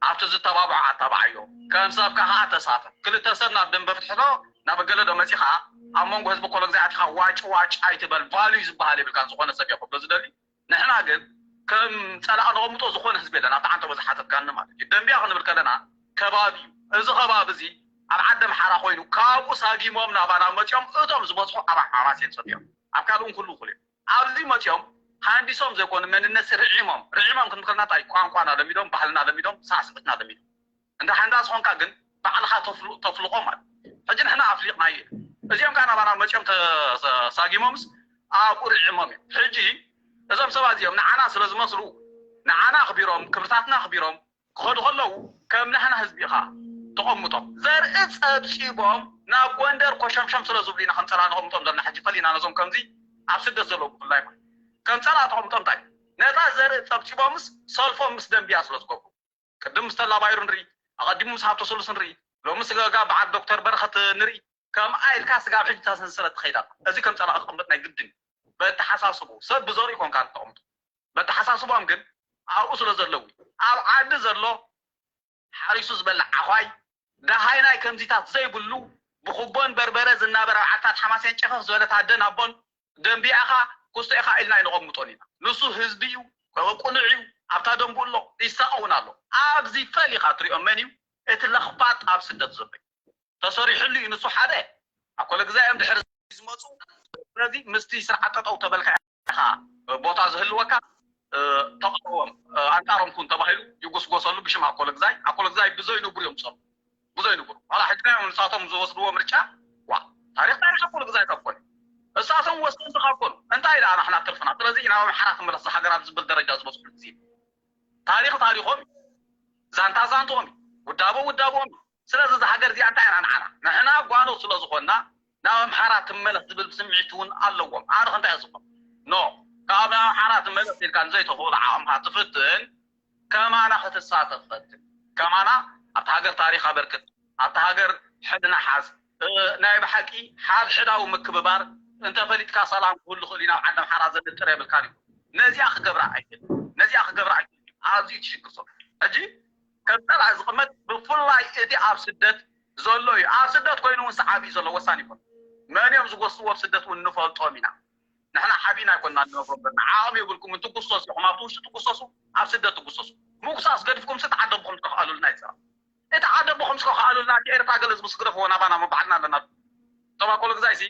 ኣብቲ ዝተባብዖ ኣታባዓዮ ከም ሰብካ ከዓ ተሳተፍ ክልተ ሰብ ናብ ደንበ ፍትሒ ዶ ናብ ገለ ዶ መፂኻ ኣብ መንጎ ህዝቢ ኮሎ ግዜ ኣቲኻ ዋጭ ዋጭ ኣይትበል ቫልዩ ዝበሃል የብልካን ዝኾነ ሰብ እየ ክብሎ ዝደሊ ንሕና ግን ከም ፀላእ ነቐምጦ ዝኾነ ህዝቢ የለን ኣብቲ ዓንተቦ ዝሓተትካኒ ማለት እዩ ደንቢያ ክንብል ከለና ከባቢ እዩ እዚ ከባቢ እዚ ኣብ ዓዲ ኣምሓራ ኮይኑ ካብኡ ሳጊሞም ናባና መፂኦም እቶም ዝበፅሑ ኣብ ሓማሴን ሰትዮም ኣብ ካልእ እውን ክህልዉ ይኽእሉ እዮም ኣብዚ መፂኦም ሃንዲሶም ዘይኮኑ መንነት ርዒሞም ርዒሞም ክንብል ከለና እንታይ ቋንቋና ለሚዶም ባህልና ለሚዶም ሳዕስዕትና ለሚዶም እንተ ሓንዳ ዝኾንካ ግን ባዕልኻ ተፍልቖ ማለት ሕጂ ንሕና ኣፍሊቕናዮ እዚኦም ከዓ ናባና መፂኦም ተሳጊሞምስ ኣብኡ ርዒሞም እዮም ሕጂ እዞም ሰባት እዚኦም ንዓና ስለ ዝመስሉ ንዓና ኣኽቢሮም ክብርታትና ኣኽቢሮም ክኸዱ ከለዉ ከም ናህና ህዝቢ ኢኻ ተቐምጦም ዘርኢ ጸብጺቦም ናብ ጎንደር ኮሸምሸም ስለ ዝብሉ ኢና ከም ጸላ ነቐምጦም ዘለና ሕጂ ፈሊና ነዞም ከምዚ ኣብ ስደት ዘለዉ ብፍላይ ማለት ከም ጸላ ተቐምጦም እንታይ ነታ ዘርኢ ጸብጺቦምስ ሰልፎም ምስ ደንብያ ስለ ዝገብሩ ቅድም ምስ ተላ ባይሩ ንርኢ ኣቐዲሙ ምስ ሃብተ ስሉስ ንርኢ ሎሚ ስጋጋ በዓል ዶክተር በረኸት ንርኢ ከምኣ ኢልካ ስጋብ ሕጂ እታ ሰንሰለት ትኸይድ ኣላ እዚ ከም ጸላ ክቕምጥ ናይ ግድን እዩ በተሓሳስቡ ሰብ ብዘርኡ ኮንካ ተቐምጦ በተሓሳስቦም ግን ኣብኡ ስለ ዘለዉ ኣብ ዓዲ ዘሎ ሓሪሱ ዝበልዕ ዓዃይ ደሃይ ናይ ከምዚታት ዘይብሉ ብኩቦን በርበረ ዝናበር ኣብ ዓድታት ሓማሴን ጨፈፍ ዝበለት ኣደን ኣቦን ደንቢያኻ ኩስቶ ኢኻ ኢልና ኣይንቐምጦን ኢና ንሱ ህዝቢ እዩ ቅኑዕ እዩ ኣብታ ደንቡ ኣሎ ይሳቐ እውን ኣሎ ኣብዚ ፈሊኻ ትሪኦ መን እዩ እቲ ለኽባጥ ኣብ ስደት ዘሎ እዩ ተሰሪሕሉ እዩ ንሱ ሓደ ኣብ ኮለ ግዛ እዮም ድሕሪ ዝመፁ ስለዚ ምስቲ ስርዓት ጠጠው ተበልካ ኢኻ ቦታ ዝህልወካ ተቃወም ኣንጻሮም ኩን ተባሂሉ ይጎስጎሰሉ ብሽም ኣኮለግዛይ ኣኮለግዛይ ብዘይ ንቡር እዮም ዝጸሉ ብዘይ ንቡር ዋላ ሕጂ ናይ ንሳቶም ዝወስድዎ ምርጫ ዋ ታሪኽ ታሪኽ ኣኮለግዛይ ካብ ኮነ እሳቶም ወሰንቲ ካብ ኮኑ እንታይ ደኣ ንሕና ትርፍና ስለዚ ናብ ኣምሓራ ክመለስ ሃገር ኣብ ዝብል ደረጃ ዝበፅሑ ግዜ ታሪኽ ታሪኾም ዛንታ ዛንትኦም እዩ፣ ውዳበ ውዳበኦም እዩ። ስለዚ እዛ ሃገር እዚኣ እንታይ ኢና ንዓና? ንሕና ጓኖት ስለ ዝኾንና ናብ ኣምሓራ ትመለስ ዝብል ስምዒት እውን ኣለዎም። ኣነ ከ እንታይ እየ ዝኾን? ኖ፣ ካብ ኣምሓራ ትመለስ ኢልካ ንዘይተኽእሎ ዓቕምካ ትፍትን፣ ከማና ክትሳተፍ ፈትን። ከማና ኣብቲ ሃገር ታሪኽ ኣበርክት፣ ኣብቲ ሃገር ሕልና ሓዝ። እ፣ ናይ ብሓቂ ሓድሕዳዊ ምክብባር እንተፈሊጥካ ሰላም ክህሉ ክእል እዩ። ናብ ዓዲ ኣምሓራ ዘንጥር የብልካን እዩ። ነዚኣ ክገብራ ኣይክእል፣ ነዚኣ ክገብራ ኣይክእል። ኣዝዩ ትሽግር ዘሎ ሕጂ ከም ጸላኢ ዝቕመጥ ብፍላይ እቲ ኣብ ስደት ዘሎ እዩ። ኣብ ስደት ኮይኑ እውን ሰዓቢ እዩ ዘሎ ወሳኒ ይኮን። መን እዮም ዝጎስዎ ኣብ ስደት እውን ንፈልጦም ኢና። ንሕና ሓቢና ኣይኮንና ንነብሮም ዘለና። ዓቕሚ የብልኩም ትጉሰሱ ኢኹም፣ ኣብቲ ውሽጢ ትጉሰሱ፣ ኣብ ስደት ትጉሰሱ። ምጉሳስ ገዲፍኩም ሲ ተዓደብኹም ዝከኽኣሉልና ይጸራ። እቲ ዓደብኹም ዝከኽኣሉልና እቲ ኤርትራ ገለ ዝምስግረፍዎ ናባና መባዕልና ኣለና። እቶም ኣኮሎ ግዛይ ሲ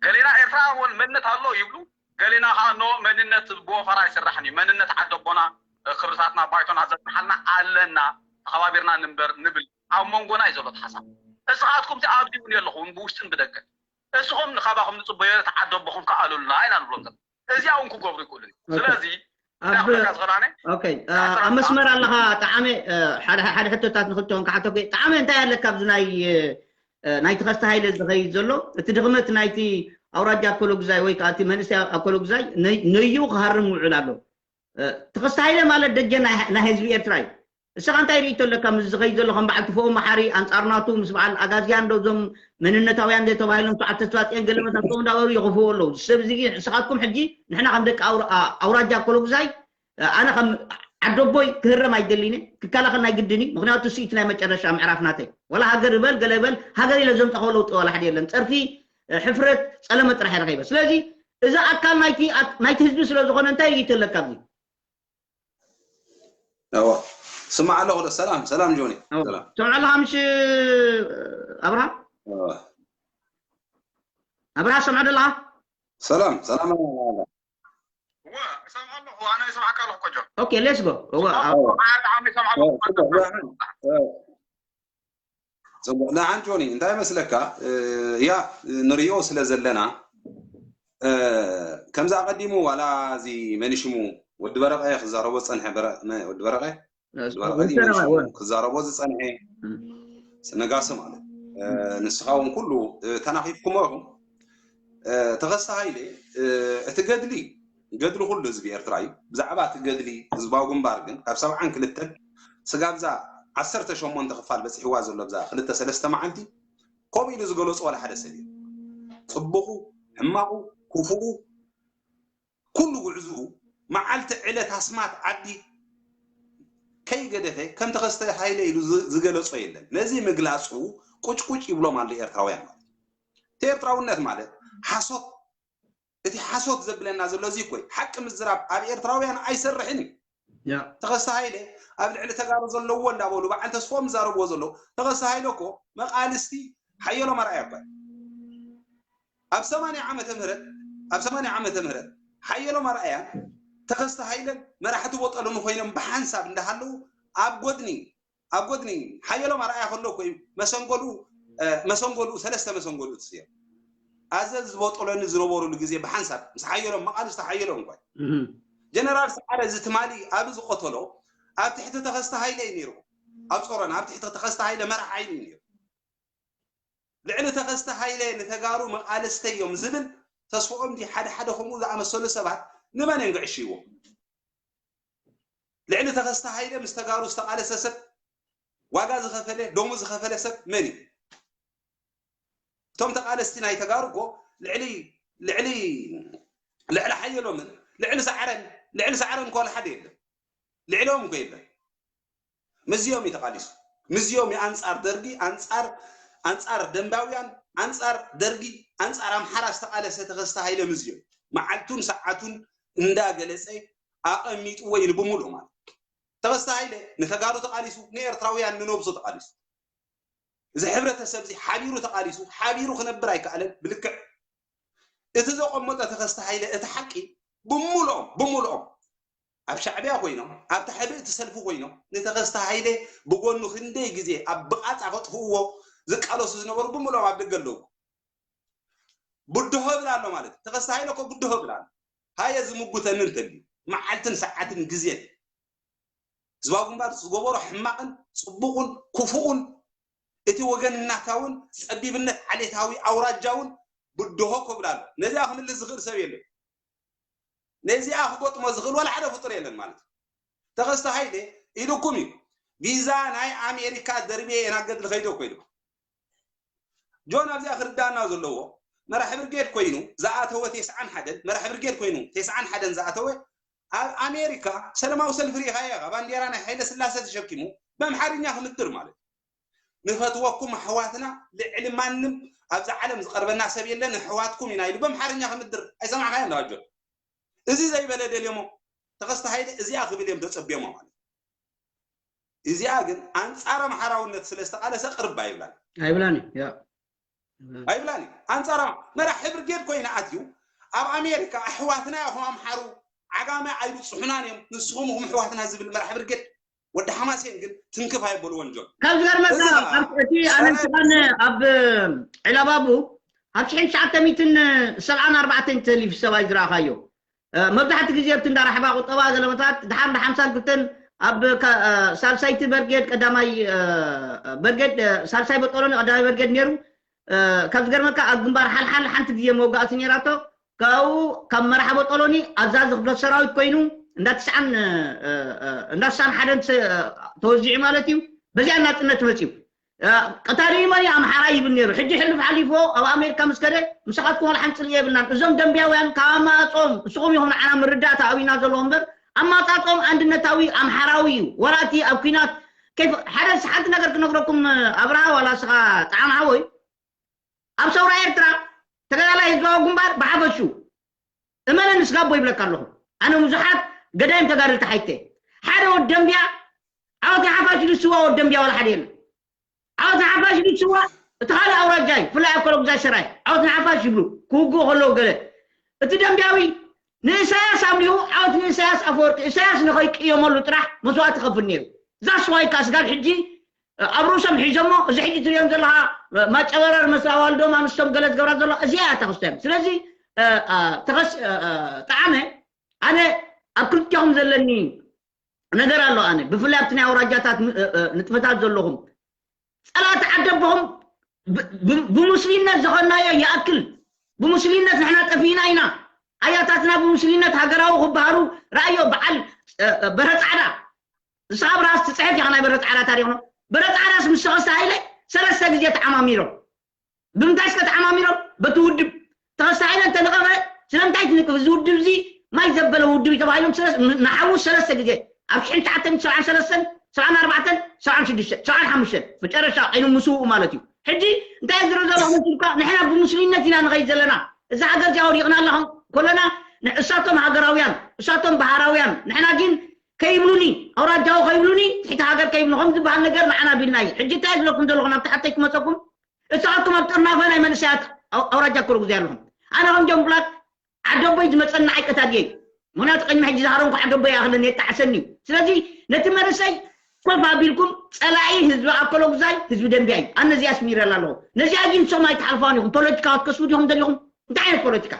ገሌና ኤርትራ እውን መንነት ኣሎ ይብሉ፣ ገሌና ከዓ ኖ መንነት ብወፈራ ኣይስራሕን እዩ። መንነት ዓደቦና፣ ክብርታትና፣ ባይቶና ዘጽንሓልና ኣለና፣ ተኸባቢርና ንንበር ንብል። ኣብ መንጎና እዩ ዘሎ እቲ ሓሳብ። እስኻትኩም እቲ ኣብዚ እውን የለኹም ብውሽጥን ብደገን። እስኹም ንኻባኹም ንጽበዮ ተዓደቦኹም ከኣሉልና ኢና ንብሎም ዘለና። እዚኣ እውን ክገብሩ ይክእሉ እዮም። ኦኬ። ስለዚ እንታይ ኣብ ክብለካ ዝኽእል ኣነ? ኦኬ፣ እ፣ ኣብ መስመር ኣለኻ ጠዓመ፣ እ፣ ሓደ ሓደ ሕቶታት ንኽልተውን ክሓተኩ እየ። ጠዓመ እንታይ ኣለካ ኣብዚ ናይ፣ እ፣ ናይ ተኸስተ ሃይለ ዝኸይድ ዘሎ እቲ ድኽመት ናይቲ ኣውራጃ ኣኮሎጉዛይ ወይ ከዓ እቲ መንእሰይ ኣኮሎጉዛይ ነይ-፣ ነዩ ክሃርም ውዕል ኣሎ። እ፣ ተኸስተ ሃይለ ማለት ደጀን ናይ ናይ ህዝቢ ኤርትራ እዩ። እስኻ እንታይ ርእይቶ ኣለካ? ምስ ዝኸይድ ዘሎ ከም በዓል ትፈኡ መሓሪ ኣንጻር ናቱ ምስ በዓል ኣጋዝያን ዶ እዞም መንነታውያን ዶ ተባሂሎም ሰዓት ተስፋጽዮን ገለ መሳሰሉ እንዳበሉ ይኸፍዎ ኣለዉ። ሰብ እዚ ንስኻትኩም ሕጂ ንሕና ከም ደቂ ኣውራ-፣ ኣ-፣ ኣውራጃ ኮሎጉዛይ፣ እ፣ ኣነ ከም ዓደቦይ ክህረም ኣይደልን እየ። ክከላኸል ናይ ግድን እዩ። ምኽንያቱ እሱ እቲ ናይ መጨረሻ ምዕራፍ ናተይ። ወላ ሃገር ይበል ገለ ይበል ሃገር ኢለ ዘምጻኸዎ ለውጢ ወላ ሓደ የለን። ጸርፊ፣ እ፣ ሕፍረት፣ ጸለመ ጥራሕ እየ ረኺበ። ስለዚ እዚ ኣካል ናይቲ ኣክ-፣ ናይቲ ህዝቢ ስለ ዝኾነ እንታይ ርእይቶ ኣለካ ኣብዚ? እወ። ስማዕ ኣለኹ ዶ? ሰላም፣ ሰላም ጆኒ። እወ። ሰላም። ትሰምዖ ኣለኻ ምሽ ኣብርሃም? እወ። ኣብርሃ ትሰምዖ ዶ ኣለኻ? ሰላም፣ ሰላም ኣለኻ። እወ፣ እሰምዖ ኣለኹ፣ ኣነ ይሰምዓካ ኣለኹ ቆጆ። ኦኬ፣ ሌትስ ጎ። እወ፣ እሰምዖ ኣለኹ፣ ኣነ ብጣዕሚ ይሰምዓ ኣለኹ። እወ፣ እወ፣ እወ። ጽቡቕ። ንዓን ጆኒ፣ እንታይ መስለካ? እ፣ ያ፣ ንርእዮ ስለ ዘለና፣ እ፣ ከምዚ ኣቐዲሙ ዋላ እዚ መን ሽሙ ወዲ በረቐ ክዛረቦ ዝጸንሐ በረ-፣ መ-፣ ወዲ በረቐ? ወዲ በረቐ ድዩ መን ሽሙ? ክዛረቦ ዝጸንሐ? እም። ነጋሲ ማለት። እ፣ ንስኻ እውን ኩሉ፣ እ፣ ተናኺፍኩሞ ኢኹም። እ፣ ተኸስተ ሃይለ፣ እ፣ እቲ ገድሊ፣ ገድሊ ኩሉ ህዝቢ ኤርትራ እዩ። ብዛዕባ እቲ ገድሊ ህዝባዊ ግንባር ግን ካብ ሰብዓን ክልተን ስጋብ እዛ ዓሰርተ ሸሞንተ ክፋል በጺሕዋ ዘሎ ብዛ ክልተ ሰለስተ መዓልቲ ከምኡ ኢሉ ዝገለጾ ዋላ ሓደ ሰብ የለን። ጽቡቑ፣ ሕማቑ፣ ክፉኡ፣ ኩሉ ጉዕዝኡ፣ መዓልቲ፣ ዕለት፣ ኣስማት፣ ዓዲ ከይገደፈ ከም ተኸስተ ሃይለ ኢሉ ዝ-፣ ዝገለጾ የለን። ነዚ ምግላጹ ቁጭቁጭ ይብሎም ኣሎ ኤርትራውያን ማለት እዩ። እቲ ኤርትራውነት ማለት ሓሶት፣ እቲ ሓሶት ዘብለና ዘሎ እዚ እኮ እዩ። ሓቂ ምዝራብ ኣብ ኤርትራውያን ኣይሰርሕን እዩ። ያ ተኸስተ ሃይለ ኣብ ልዕሊ ተጋሩ ዘለዎ እንዳበሉ በዓል ተስፎም ዝዛረብዎ ዘለዉ፣ ተኸስተ ሃይለ እኮ መቓልስቲ ሓየሎም ኣርኣያ እኮ እዩ። ኣብ ሰማንያ ዓመተ ምህረት፣ ኣብ ሰማንያ ዓመተ ምህረት ሓየሎም ኣርኣያን ተኸስተ ሃይለን መራሕቲ ቦጠሎኒ ኮይኖም ብሓንሳብ እንዳሃለዉ ኣብ ጎድኒ፣ ኣብ ጎድኒ ሓየሎም ኣርኣያ ከሎ እኮ እዩ መሰንጎሉ፣ እ፣ መሰንጎሉ፣ ሰለስተ መሰንጎሉ ትስዮ። ኣዘዝ ቦጠሎኒ ዝነበሩሉ ግዜ ብሓንሳብ ምስ ሓየሎም፣ መቓልስቲ ሓየሎም እኳ እዩ። እህ ጀነራል ሰዓረ እዚ ትማሊ ኣብ ዝቐተሎ ኣብ ትሕቲ ተኸስተ ሃይለ እዩ ነይሩ። ኣብ ጾሮና ኣብ ትሕቲ ተኸስተ ሃይለ መራሕ ሓይሊ እዩ ነይሩ። ልዕሊ ተኸስተ ሃይለ ንተጋሩ መቓልስተይ እዮም ዝብል ተስፍኦም ድዩ ሓደ ሓደ ከምኡ ዝኣመሰሉ ሰባት ንመን እዮም ግዕሽይዎም? ልዕሊ ተኸስተ ሃይለ ምስ ተጋሩ ዝተቓለሰ ሰብ፣ ዋጋ ዝኸፈለ፣ ደሙ ዝኸፈለ ሰብ መን እዩ? እቶም ተቓለስቲ ናይ ተጋሩ እኮ ልዕሊ ልዕሊ ልዕሊ ሓየሎምን ልዕሊ ሰዓረን፣ ልዕሊ ሰዓረን እኮ ዋላ ሓደ የለን። ልዕሊኦም እኮ የለን። ምስዚኦም እዩ ተቓሊሱ። ምስዚኦም እዩ ኣንጻር ደርጊ፣ ኣንጻር ኣንጻር ደንባውያን፣ ኣንጻር ደርጊ፣ ኣንጻር ኣምሓራ ዝተቓለሰ ተኸስተ ሃይለ ምስዚኦም መዓልቱን ሰዓቱን እንዳገለጸ ኣቐሚጥዎ ኢሉ ብምሉእ ማለት። ተኸስተ ሃይለ ንተጋሩ ተቓሊሱ፣ ንኤርትራውያን ንነብሱ ተቓሊሱ። እዚ ሕብረተሰብ እዚ ሓቢሩ ተቓሊሱ፣ ሓቢሩ ክነብር ኣይከኣለን። ብልክዕ እቲ ዘቐመጦ ተኸስተ ሃይለ እቲ ሓቂ ብምሉኦም፣ ብምሉኦም ኣብ ሻዕቢያ ኮይኖም፣ ኣብ ታሕቲ እቲ ሰልፊ ኮይኖም ንተኸስተ ሃይለ ብጎኑ ክንደይ ግዜ ኣብ ብቓጻ ከጥፍእዎ ዝቃለሱ ዝነበሩ ብምሉኦም ኣብ ደገ ኣለዉ። ብድሆ ይብል ኣሎ ማለት እዩ። ተኸስተ ሃይለ እኮ ብድሆ ይብል ኣሎ። ሃየ ዝምጉተኒ እንተልዩ መዓልትን ሰዓትን ግዜን ዝባው ግንባር ዝገበሮ ሕማቕን ጽቡቕን ክፉኡን፣ እቲ ወገንናታውን ጸቢብነት ዓሌታዊ ኣውራጃውን ብድሆ ከብላ ኣሎ። ነዚኣ ክምልስ ዝኽእል ሰብ የለን። ነዚኣ ክገጥሞ ዝኽእል ዋላ ሓደ ፍጡር የለን ማለት እዩ። ተኸስተ ሃይለ ኢሉኩም እዩ። ቪዛ ናይ ኣሜሪካ ደርብየ እየ ናብ ገድሊ ከይደ እኮ ኢሉ። ጆን ኣብዚኣ ክርዳና ዘለዎ መራሒ ብርጌድ ኮይኑ ዝኣተወ ተስዓን ሓደን መራሒ ብርጌድ ኮይኑ ተስዓን ሓደን ዝኣተወ ኣብ ኣሜሪካ ሰለማዊ ሰልፊ ርኢኻዮ ኢኻ። ባንዴራ ናይ ሃይለ ስላሴ ተሸኪሙ ብኣምሓርኛ ክምድር ማለት እዩ። ንፈትወኩም ኣሕዋትና፣ ልዕሊ ማንም ኣብዛ ዓለም ዝቐርበና ሰብ የለን፣ ኣሕዋትኩም ኢና ኢሉ ብኣምሓርኛ ክምድር ኣይሰማዕካዮን ዶ ኣጆ? እዚ ዘይበለ ደልዮሞ ተኸስተ ሃይለ እዚኣ ክብል እዮም ተጸብዮሞ ማለት እዩ። እዚኣ ግን ኣንጻር ኣምሓራውነት ስለ ዝተቓለሰ ቅርብ ኣይብላን። ኣይብላን እዩ። ያ። ኣይብላን እዩ። ኣንጻር ኣም-፣ መራሒ ብርጌድ ኮይኑ ኣትዩ ኣብ ኣሜሪካ ኣሕዋትና ኢኹም ኣምሓሩ ዓጋመ ኣይብጽሑናን እዮም፣ ንስኹም ኢኹም ኣሕዋትና ዝብል መራሒ ብርጌድ ወዲ ሓማሴን ግን ትንክፍ ኣይበልዎን ጆን። ካብ ዝገርመካ እዚ ኸኣ ኣብ እቲ ኣነ ጸረ ንስኻን ኣብ ዒላባቡ ኣብ ሽሕን ትሽዓተ ሚእትን ሰብዓን ኣርባዕተን ተሊፍ ሰብኣይ ዝረኣኻዮ። እ፣ መብዛሕትኡ ግዜ ኣብቲ እንዳ ራሕባ ቁጠባ ዘለመታት ድሓር እንዳ ሓምሳን ክልተን ኣብ ከ-፣ እ፣ ሳልሳይቲ በርጌድ ቀዳማይ፣ እ፣ በርጌድ፣ እ፣ ሳልሳይ በጦሎኒ ቀዳማይ በርጌድ ነይሩ። እ፣ ካብ ዝገርመካ ኣብ ግንባር ሓልሓል ሓንቲ ግዜ መውጋእቲ ነይራቶ። ካብኡ ካብ መርሓ በጦሎኒ ኣዛዚ ክፍለ ሰራዊት ኮይኑ እንዳ ትስዓን፣ እ፣ እ፣ እንዳ ትስዓን ሓደን ተ-፣ ተወዚዑ ማለት እዩ። በዚኣ ናጽነት መጽዩ። እ፣ ቀታሊ መን እዩ? ኣምሓራይ ይብል ነይሩ። ሕጂ ሕልፍ ሓሊፎ ኣብ ኣሜሪካ ምስ ከደ ምሳኻትኩም ዋላ ሓንቲ ጽልኢ የብልናን። እዞም ደንብያውያን ካብ ኣማጻጽኦም ንስኹም ኢኹም ንዓና ምርዳእታ ኣብዩና ዘለዎ እምበር ኣማጻጽኦም ኣንድነታዊ ኣምሓራዊ እዩ። ወላ እቲ ኣብ ኲናት ከይፈ-፣ ሓደ ሓንቲ ነገር ክነግረኩም ኣብርሃ ዋላ እስኻ ጣዕሚ ሓወይ ኣብ ሰውራ ኤርትራ ተጋዳላይ ህዝባዊ ግንባር ብሓፈሹ እመነኒ ስጋቦ ይብለካ ኣለኹ። ኣነ ብዙሓት ገዳይም ተጋደልቲ ሓይተ ሓደ ወዲ ደንብያ ዓወት ንሓፋሽ ኢሉ ዝስዋ ወዲ ደንብያ ዋላ ሓደ የለን። ዓወት ንሓፋሽ ኢሉ ዝስዋ እቲ ካልእ ኣውራጃ እዩ፣ ብፍላይ ኣብ ኮለጉዛይ ሰራይ ዓወት ንሓፋሽ ይብሉ ክውግኡ ከለዉ ገለ። እቲ ደንብያዊ ንእሳያስ ኣምሊኹ ዓወት ንእሳያስ ኣፈወርቂ፣ እሳያስ ንኸይቅየመሉ ጥራሕ መስዋእቲ ከፍል ነይሩ። ዛስ ዋይ ከኣ ስጋብ ሕጂ ኣብ ርእሶም ሒዞሞ፣ እዚ ሕጂ ትሪኦም ዘለኻ ማጨበረር ምስ ኣዋልዶም ኣንስቶም ገለ ዝገብራ ዘሎ እዚኣ እያ ተኸስቶም። ስለዚ፣ እ፣ እ፣ ተኸስ-፣ እ፣ እ፣ ጠዓመ፣ ኣነ ኣብ ክልቲኦም ዘለኒ ነገር ኣሎ። ኣነ ብፍላይ ኣብቲ ናይ ኣውራጃታት ን-፣ እ፣ እ፣ ንጥፈታት ዘለኹም ጸላእቲ ዓደቦኹም ብ-፣ ብ-፣ ብሙስሊምነት ዝኾንናዮ ይኣክል። ብሙስሊምነት ንሕና ጠፊእና ኢና። ኣያታትና ብሙስሊምነት ሃገራዊ ክበሃሉ ረኣዮ። በዓል፣ እ፣ እ፣ በረ ጻዕዳ ንስኻ ኣብርሃስ ትጽሕፍ ኢኻ ናይ በረ ጻዕዳ ታሪኽኖ። በረ ጻዕዳስ ምስ ተኸስተ ሃይለ ሰለስተ ግዜ ተዓማሚሮም። ብምንታይ እስከ ተዓማሚሮም? በቲ ውድብ። ተኸስተ ሃይለ እንተንቐፈ ስለምንታይ ትንቅፍ? እዚ ውድብ እዚ ማይ ዘበለ ውድብ እዩ ተባሂሎም ሰለስ-፣ ን-፣ ንሓዉ ሰለስተ ግዜ ኣብ ሽሕን ትሽዓተ ሚእትን ሰብዓን ሰለስተን፣ ሰብዓን ኣርባዕተን፣ ሰብዓን ሽዱሽተን፣ ሰብዓን ሓሙሽተን መጨረሻ ዓይኑ ምስውኡ ማለት እዩ። ሕጂ እንታይ ዝርኢ ዘለኹ መስልካ? ንሕና ብሙስሊምነት ኢና ንኸይድ ዘለና። እዛ ሃገር እዚኣ ወዲቕና ኣለኹም ኮለና ን-፣ እሳቶም ሃገራውያን፣ እሳቶም ብሃራውያን፣ ንሕና ግን ከይብሉኒ፣ ኣውራጃዊ ከይብሉኒ፣ ትሕቲ ሃገር ከይብሉ ከም ዝበሃል ነገር ንዓና ቢልና እዩ። ሕጂ እንታይ ዝብለኩም ዘለኹ ናብቲ ሓተይ ክመፀኩም? እሳኻትኩም ኣብ ጥርናፈ ናይ መንእሰያት ኣው-፣ ኣውራጃ ክረጉ ኣለኹም። ኣነ ከም ጀምብላት ዓደቦይ ዝመፀኒ ንዓይ ቀታሊ እየ። ምኽንያቱ ቅድሚ ሕጂ ዝሃረምኩ ዓደቦይ ይኣኽለኒ፣ የጣዕሰኒ እዩ። ስለዚ ነቲ መንእሰይ ኮፍ ኣቢልኩም ፀላኢ ህዝቢ ኣኮለጉዛይ ህዝቢ ደንቢያ እዩ። ኣነ ነዚኣ ኣስሚረላ ኣለኹ። ነዚኣ ግን ንሶም ኣይትሓልፋን ኢኹም። ፖለቲካ ክትከስቡ ዲኹም ደሊኹም? እንታይ ዓይነት ፖለቲካ?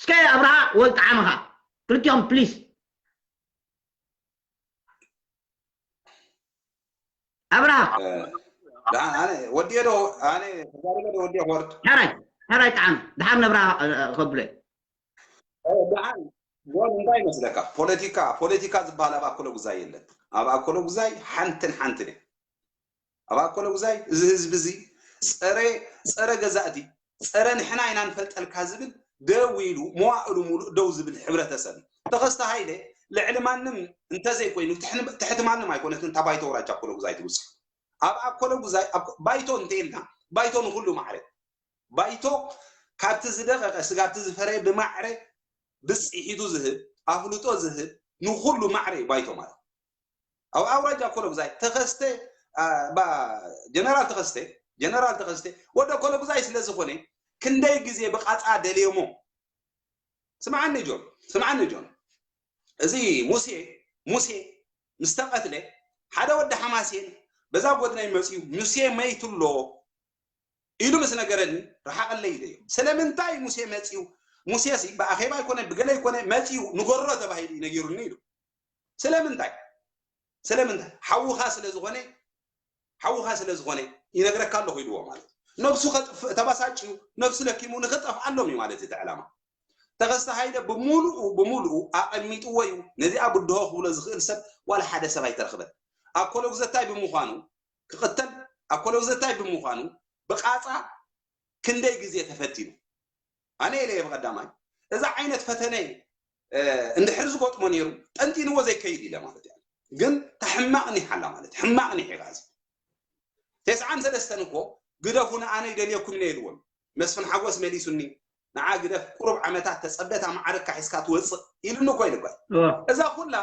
እስከ ኣብርሃ ወይ ጠዓመኻ ክልቲኦም ፕሊስ። ኣብርሃ። እ፣ ደሓን፣ ኣነ ወዲኤ ዶ፣ ኣነ ተዛሪበ ዶ ወዲኤ ክወርድ? ሕራይ፣ ሕራይ ጠዓም። ደሓር ነብርሃ፣ እ፣ እ፣ ከብሎ። እ፣ ደሓን፣ ጎን እንታይ ይመስለካ? ፖለቲካ፣ ፖለቲካ ዝበሃል ኣብ ኣኮለጉዛይ የለን። ኣብ ኣኮለጉዛይ ሓንትን ሓንትን እየ። ኣብ ኣኮለጉዛይ እዚ ህዝቢ እዚ ጸረ፣ ጸረ ገዛእቲ፣ ጸረ ንሕና ኢና ንፈልጠልካ ዝብል ደው ኢሉ መዋእሉ ሙሉእ ደው ዝብል ሕብረተሰብ እዩ። ተኸስተ ሃይለ ልዕሊ ማንም እንተዘይኮይኑ ትሕን-፣ ትሕቲ ማንም ኣይኮነትን እታ ባይቶ ኣውራጃ ኣኮለጉዛይ ትውጽእ። ኣብ ኣኮለጉዛይ፣ ኣብ ባይቶ እንተኢልና ባይቶ ንኹሉ ማዕረ። ባይቶ ካብቲ ዝደቐቐ ስጋብቲ ዝፈረየ ብማዕረ ብጽሒቱ ዝህብ፣ ኣፍልጦ ዝህብ፣ ንኹሉ ማዕረ እዩ ባይቶ ማለት። ኣብ ኣውራጃ ኮለጉዛይ ተኸስተ፣ ኣ፣ ባ-፣ ጀነራል ተኸስተ፣ ጀነራል ተኸስተ ወደ ኮለጉዛይ ስለ ዝኾነ ክንደይ ግዜ ብቓጻ ደልዮሞ። ስምዓኒ ጆን፣ ስምዓኒ ጆን። እዚ ሙሴ፣ ሙሴ ምስ ተቐትለ ሓደ ወዲ ሓማሴን በዛ ጎድናይ መጽዩ፣ "ሙሴ መይቱ ኣሎ" ኢሉ ምስ ነገረኒ፣ ረሓቐለይ ኢለዮ። ስለምንታይ ሙሴ መጽዩ? ሙሴሲ ብኣኼባ ኣይኮነ፣ ብገለ ኣይኮነ፣ መጽዩ ንገሮ ተባሂሉ እዩ ነጊሩኒ ኢሉ። ስለምንታይ? ስለምንታይ? ሓውኻ ስለ ዝኾነ፣ ሓውኻ ስለ ዝኾነ ይነግረካ ኣለኹ ኢልዎ ማለት እዩ። ነብሱ ከጥፍእ ተባሳጭዩ፣ ነብሱ ለኪሙ ንኽጠፍኣሎም እዩ ማለት እዩ እቲ ዕላማ። ተኸስተ ሃይለ ብምሉኡ ብምሉኡ ኣቐሚጥዎ እዩ። ነዚኣ ብድሆ ክብሎ ዝኽእል ሰብ ዋላ ሓደ ሰብ ኣይተረኽበን። ኣኮሎጉዘታይ ብምዃኑ ክቕተል፣ ኣኮሎጉዘታይ ብምዃኑ ብቓጻ ክንደይ ግዜ ተፈቲኑ። ኣነ ኢለ እየ ብቐዳማይ፣ እዛ ዓይነት ፈተነ እንድሕር ዝገጥሞ ነይሩ ጠንጢንዎ ዘይከይድ ኢለ ማለት እያ። ግን ተሕማቕ ኒሕ ኣላ ማለት ሕማቕ ኒሕ ኢኻ እዚ። ተስዓን ሰለስተን እኮ ግደፉ ንኣነ ይደልየኩም ኢለ ኢልዎም። መስፍን ሓጎስ መሊሱኒ፣ ንዓ ግደፍ፣ ቁሩብ ዓመታት ተጸበ፣ እታ ማዕረግካ ሒዝካ ትወጽእ ኢሉኒ እኮ ኢሉ እኳ። እዛ ኩላ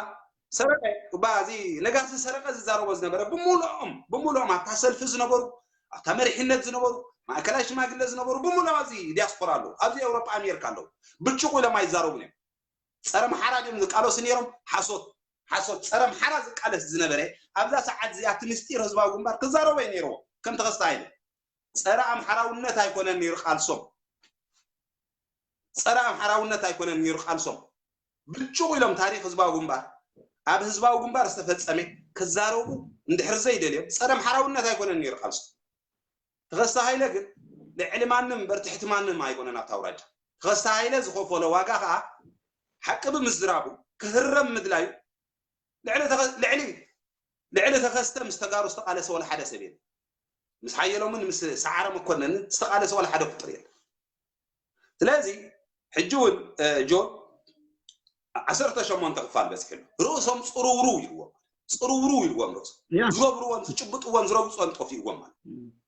ሰረቐ፣ እባ እዚ ነጋሲ ሰረቐ ዝዛረቦ ዝነበረ ብምሉኦም፣ ብምሉኦም ኣብታ ሰልፊ ዝነበሩ፣ ኣብታ መሪሕነት ዝነበሩ፣ ማእከላይ ሽማግለ ዝነበሩ ብምሉኦም ኣብዚ ዲያስፖራ ኣለዉ፣ ኣብዚ ኤውሮጳ ኣሜሪካ ኣለዉ። ብጭቑ ኢሎም ኣይዛረቡን እዮም። ጸረ ኣምሓራ ድዮም ዝቃለሱ ነይሮም? ሓሶት፣ ሓሶት። ጸረ ኣምሓራ ዝቃለስ ዝነበረ ኣብዛ ሰዓት እዚኣ እቲ ምስጢር ህዝባዊ ግንባር ክዛረቦ እዩ ነይርዎ። ከም ተኸስተ ሃይለ ጸረ ኣምሓራውነት ኣይኮነን ነይሩ ቃልሶም። ጸረ ኣምሓራውነት ኣይኮነን ነይሩ ቃልሶም። ብጭቑ ኢሎም ታሪኽ ህዝባዊ ግንባር፣ ኣብ ህዝባዊ ግንባር ዝተፈጸመ ክዛረቡ እንድሕር ዘይደልዮም ጸረ ኣምሓራውነት ኣይኮነን ነይሩ ቃልሶም። ተኸስተ ሃይለ ግን ልዕሊ ማንም እምበር ትሕቲ ማንም ኣይኮነን ኣብታ ኣውራጃ። ተኸስተ ሃይለ ዝኸፈሎ ዋጋ ከኣ ሓቂ ብምዝራቡ ክህረም ምድላዩ ልዕሊ ተኸ- ልዕሊ ልዕሊ ተኸስተ ምስ ተጋሩ ዝተቓለሰ ዋላ ሓደ ሰብ የለን። ምስ ሓየሎምን ምስ ሰዓረ መኮነንን ዝተቓለሰ ዋላ ሓደ ፍጡር የለን። ስለዚ ሕጂ እውን ጆን ዓሰርተ ሸሞንተ ክፋል በፂሑ ኣሎ። ርእሶም ፅርውርው ኢልዎም፣ ፅርውርው ኢልዎም ርእሶም። ዝገብርዎን ዝጭብጥዎን ዝረግፅዎን ጠፊእዎም ማለት።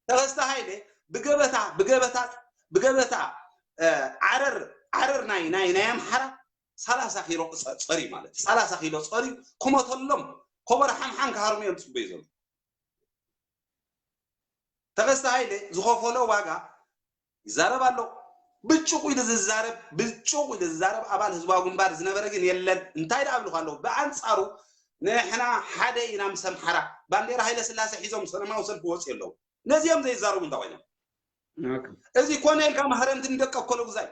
ተኸስተ ሃይለ ብገበታ ብገበታ ብገበታ ዓረር ዓረር ናይ ናይ ናይ ኣምሓራ ሰላሳ ኪሎ ፀሪ ማለት ሰላሳ ኪሎ ፀሪ ክሞተሎም ኮበረ ሓምሓም ክሃርሙ እዮም ፅበዩ ዘሎ። ተኸስተ ሃይለ ዝኸፈሎ ዋጋ ይዛረብ ኣሎ። ብጭቑ ኢሉ ዝዛረብ ብጭቑ ኢሉ ዝዛረብ ኣባል ህዝባዊ ግንባር ዝነበረ ግን የለን። እንታይ ደኣ ኣብልካ ኣለዉ? ብኣንፃሩ ንሕና ሓደ ኢና ምስ ኣምሓራ ባንዴራ ሃይለ ስላሴ ሒዞም ሰላማዊ ሰልፊ ወፂኡ ኣለዉ። ነዚኦም ዘይዛረቡ እንታይ ኮይኖም? እዚ ኮነ ኢልካ ማህረምቲ ንደቂ ኣኮለጉዛይ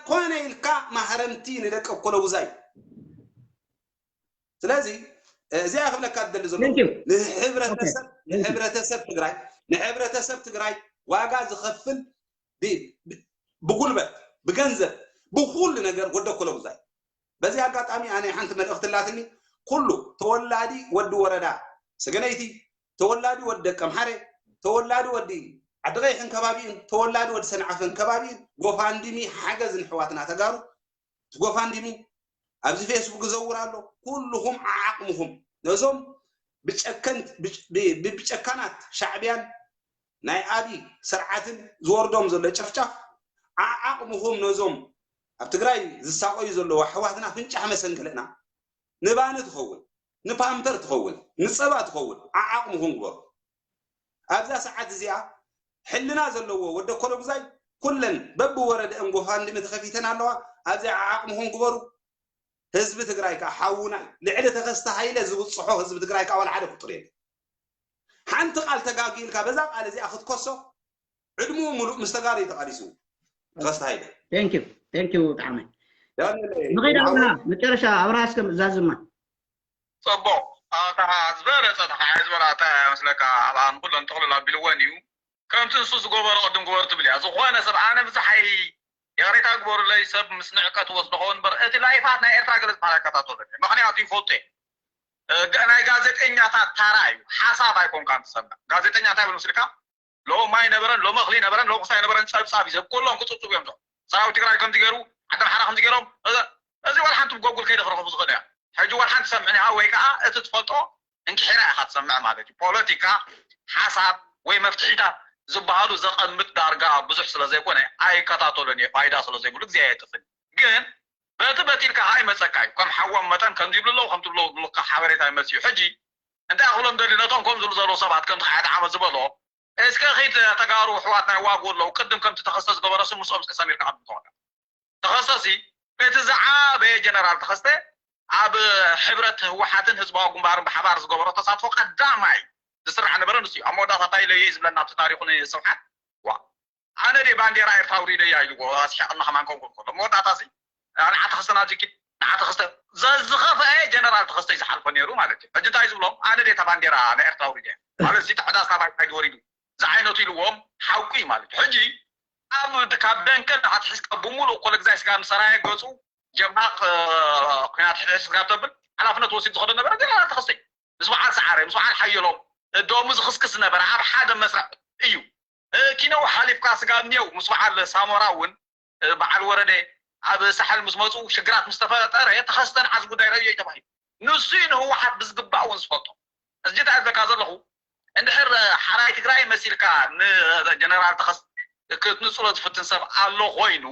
ኮነ ኢልካ ማህረምቲ ንደቂ ኣኮለጉዛይ። ስለዚ እዚኣ ክብለካ ዝደሊ ዘሎ ንሕብረተሰብ ትግራይ ንሕብረተሰብ ትግራይ ዋጋ ዝኸፍል ብጉልበት ብገንዘብ ብኩሉ ነገር ወዲ ኣኮለጉዛይ። በዚ ኣጋጣሚ ኣነ ሓንቲ መልእኽቲ ኣላትኒ። ኩሉ ተወላዲ ወዲ ወረዳ ሰገነይቲ፣ ተወላዲ ወዲ ደቀምሓረ፣ ተወላዲ ወዲ ዓዲ ቀይሕን ከባቢኡን፣ ተወላዲ ወዲ ሰንዓፈን ከባቢኡን ጎፋንድሚ ሓገዝ ንሕዋትና ተጋሩ። እቲ ጎፋንድሚ ኣብዚ ፌስቡክ ይዘውር ኣሎ። ኩልኹም ዓዓቕምኹም ነዞም ብጨካናት ሻዕብያን ናይ ኣብይ ስርዓትን ዝወርዶም ዘሎ ጨፍጫፍ ዓዓቕምኹም ነዞም ኣብ ትግራይ ዝሳቐዩ ዘለዉ ኣሕዋትና ፍንጫሕ መሰንክልና ንባኒ ትኸውን፣ ንፓምፐር ትኸውን፣ ንፀባ ትኸውን ዓዓቕምኹም ግበሩ። ኣብዛ ሰዓት እዚኣ ሕልና ዘለዎ ወዲ ኣኮለጉዛይ ኩለን በብወረደአን ጎፋንድሚ ተኸፊተን ኣለዋ። ኣብዚኣ ዓዓቕምኹም ግበሩ። ህዝቢ ትግራይ ከዓ ሓውና እዩ። ልዕሊ ተኸስተ ሃይለ ዝብፅሖ ህዝቢ ትግራይ ከዓ ዋላ ሓደ ፍጡር የለን። ሓንቲ ቃል ተጋጊ ኢልካ በዛ ቃል እዚኣ ክትከሶ ዕድሚኡ ሙሉእ ምስ ተጋሩ እዩ ተቓሊሱ ተኸስተ ሃይለ። Thank you thank you ብጣዕሚ ንኸይድ ኣብርሃ መጨረሻ ኣብርሃ እስከ ዛዝማ ፅቡቕ ኣታ ዝበለፀ ተኸዓ ዝበላ እንታይ መስለካ ኣብኣ ንኩለን ጥቕልል ኣቢልወን እዩ ከምቲ ንሱ ዝገበሮ ቅድም ግበሩ ትብል እያ ዝኾነ ሰብ ኣነ ብዝሓይ ይቕሬታ ግበሩለይ ሰብ ምስ ንዕቀት ወስዶ ኸውን እምበር እቲ ላይፋት ናይ ኤርትራ ገለ ዝበሃል ኣይከታተሎን እየ ምኽንያቱ ይፈልጦ እየ ናይ ጋዜጠኛታት ታራ እዩ ሓሳብ ኣይኮንካን ትሰምዕ ጋዜጠኛ እንታይ ብል ምስልካ ሎሚ ማይ ነበረን ሎሚ እኽሊ ነበረን ሎሚ ክሳይ ነበረን ፀብፃብ እዩ ሰብ ኩሎም ክፅብፅቡ እዮም ሰራዊት ትግራይ ከምዚ ገይሩ ዓዲ ኣምሓራ ከምዚ ገይሮም እዚ ዋላ ሓንቲ ብጎጉል ከይደ ክረኽቡ ዝኽእል እያ ሕጂ ዋላ ሓንቲ ሰምዕኒ ሃ ወይ ከዓ እቲ ትፈልጦ እንክሒራ ኢኻ ትሰምዕ ማለት እዩ ፖለቲካ ሓሳብ ወይ መፍትሒታት ዝበሃሉ ዘቐምጥ ዳርጋ ብዙሕ ስለ ዘይኮነ ኣይከታተሉን እየ ፋይዳ ስለ ዘይብሉ ግዜ የጥፍን ግን በቲ በቲልካ ኸዓ ይመፀካ እዩ ከም ሓዎም መጠን ከምዚ ይብሉ ኣለዉ ከምቲ ብለዉ ዝብሉካ ሓበሬታ ይመፅእ እዩ ሕጂ እንታይ ክብሎም ደሊ ነቶም ከምዚ ዝብሉ ዘለዉ ሰባት ከምቲ ሓያት ዓመት ዝበሎ እስከ ኺድ ተጋሩ ኣሕዋትና ይዋግኡ ኣለዉ ቅድም ከምቲ ተኸስተ ዝገበረ ስም ምስኦም እስከ ሰሚርካ ዓዱ ትኾነ ተኸስተ ሲ እቲ ዝዓበየ ጀነራል ተኸስተ ኣብ ሕብረት ህወሓትን ህዝባዊ ግንባርን ብሓባር ዝገበሮ ተሳትፎ ቀዳማይ ዝስራሕ ነበረ ንሱ እዩ ኣብ መወዳእታ እንታይ ኢለየ እዩ ዝብለና ኣብቲ ታሪኹ ንስብሓት ዋ ኣነ ድየ ባንዴራ ኤርትራ ኣውሪደያ ኢልዎ ኣስሒቕና ከማን ከምኡ ከሎ መወዳእታ ሲ ንዓ ተኸስተና ኣብዚ ኪድ ንዓ ተኸስተ ዘዝኸፍአ ጀነራል ተኸስተ እዩ ዝሓልፎ ነይሩ ማለት እዩ። ሕጂ እንታይ ዝብሎም? ኣነ ደ እታ ባንዴራ ናይ ኤርትራ ውሪደ ማለት እዚ ተሕዳስ ናባይ ወሪዱ ዝዓይነቱ ኢልዎም ሓውቂ እዩ ማለት እዩ። ሕጂ ኣብ ካብ ደንከል ኣትሒዝካ ብምሉእ ኮለግዛይ ስጋ ምሰራየ ገፁ ጀብሃ ኩናት ሕድሕድ ስጋ ተብል ሓላፍነት ወሲድ ዝኸዶ ነበረ ጀነራል ተኸስተ እዩ። ምስ በዓል ሰዓረ ምስ በዓል ሓየሎም ደሙ ዝኽስክስ ዝነበረ ኣብ ሓደ መስርዕ እዩ። ኪነው ሓሊፍካ ስጋ እኒው ምስ በዓል ሳሞራ እውን በዓል ወረደ ኣብ ሳሕል ምስ መፁ ሽግራት ምስ ተፈጠረ ተኸስተን ዓዚ ጉዳይ ረዮ እዩ ተባሂሉ። ንሱ እዩ ንህወሓት ብዝግባእ እውን ዝፈልጦ። እዚ እንታይ ዝበካ ዘለኹ እንድሕር ሓራይ ትግራይ መሲልካ ንጀነራል ተኸስ ክትንፅሎ ዝፍትን ሰብ ኣሎ ኮይኑ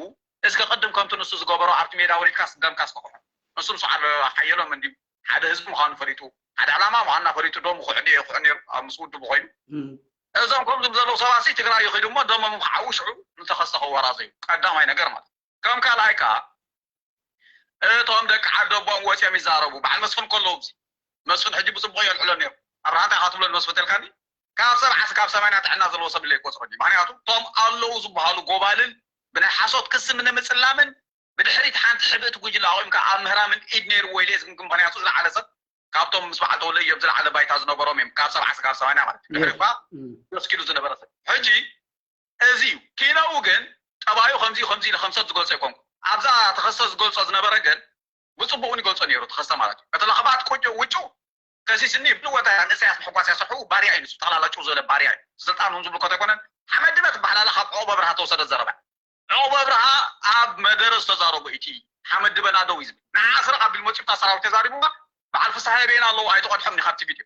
እስከ ቅድም ከምቲ ንሱ ዝገበሮ ኣብቲ ሜዳ ወሪድካ ስደምካ እስከ ኩሑ። ንሱ ምስ በዓል ሓየሎም እንዲ ሓደ ህዝቢ ምዃኑ ፈሊጡ ሓደ ዕላማ ምዃንና ፈሊጡ ደሙ ክሕዲ እየ ክሕድ ነይሩ ኣብ ምስ ውድቡ ኮይኑ እዞም ከምዚ ዘለዉ ሰባሲ ትግራይ ይኽዱ እሞ ደሞም ክዓው ሽዑ ንተኸስተ ክወራዘዩ ቀዳማይ ነገር ማለት ከም ካልኣይ ከዓ እቶም ደቂ ዓዲ ኣቦኦም ወፂኦም ይዛረቡ በዓል መስፍን ከለዉ እዚ መስፍን ሕጂ ብፅቡቅ የልዕሎ ነይሩ ኣብርሃ እንታይ ክትብሎ መስፍን ተልካኒ ካብ ሰብዓ ስካብ ሰማንያ ጥዕና ዘለዎ ሰብ ኢለ ይቆፅሮ ምክንያቱ እቶም ኣለዉ ዝበሃሉ ጎባልን ብናይ ሓሶት ክስም ንምፅላምን ብድሕሪት ሓንቲ ሕብእቲ ጉጅለ ኣቑምካ ኣብ ምህራምን ኢድ ነይርዎ ኢለ ዝግምግም ምኽንያቱ ዝለዓለ ሰብ ካብቶም ምስ በዓል ተወለ እዮም ዝለዓለ ባይታ ዝነበሮም እዮም ካብ ሰብዓ ስጋብ ሰማንያ ማለት እዩ ድሕሪ እኳ ወስኪሉ ዝነበረ ሰብ ሕጂ እዚ እዩ ኪነኡ ግን ጠባዩ ከምዚ ከምዚ ኢለ ከምሰብ ዝገልጾ ይኮንኩ ኣብዛ ተኸስተ ዝገልጾ ዝነበረ ግን ብፅቡቅ እውን ይገልጾ ነይሩ ተኸስተ ማለት እዩ እቲ ለኸባት ቁጭ ውጭ ከሲስኒ ብልወታ ንእሳያስ ምሕጓስ ያሰርሑ ባርያ እዩ ንሱ ጠቕላላ ጭው ዝበለ ባርያ እዩ ስልጣን እውን ዝብሉ ከተይኮነን ሓመድ ድበ ትበሃል ኣላ ካብ ዕቑብ ኣብርሃ ተወሰደ ዘረባ ዕቑብ ኣብርሃ ኣብ መደረ ዝተዛረቦ እቲ ሓመድ ድበና ደው እዩ ዝብል ንዓ ስረቕ ኣቢል መፂኡታ ሰራዊት ተዛሪቡዋ በዓል ፍስሃየ ቤና ኣለዉ ኣይትቐድሖም ኒ ካብቲ ቪድዮ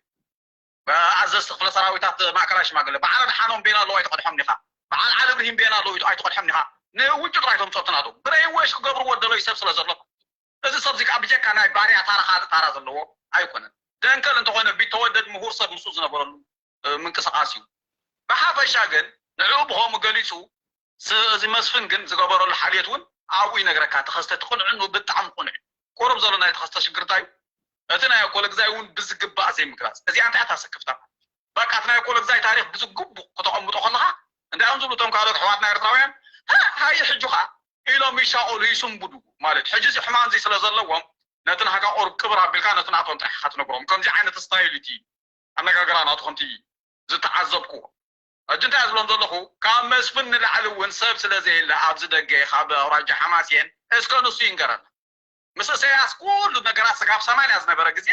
ኣዘዝቲ ክፍለ ሰራዊታት ማእከላይ ሽማግለ በዓል ኣድሓኖም ቤና ኣለዉ ኣይትቐድሖም ኒኻ በዓል ዓሊ ብርሂም ቤና ኣለዉ ኣይትቐድሖም ኒኻ ንውጭ ጥራይ ተምፀትና ኣለዉ ብረይወሽ ክገብርዎ ደለዩ ሰብ ስለ ዘሎ እዚ ሰብዚ ከዓ ብጀካ ናይ ባርያ ታራ ካልእ ታራ ዘለዎ ኣይኮነን ደንከል እንተኾነ ቢተወደድ ምሁር ሰብ ምስኡ ዝነበረሉ ምንቅስቃስ እዩ ብሓፈሻ ግን ንዕኡ ብኸምኡ ገሊፁ እዚ መስፍን ግን ዝገበረሉ ሓልዮት እውን ኣብኡ ይነግረካ ተኸስተ እቲ ቅንዕኑ ብጣዕሚ ቅኑዕ እዩ ቁሩብ ዘሎ ናይ ተኸስተ ሽግር እንታይ እዩ እቲ ናይ ኣኮለ ግዛይ እውን ብዝግባእ ዘይምግላፅ እዚኣ እንታይ ታሰክፍታ በቃ እቲ ናይ ኣኮለ ግዛይ ታሪክ ብዝግቡእ ክተቐምጦ ከለካ እንታይ እዮም ዝብሉ እቶም ካልኦት ኣሕዋትና ኤርትራውያን ሃይ ሕጂ ከዓ ኢሎም ይሻቐሉ ይስንብዱ ማለት ሕጂ እዚ ሕማም እዚ ስለ ዘለዎም ነቲ ናህካ ቁሩብ ቅብር ኣቢልካ ነቲ ናቶም ጥራሕ ኢኻ ትነግሮም ከምዚ ዓይነት ስታይል እቲ ኣነጋግራ ናቱ ከምቲ ዝተዓዘብኩዎ ሕጂ እንታይ ዝብሎም ዘለኹ ካብ መስፍን ንላዕሊ እውን ሰብ ስለ ዘየለ ኣብዚ ደገ ካብ ኣውራጃ ሓማስየን እስከ ንሱ ይንገረና ምስ እሰያስ ኩሉ ነገራት ስጋብ ሰማንያ ዝነበረ ግዜ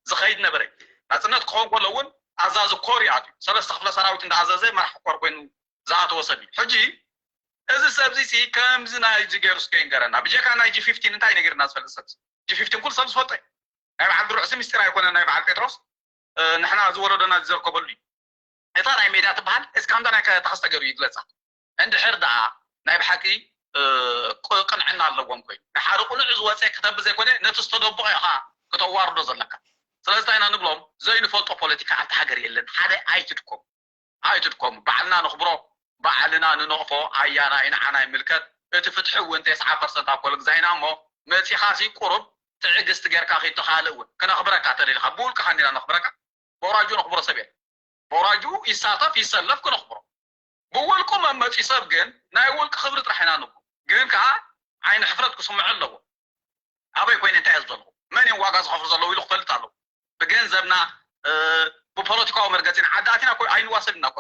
ዝኸይድ ነበረ ናፅነት ክኸውን ከሎ እውን ኣዛዚ ኮር ይኣትዩ ሰለስተ ክፍለ ሰራዊት እንዳኣዘዘ መራሕ ኮር ኮይኑ ዝኣተወ ሰብ እዩ ሕጂ እዚ ሰብዚ ሲ ከምዚ ናይ ጂ ገይሩ እስከ ይንገረና ብጀካ ናይ ጂ ፊፍቲን እንታይ ነጊርና ዝፈልጥ ሰብ ጂ ፊፍቲን ኩሉ ሰብ ዝፈልጦ እዩ ናይ በዓል ድሩዕሲ ምስጢር ኣይኮነ ናይ በዓል ጴጥሮስ ንሕና ዝወለዶና ዝዘርከበሉ እዩ እታ ናይ ሜዳ ትበሃል እስካ እንዳ ናይ ተኸስተ ገይሩ ይግለፃ እንድሕር ደኣ ናይ ብሓቂ ቅንዕና ኣለዎም ኮይኑ ንሓደ ቁኑዕ ዝወፀ ክተብ ዘይኮነ ነቲ ዝተደብቐ ኢኻ ክተዋርዶ ዘለካ ስለዚ እንታይ ኢና ንብሎም ዘይንፈልጦ ፖለቲካ ኣብቲ ሃገር የለን ሓደ ኣይትድኮም ኣይትድኮሙ ባዕልና ንኽብሮ ባዕልና ንነቕፎ ኣያና ኢንዓና ይምልከት እቲ ፍትሒ እውን ተስዓ ፐርሰንት ኣብ ኮለ ግዛይና እሞ መፂኻሲ ቁሩብ ትዕግስቲ ጌርካ ኺድ ተኻልእ እውን ክነኽብረካ ተደሊኻ ብውልቅኻ እንዲና ነኽብረካ በውራጁ ነኽብሮ ሰብ የለ በውራጁ ይሳተፍ ይሰለፍ ክነኽብሮ ብውልቁ መመፂ ሰብ ግን ናይ ውልቂ ክብሪ ጥራሕ ኢና ንብሉ ግን ከዓ ዓይኒ ሕፍረት ክስምዖ ኣለዎ ኣበይ ኮይነ እንታይ እየ ዘለኹ መን እዮም ዋጋ ዝኸፍሉ ዘለዉ ኢሉ ክፈልጥ ኣለዎ ብገንዘብና ብፖለቲካዊ መርገፂና ዓዲ ኣቲና ኣይንዋሰድና ኮ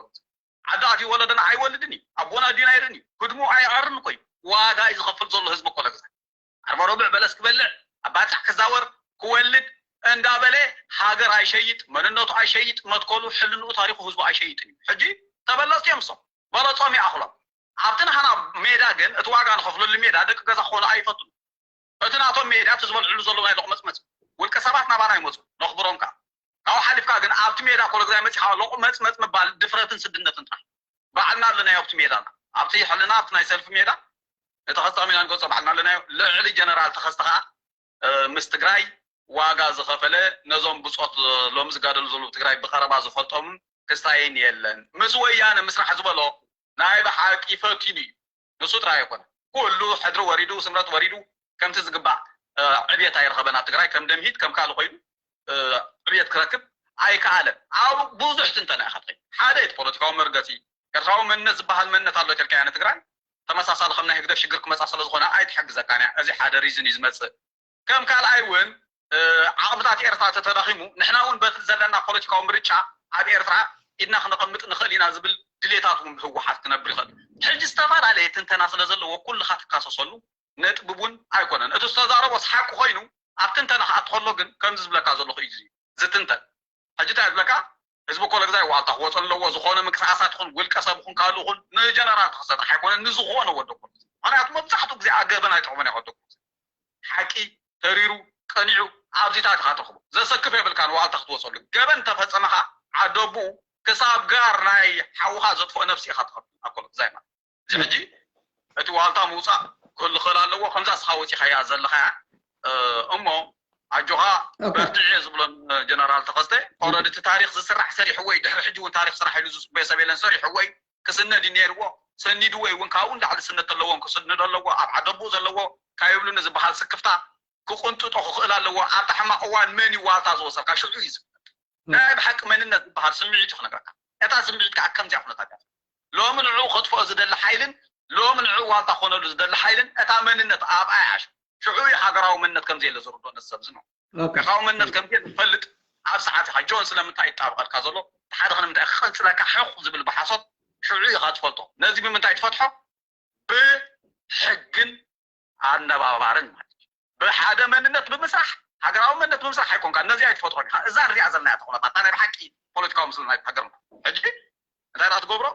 ዓዲ ኣትዩ ወለደና ኣይወልድን እዩ ኣቦና ዲና ይርን እዩ ህድሙ ኣይኣርን እኮ እዩ ዋጋ እዩ ዝኸፍል ዘሎ ህዝቢ ኮለ ግዛ ዓርባ ረቡዕ በለስ ክበልዕ ኣብ ባፅዕ ክዛወር ክወልድ እንዳበለ ሃገር ኣይሸይጥ መንነቱ ኣይሸይጥ መትከሉ ሕልንኡ ታሪኩ ህዝቡ ኣይሸይጥን እዩ ሕጂ ተበለፅቲ እዮም ሶም በለፆም ይኣኽሎም ኣብቲ ናህና ሜዳ ግን እቲ ዋጋ ንኸፍለሉ ሜዳ ደቂ ገዛ ክኾኑ ኣይፈቱን እቲ ናቶም ሜዳ እቲ ዝበልዕሉ ዘለዉ ናይ ሎቕመፅመፅ ውልቀ ሰባት ናባና ይመፁ ነኽብሮም ከዓ ካብኡ ሓሊፍካ ግን ኣብቲ ሜዳ ኮለግዛይ መፂኻ ሎቕመፅመፅ ምባል ድፍረትን ስድነትን ጥራሕ ባዕልና ኣለናዮ ኣብቲ ሜዳና ኣብቲ ሕልና ኣብቲ ናይ ሰልፊ ሜዳ እቲ ከስተ ከመይ ኢና ንገልፆ ባዕልና ኣለናዮ ልዕሊ ጀነራል ተኸስተ ከዓ ምስ ትግራይ ዋጋ ዝኸፈለ ነዞም ብፆት ሎሚ ዝጋደሉ ዘለዉ ትግራይ ብቐረባ ዝፈልጦምን ክስታይን የለን ምስ ወያነ ምስራሕ ዝበሎ ናይ ብሓቂ ፈቲኑ እዩ ንሱ ጥራይ ኣይኮነ ኩሉ ሕድሪ ወሪዱ ስምረት ወሪዱ ከምቲ ዝግባእ ዕብየት ኣይረኸበን ኣብ ትግራይ ከም ደምሂት ከም ካልእ ኮይኑ ዕብየት ክረክብ ኣይከኣለን ኣብ ብዙሕ ትንተና ኢኻ ትኸይድ ሓደ እቲ ፖለቲካዊ መርገፂ ኤርትራዊ መንነት ዝበሃል መንነት ኣሎ ተልካያ ንትግራይ ተመሳሳሊ ከም ናይ ህግደፍ ሽግር ክመፃ ስለ ዝኾነ ኣይትሐግዘካን እያ እዚ ሓደ ሪዝን እዩ ዝመፅእ ከም ካልኣይ እውን ዓቕምታት ኤርትራ ተተዳኺሙ ንሕና እውን በቲ ዘለና ፖለቲካዊ ምርጫ ኣብ ኤርትራ ኢድና ክነቐምጥ ንኽእል ኢና ዝብል ድሌታት እውን ብህወሓት ክነብር ይኽእል። ሕጂ ዝተፈላለየ ትንተና ስለ ዘለዎ ኩልኻ ትካሰሰሉ ነጥቢ እውን ኣይኮነን። እቲ ዝተዛረቦ ሓቂ ኮይኑ ኣብ ትንተና ክኣቱ ከሎ ግን ከምዚ ዝብለካ ዘለኹ እዩ ዝትንተን። ሕጂ እንታይ ዝብለካ ህዝቢ ኮለግዛይ ዋልታ ክወፀሉ ኣለዎ። ዝኾነ ምንቅስቃሳት ይኹን ውልቀ ሰብ ይኹን ካልእ ይኹን ንጀነራል ተኸስተ ጥራሕ ኣይኮነን ንዝኾነ ወዲ ኮለግዛይ። ምክንያቱ መብዛሕትኡ ግዜ ኣገበን ኣይጠቕሞን እያ ወዲ ኮለግዛይ። ሓቂ ተሪሩ ቀኒዑ ኣብዚታት ኢኻ ትረኽቦ። ዘሰክፍ የብልካን ዋልታ ክትወፀሉ። ገበን ተፈፀመኻ ዓደቡ ክሳብ ጋር ናይ ሓውኻ ዘጥፍኦ ነፍሲ ኢኻ ትኸፍል ኣብ ኮለግዛይ ማለት እዚ ሕጂ እቲ ዋልታ ምውፃእ ክህሉ ክእል ኣለዎ። ከምዛ ስኻ ወፂኻያ ዘለኻያ እሞ ኣጆኻ በርትዕ እየ ዝብሎን ጀነራል ተኸስተ ኦረድ እቲ ታሪክ ዝስራሕ ሰሪሕዎ እዩ። ድሕሪ ሕጂ እውን ታሪክ ስራሕ ኢሉ ዝፅበዮ ሰብ የለን። ሰሪሕዎ እዩ። ክስነድ እዩ ነይርዎ። ሰኒድዎ እዩ እውን ካብኡ ንላዕሊ ስነት ኣለዎም ክስንዶ ኣለዎ ኣብ ዓደቡ ዘለዎ ካይብሉኒ ዝበሃል ስክፍታ ክቕንጥጦ ክኽእል ኣለዎ። ኣብቲ ሕማቕ እዋን መን እዩ ዋልታ ዝወሰድካ ሽዑ እዩ ዝፍለጥ። ናይ ብሓቂ መንነት ዝበሃል ስምዒት እዩ ክነግረካ። እታ ስምዒት ከዓ ከምዚኣ ኩነታት እያ። ሎሚ ንዕኡ ከጥፍኦ ዝደሊ ሓይልን ሎሚ ንዕኡ ዋልታ ክኾነሉ ዝደሊ ሓይልን እታ መንነት ኣብኣ እያ። ሽዑ እዩ ሃገራዊ መንነት ከምዘየለ ዝርድኦ ነዚ ሰብ እዚ ነው። ሃገራዊ መንነት ከምዘየለ ዝፈልጥ ኣብ ሰዓት ኢኻ ጆን ስለምንታይ ይጣበቐልካ ዘሎ ሓደ ክነምንታይ ክቐንፅለካ ሕቕ ዝብል ብሓሶት ሽዑ ኢኻ ትፈልጦ። ነዚ ብምንታይ ትፈትሖ? ብሕግን ኣነባባርን ማለት እዩ። ብሓደ መንነት ብምስራሕ ሃገራዊ መንነት ብምስራሕ ኣይኮንካ ነዚ ኣይትፈጥሮን ኢኻ። እዛ ንሪኣ ዘለና እያ ተኾነታ እታ ናይ ብሓቂ ፖለቲካዊ ምስልና ሃገር ሕጂ እንታይ ዳ ትገብሮ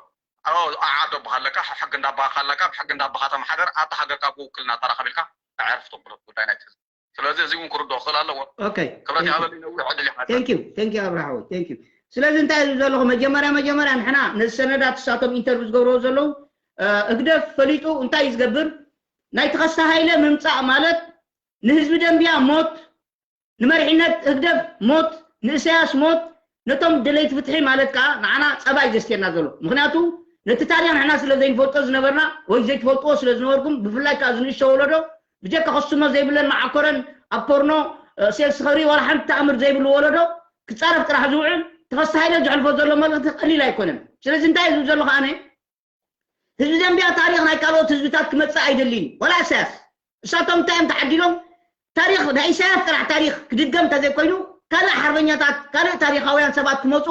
ኣዓዶ ኣለካ ሕጊ እንዳባኻ ኣለካ ብሕጊ እንዳባኻ ተመሓደር ኣብታ ሃገርካ ብውክልና ተራኸቢልካ ኣዕርፍ ተብሎ ጉዳይ ናይ ስለዚ እዚ እውን ክርዶ ክኽእል ኣለዎ። ክብረት ይሃበል ነዊሕ ዕድል ይሓ thank you thank you ኣብርሃ ወይ thank you ስለዚ እንታይ እዩ ዘለኹ መጀመርያ መጀመርያ ንሕና ነዚ ሰነዳት እሳቶም ኢንተርቪው ዝገብርዎ ዘለዉ ህግደፍ ፈሊጡ እንታይ እዩ ዝገብር ናይ ተኸስተ ሃይለ ምምፃእ ማለት ንህዝቢ ደንብያ ሞት ንመሪሕነት ህግደፍ ሞት ንእሰያስ ሞት ነቶም ደለይቲ ፍትሒ ማለት ከዓ ንዓና ፀባ እዩ ዘስትየና ዘሎ ምክንያቱ ነቲ ታሪክ ንሕና ስለ ዘይንፈልጦ ዝነበርና ወይ ዘይትፈልጥዎ ስለ ዝነበርኩም ብፍላይ ከዓ ዝንእሽቶ ወለዶ ብጀካ ከስሞ ዘይብለን መዓኮረን ኣብ ፖርኖ ሴክስ ክሪ ዋላ ሓንቲ ተኣምር ዘይብሉ ወለዶ ክፃረፍ ጥራሕ ዝውዕል ተኸስተ ሃይለ ዘሕልፎ ዘሎ መልእክቲ ቀሊል ኣይኮነን ስለዚ እንታይ ዝብል ዘለኹ ኣነ ህዝቢ ደንብያ ታሪክ ናይ ካልኦት ህዝብታት ክመፅእ ኣይደልይን ዋላ እሳያስ እሳቶም እንታይ እዮም ተዓዲሎም ታሪክ ናይ ኢሳያስ ጥራሕ ታሪክ ክድገም እንተዘይኮይኑ ካልእ ሓርበኛታት ካልእ ታሪካውያን ሰባት ክመፁ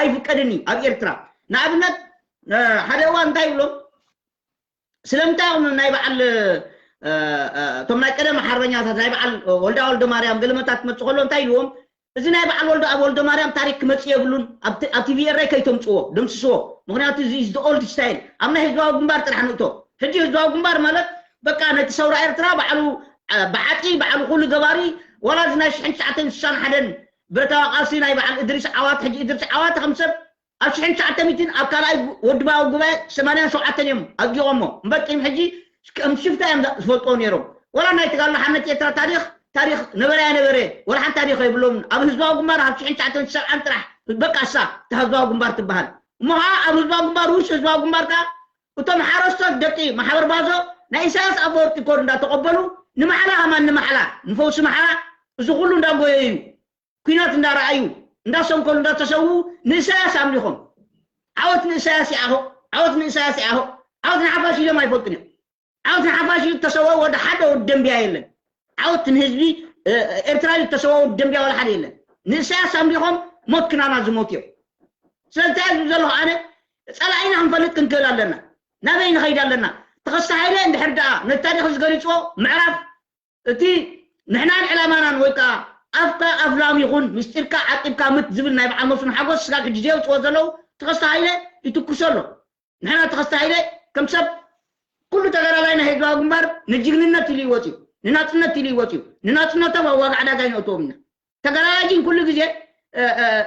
ኣይፍቀድን እዩ ኣብ ኤርትራ ንኣብነት ሓደ እዋን እንታይ ይብሎም ስለምንታይ እዮም ናይ በዓል እቶም ናይ ቀደም ሓርበኛታት ናይ በዓል ወልዳ ወልደ ማርያም ገለመታት ክመፁ ከሎ እንታይ ይልዎም እዚ ናይ በዓል ወልደ ኣብ ወልደ ማርያም ታሪክ ክመፅእ የብሉን ኣብ ቲቪ ኤረይ ከይተምፅዎ ደምስስዎ ምክንያቱ እዚ is the old style ኣብ ናይ ህዝባዊ ግንባር ጥራሕ ንእቶ ሕጂ ህዝባዊ ግንባር ማለት በቃ ነቲ ሰውራ ኤርትራ ባዕሉ በዓጢ ባዕሉ ኩሉ ገባሪ ዋላ እዚ ናይ ሽሕን ትሽዓተን ስሳን ሓደን ብረታዊ ቃልሲ ናይ በዓል እድሪስ ዓዋት ሕጂ እድሪስ ዓዋት ከም ሰብ ኣብ ሽሕን ትሽዓተ ሚእትን ኣብ ካልኣይ ወድባዊ ጉባኤ ሰማንያን ሸውዓተን እዮም ኣጽዲቖሞ እምበር ቅድሚ ሕጂ ከም ሽፍታ እዮም ዝፈልጥዎ ነይሮም ወላ ናይ ተጋድሎ ሓርነት ኤርትራ ታሪኽ ታሪኽ ነበረ ኣይነበረ ወላ ሓንቲ ታሪኽ የብሎምን ኣብ ህዝባዊ ግንባር ኣብ ሽሕን ትሽዓተን ሰብዓን ጥራሕ በቃ እሳ እታ ህዝባዊ ግንባር ትበሃል እሞ ከዓ ኣብ ህዝባዊ ግንባር ውሽጢ ህዝባዊ ግንባር ከዓ እቶም ሓረስቶት ደቂ ማሕበር ባዞ ናይ ኢሳያስ ኣፈወርቂ ኮድ እንዳተቐበሉ ንማሕላ ከማን ንማሕላ ንፈውሲ ማሕላ እዚ ኩሉ እንዳጎየዩ ኲናት እንዳረኣዩ እንዳሰንከሉ እንዳተሰውኡ ንእሳያስ ኣምሊኾም ዓወት ንእሳያስ ይኣሆ ዓወት ንእሳያስ ይኣሆ ዓወት ንሓፋሽ ኢሎም ኣይፈልጡን እዮም ዓወት ንሓፋሽ እዩ ተሰወ ወደ ሓደ ወዲ ደንቢያ የለን ዓወት ንህዝቢ ኤርትራ እዩ ተሰወ ወዲ ደንቢያ ዋላ ሓደ የለን ንእሳያስ ኣምሊኾም ሞት ክናና ዝሞት እዮም ስለዚ እንታይ ዝብል ዘለኹ ኣነ ፀላኢና ክንፈልጥ ክንክእል ኣለና ናበይ ንኸይድ ኣለና ተኸስተ ሃይለ እንድሕር ደኣ ነቲ ታሪክ ዝገሊፅዎ ምዕራፍ እቲ ንሕናን ዕላማናን ወይ ከዓ ኣፍካ ኣፍላም ይኹን ምስጢርካ ዓቂብካ ምት ዝብል ናይ በዓል መስፍን ሓጎስ ስጋብ ሕጂ ዘየውፅዎ ዘለዉ ተኸስተ ሃይለ ይትኩሶ ኣሎ ንሕና ተኸስተ ሃይለ ከም ሰብ ኩሉ ተጋዳላይ ናይ ህዝባዊ ግንባር ንጅግንነት ኢሉ ይወፅዩ ንናፅነት ኢሉ ይወፅዩ ንናፅነቶም ኣብ ዋጋ ዕዳጋ ይነእትዎም ኢና ተጋዳላይ ግን ኩሉ ግዜ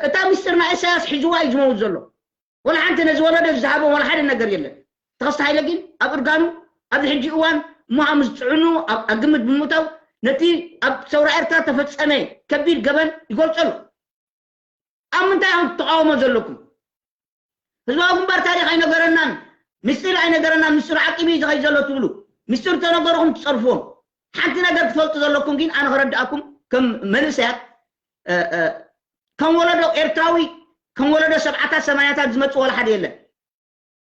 እታ ምስጢር ናይ ኢሳያስ ሒዝዋ እዩ ዝመውት ዘሎ ወላ ሓንቲ ነዚ ወለዶ ዝሃቦ ወላ ሓደ ነገር የለን ተኸስተ ሃይለ ግን ኣብ እርጋኑ ኣብዚ ሕጂ እዋን እሞ ምስ ፅዕኑ ኣብ ግምት ብምእታው ነቲ ኣብ ሰውራ ኤርትራ ተፈፀመ ከቢድ ገበን ይገልፀሉ ኣብ ምንታይ ኢኹም ትቃወሞ ዘለኩም ህዝባዊ ግንባር ታሪክ ኣይነገረናን ምስጢር ኣይነገረናን ምስጢር ዓቂቡ እዩ ዝኸይ ዘሎ ትብሉ ምስጢር ተነገርኹም ትፀርፍዎም ሓንቲ ነገር ትፈልጡ ዘለኩም ግን ኣነ ክረድኣኩም ከም መንእሰያት ከም ወለዶ ኤርትራዊ ከም ወለዶ ሰብዓታት ሰማንያታት ዝመፅእ ወላ ሓደ የለን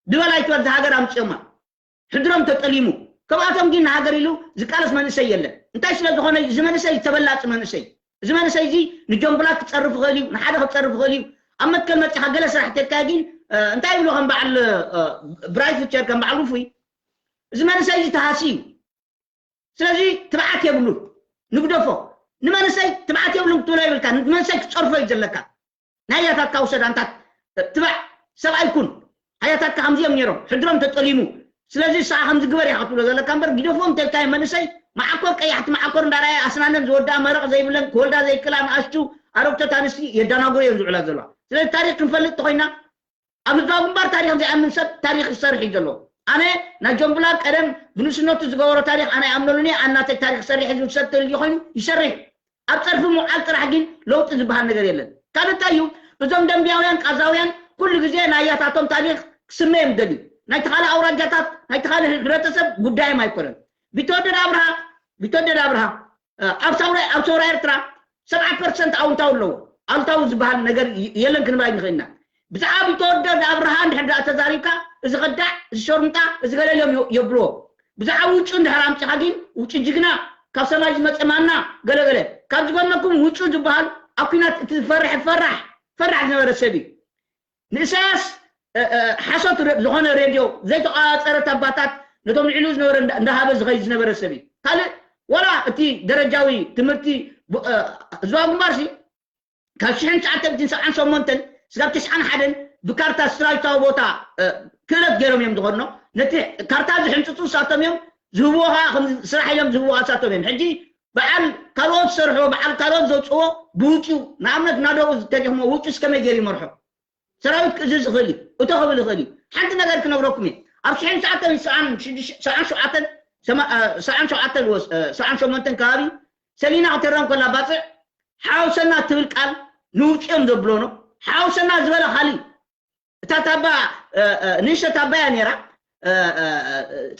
ድበል ኣይትበል እዛ ሃገር ኣምፅኦማ ሕድሮም ተጠሊሙ ካብኣቶም ግን ንሃገር ኢሉ ዝቃለስ መንእሰይ የለን እንታይ ስለ ዝኾነ እዩ? እዚ መንእሰይ ተበላፂ መንእሰይ። እዚ መንእሰይ እዚ ንጆምብላ ክፀርፍ ይኽእል እዩ፣ ንሓደ ክፀርፍ ይኽእል እዩ። ኣብ መትከል መፂኻ ገለ ስራሕ ተልካ ግን እንታይ ይብሉ ከም በዓል ብራይት ፊቸር ከም በዓል ውፉይ፣ እዚ መንእሰይ እዚ ተሃሲ እዩ። ስለዚ ትብዓት የብሉን፣ ንግደፎ። ንመንእሰይ ትብዓት የብሉን ክትብሎ የብልካ፣ ንመንእሰይ ክትፀርፎ እዩ ዘለካ። ናይ ኣያታትካ ውሰድ ኣንታት ትባዕ ሰብኣይ ኩን። ኣያታትካ ከምዚ እዮም ነይሮም፣ ሕድሮም ተጠሊሙ። ስለዚ ንስኻ ከምዚ ግበር ኢኻ ክትብሎ ዘለካ እምበር፣ ግደፎም ተልካዮ መንእሰይ መዓኮር ቀያሕቲ መዓኮር እንዳረኣየ ኣስናነን ዝወድኣ መረቕ ዘይብለን ክወልዳ ዘይክእላ ንኣሽቱ ኣረግቶት ኣንስቲ የዳናጎ እዮም ዝውዕላ ዘለዋ። ስለዚ ታሪኽ ክንፈልጥ ተኾይና ኣብ ህዝባዊ ግንባር ታሪኽ ዘይኣምን ሰብ ታሪኽ ይሰርሕ እዩ ዘሎ። ኣነ ናይ ጆምብላ ቀደም ብንእስነቱ ዝገበሮ ታሪኽ ኣነ ኣይኣምነሉን እየ። ኣናተይ ታሪኽ ሰርሕ ዝብል ሰብ ተልዩ ኮይኑ ይሰርሕ። ኣብ ፀርፊ ምውዓል ጥራሕ ግን ለውጢ ዝበሃል ነገር የለን። ካልእ እንታይ እዩ? እዞም ደንቢያውያን ቃዛውያን ኩሉ ግዜ ናይ ኣያታቶም ታሪኽ ክስመ እዮም ዝደልዩ። ናይቲ ካልእ ኣውራጃታት ናይቲ ካልእ ሕብረተሰብ ጉዳዮም ኣይኮነን። ቢተወደድ ኣብርሃ ቢተወደድ ኣብርሃ ኣብ ሰውራ ኣብ ሰውራ ኤርትራ ሰብዓ ፐርሰንት ኣውንታዊ ኣለዎ። ኣሉታዊ ዝበሃል ነገር የለን ክንብል ኣይንኽእልና። ብዛዕባ ቢተወደድ ኣብርሃ እንድሕር ደኣ ተዛሪብካ እዚ ከዳዕ፣ እዚ ሸርሙጣ፣ እዚ ገለልዮም የብልዎ። ብዛዕባ ውጩ እንድሕር ኣምፂኻ ግን ውጩ ጅግና፣ ካብ ሰማይ ዝመፀ ማና፣ ገለገለ። ካብ ዝገርመኩም ውጩ ዝበሃል ኣብ ኲናት እቲ ዝፈርሕ ፈራሕ ፈራሕ ዝነበረ ሰብ እዩ። ንእሳያስ ሓሶት ዝኾነ ሬድዮ ዘይተቋፀረት ኣባታት ነቶም ልዕሉ ዝነበረ እንዳሃበ ዝኸይድ ዝነበረ ሰብ እዩ። ካልእ ዋላ እቲ ደረጃዊ ትምህርቲ ህዝባዊ ግንባር ሲ ካብ ሽሕን ትሽዓተ ሚእትን ሰብዓን ሸሞንተን ስጋብ ትሽዓን ሓደን ብካርታ ስትራቴጂካዊ ቦታ ክእለት ገይሮም እዮም ዝኾኖ። ነቲ ካርታ ዝሕንፅፁ እሳቶም እዮም ዝህብዎ ከዓ ከም ስራሕ ኢሎም ዝህብዎ እሳቶም እዮም። ሕጂ በዓል ካልኦት ዝሰርሕዎ በዓል ካልኦት ዘውፅዎ ብውጭ ንኣብነት ናደኡ ተደኽሞ ውጭ እስከመይ ገይሩ ይመርሖ? ሰራዊት ክእዝዝ ይኽእል እዩ፣ እቶ ክብል ይኽእል እዩ። ሓንቲ ነገር ክነግረኩም እየ። ኣብ ሽሕን ትሽዓተ ሚእትን ሰብዓን ሸውዓተን ሰብዓን ሸውዓተን ወስ ሰብዓን ሸሞንተን ከባቢ ሰሊና ክተረም ከላ ባፅዕ ሓውሰና ትብል ቃል ንውጭ እዮም ዘብሎኖ። ሓውሰና ዝበለ ካሊእ እታ ታባ ንእሽተ ታባ እያ ነይራ።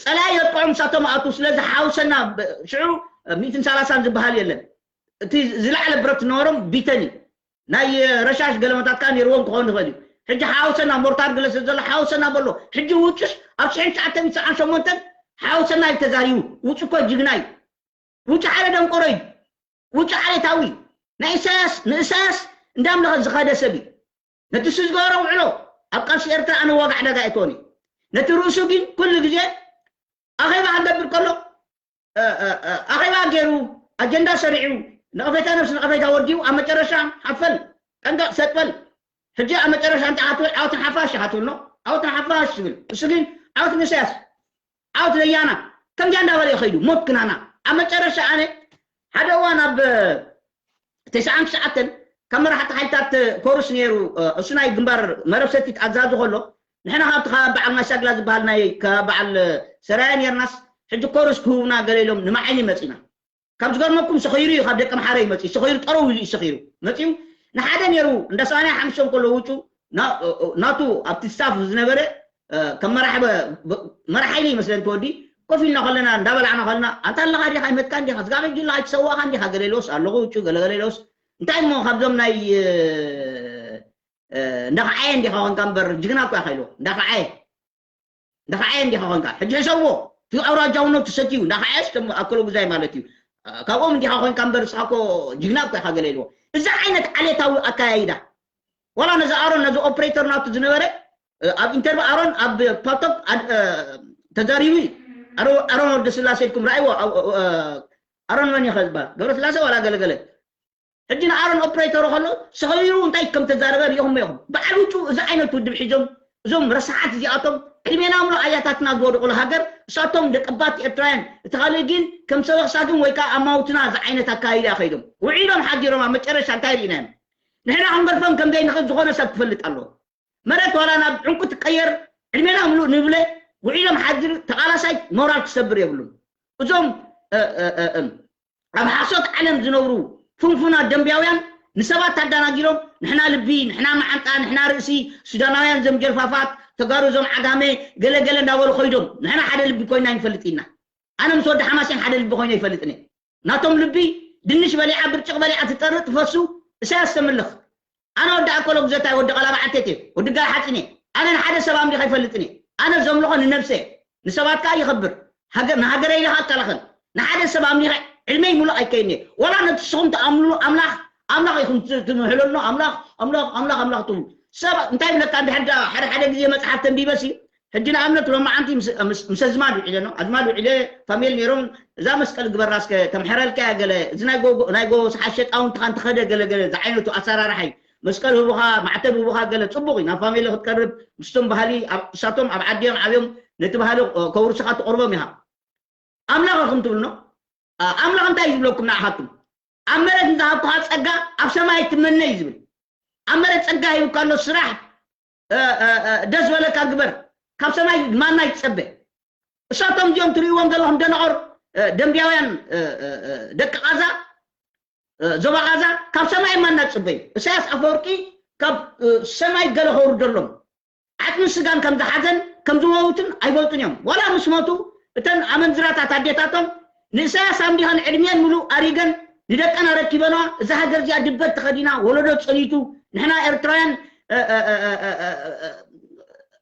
ፀላኢ የጥቅዖም ንሳቶም ኣቱ ስለዚ ሓውሰና ሽዑ ሚእትን ሰላሳን ዝበሃል የለን። እቲ ዝለዓለ ብረት ዝነበሮም ቢተን እዩ። ናይ ረሻሽ ገለመታት ከዓ ነይርዎም ክኸውን ይኽእል እዩ። ሕጂ ሓውሰና ሞርታር ገለ ስለ ዘሎ ሓውሰና በሎ። ሕጂ ውጭስ ኣብ ሽሕን ትሽዓተ ሚእትን ሰብዓን ሸሞንተን ሓውሰና እዩ ተዛሪቡ። ውጭ እኮ ጅግና እዩ። ውጭ ሓደ ደንቆሮ እዩ። ውጭ ዓሌታዊ እዩ። ናይ ኢሳያስ ንኢሳያስ እንዳምለኸ ዝኸደ ሰብ እዩ። ነቲ እሱ ዝገበሮ ውዕሎ ኣብ ቃልሲ ኤርትራ ኣነ ዋጋ ዕዳጋ ኣይኮን እዩ። ነቲ ርእሱ ግን ኩሉ ግዜ ኣኼባ ክገብር ከሎ ኣኼባ ገይሩ ኣጀንዳ ሰሪዑ ነቐፌታ ነብሲ ነቐፌታ ወዲኡ ኣብ መጨረሻ ሓፈል ጠንቀቕ ሰጥበል ሕጂ ኣብ መጨረሻ እንታይ ክትብል ዓወት ንሓፋሽ ኢኻ ትብል ኖ ዓወት ንሓፋሽ ትብል እሱ ግን ዓወት ንኢሳያስ ዓወት ለያና ከምዚኣ እንዳበለ እዩ ከይዱ ሞት ክናና ኣብ መጨረሻ ኣነ ሓደ እዋን ኣብ ተስዓን ትሽዓተን ካብ መራሕቲ ሓይልታት ኮርስ ነይሩ እሱ ናይ ግንባር መረብ ሰቲት ኣዛዚ ከሎ ንሕና ካብቲ ካብ በዓል ማሻግላ ዝበሃል ናይ ካብ በዓል ሰራየ ነርናስ ሕጂ ኮርስ ክህቡና ገለ ኢሎም ንማዓይኒ መፂና ካብ ዝገርመኩም ሰኺሩ እዩ ካብ ደቂ ኣምሓራ እዩ መፂኡ ሰኺሩ ጠረው ኢሉ እዩ ሰኺሩ መፂኡ ንሓደ ነይሩ እንዳ ሰማንያ ሓሙሽተ ከሎ ውጩ ናቱ ኣብቲ ስታፍ ዝነበረ ከም መራሕበ መራሓይኒ ይመስለን ተወዲ ኮፍ ኢልና ከለና እንዳበላዕና ከለና ኣንታ ኣለኻ ዲኻ ይመትካ እንዲኻ ስጋብ ሕጂ ኣለኻ ኣይትሰዋኻ እንዲኻ ገለ ኢሎስ ኣለኹ ውጩ ገለገለ ኢሎስ እንታይ እሞ ካብዞም ናይ እንዳኸዓየ እንዲኻ ኮንካ እምበር ጅግና እኮ ኢኻ ኢልዎ እንዳኸዓየ እንዳኸዓየ እንዲኻ ኮንካ ሕጂ ሕሰብዎ እቲ ኣውራጃውነቱ ሰትዩ እንዳኸዓየስ ከም ኣከለ ጉዛይ ማለት እዩ ካብኦም እንዲኻ ኮንካ እምበር ንስኻ እኮ ጅግና እኮ ኢኻ ገለ ኢልዎ እዚ ዓይነት ዓሌታዊ ኣካያይዳ ዋላ ነዚ ኣሮን ነዚ ኦፕሬተር ናቱ ዝነበረ ኣብ ኢንተርቪ ኣሮን ኣብ ፓቶክ ተዛሪቡ ኣሮን ወልደ ስላሴ ኢልኩም ራእይዎ ኣሮን መን ይኸ ዝበሃል ገብረ ስላሴ ዋላ ገለገለ ሕጂ ንኣሮን ኦፕሬተሩ ከሎ ሰኸቢሩ እንታይ ከም ተዛረበ ሪኢኹም ኢኹም በዓል ውጩ እዚ ዓይነት ውድብ ሒዞም እዞም ረሳሓት እዚኣቶም ዕድሜና ምሎ ኣያታትና ዝወደቑሉ ሃገር እሳቶም ደቀባት ኤርትራውያን እቲ ካልእ ግን ከም ሰበኽሳግም ወይ ከዓ ኣማውትና እዚ ዓይነት ኣካይዳ ከይዶም ውዒሎም ሓዲሮም ኣብ መጨረሻ እንታይ ርኢናዮም ንሕና ክንገርፎም ከም ዘይንኽእል ዝኾነ ሰብ ክፈልጥ ኣለዎ መሬት ዋላ ናብ ዕንቁ ትቀየር ዕድሜና ምሉእ ንብለ ውዒሎም ሓድር ተቓላሳይ ሞራል ክሰብር የብሉን እዞም ኣብ ሓሶት ዓለም ዝነብሩ ፍንፉናት ደንብያውያን ንሰባት ኣዳናጊሮም ንሕና ልቢ ንሕና መዓንጣ ንሕና ርእሲ ሱዳናውያን ዘም ጀልፋፋት ተጋሩ ዞም ዓጋመ ገለገለ እንዳበሉ ኮይዶም ንሕና ሓደ ልቢ ኮይና ይንፈልጥ ኢና ኣነ ምስ ወዲ ሓማሴን ሓደ ልቢ ኮይነ ይፈልጥኒ ናቶም ልቢ ድንሽ በሊዓ ብርጭቕ በሊዓ ትጠርእ ትፈሱ እሳያስ ተምልኽ ኣነ ወዲ ኣኮሎ ጉዘታይ ወዲ ቀላባ ዓቴት እየ ወዲ ጋር ሓፂን እየ ኣነ ንሓደ ሰብ ኣምሊኸ ይፈልጥን እየ ኣነ ዘምልኾ ንነብሰ እየ ንሰባት ከዓ ይኸብር ንሃገረ ኢልኻ ኣከላኸል ንሓደ ሰብ ኣምሊኸ ዕድመይ ሙሉእ ኣይከይድን እየ። ዋላ ነቲ ንስኹም ትኣምንሉ ኣምላኽ ኣምላኽ ኢኹም ት- ትምሕለሉ። ኣምላኽ ኣምላኽ ኣምላኽ ኣምላኽ ትብሉ። ሰብ እንታይ ይብለካ? እንድሕር ደኣ ሓደ ሓደ ግዜ መጽሓፍ ተንቢበሲ፣ ሕጂ ንኣብነት ሎማዓንቲ ምስ- ምስ- ምስ ኣዝማድ ውዒለ ነው ኣዝማድ ውዒለ ፋሚል ነይሮም፣ እዛ መስቀል ግበራ እስከ ተምሕረልካ እያ፣ ገለ እዚ ናይ ጎ- ናይ ጎ ሰሓት ሸጣውንትኻ እንተኸደ ገለ ገለ ዝዓይነቱ ኣሰራርሓ እዩ። መስቀል ህቡኻ፣ ማዕተብ ህቡኻ፣ ገለ ጽቡቕ እዩ። ናብ ፋሚሊ ክትቀርብ ምስቶም ባህሊ ኣብ- እሳቶም ኣብ ዓዲኦም ዓብዮም ነቲ ባህሊ እ፣ ከውርስኻ ትቕርቦም ኢኻ። ኣምላኽ ኢኹም ትብሉ ነው። ኣ- ኣምላኽ እንታይ እዩ ዝብለኩም ንዓኻትኩም? ኣብ መሬት ንዝሃብኩኻ ጸጋ ኣብ ሰማይ ትመነ እዩ ዝብል። ኣብ መሬት ጸጋ ሂብካ ኣሎ፣ ስራሕ እ፣ እ፣ እ፣ ደስ ዝበለካ ግበር፣ ካብ ሰማይ ማና ይትጸበ። እሳቶም እዚኦም ትርእይዎም ዘለኹም ደናቑር እ፣ ደንብያውያን እ፣ እ፣ እ፣ ደቂ ቃዛ እ፣ ዞባ ቃዛ ካብ ሰማይ ማና ትጽበዩ። ኢሳያስ ኣፈወርቂ ካብ እ፣ ሰማይ ገለ ከውርደሎም ዓጽሚ ስጋን ከም ዝሓዘን ከም ዝመውትን ኣይፈልጡን እዮም። ዋላ ምስ ሞቱ እተን ኣመንዝራታት ኣዴታቶም ንእሳያስ ኣምዲኸን ዕድሜን ምሉእ ኣሪገን ንደቀን ኣረኪበንዋ። እዛ ሃገር እዚኣ ድበት ተኸዲና ወለዶ ጸኒቱ ንሕና ኤርትራውያን እ፣ እ፣ እ፣ እ፣ እ፣ እ፣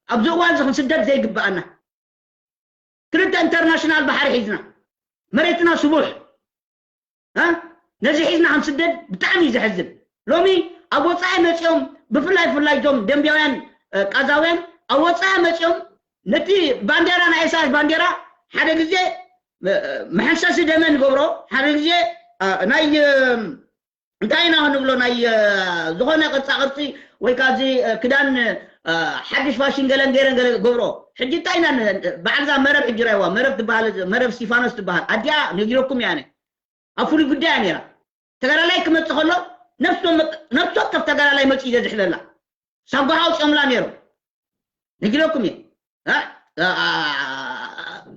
ኣብዚ እዋን እዚ ክንስደድ ዘይግብኣና ክልተ ኢንተርናሽናል ባሕሪ ሒዝና መሬትና ስቡሕ እ? ነዚ ሒዝና ክንስደድ ብጣዕሚ እዩ ዘሕዝን። ሎሚ ኣብ ወፃኢ መፂኦም ብፍላይ ብፍላይ እዞም ደንብያውያን እ፣ ቃዛውያን ኣብ ወፃኢ መፂኦም ነቲ ባንዴራ ናይ ኢሳያስ ባንዴራ ሓደ ግዜ እ፣ መሐንሰሲ ደመ ንገብሮ ሓደ ግዜ እ፣ ናይ እ፣ እንታይ ኢና ክንብሎ ናይ እ፣ ዝኾነ ቅርፃ ቅርፂ ወይ ከዓ እዚ እ፣ ክዳን እ፣ ሓድሽ ፋሽን ገለን ገይረን ገለ ገብሮ ሕጂ እንታይ ኢና ን- በዓልዛ መረብ ሕጂ ራይዋ መረብ ትበሃል መረብ ስቲፋኖስ ትበሃል ኣዲኣ ነጊረኩም እያ ኣነ ኣብ ፍሉይ ጉዳይ እያ ነይራ ተጋዳላይ ክመፅእ ከሎ ነፍሲ ወከፍ ተጋዳላይ መፅኡ ዘዝሕለላ ሳጓ ኣውፅኦምላ ነይሮም ነጊረኩም እየ እ? እ፣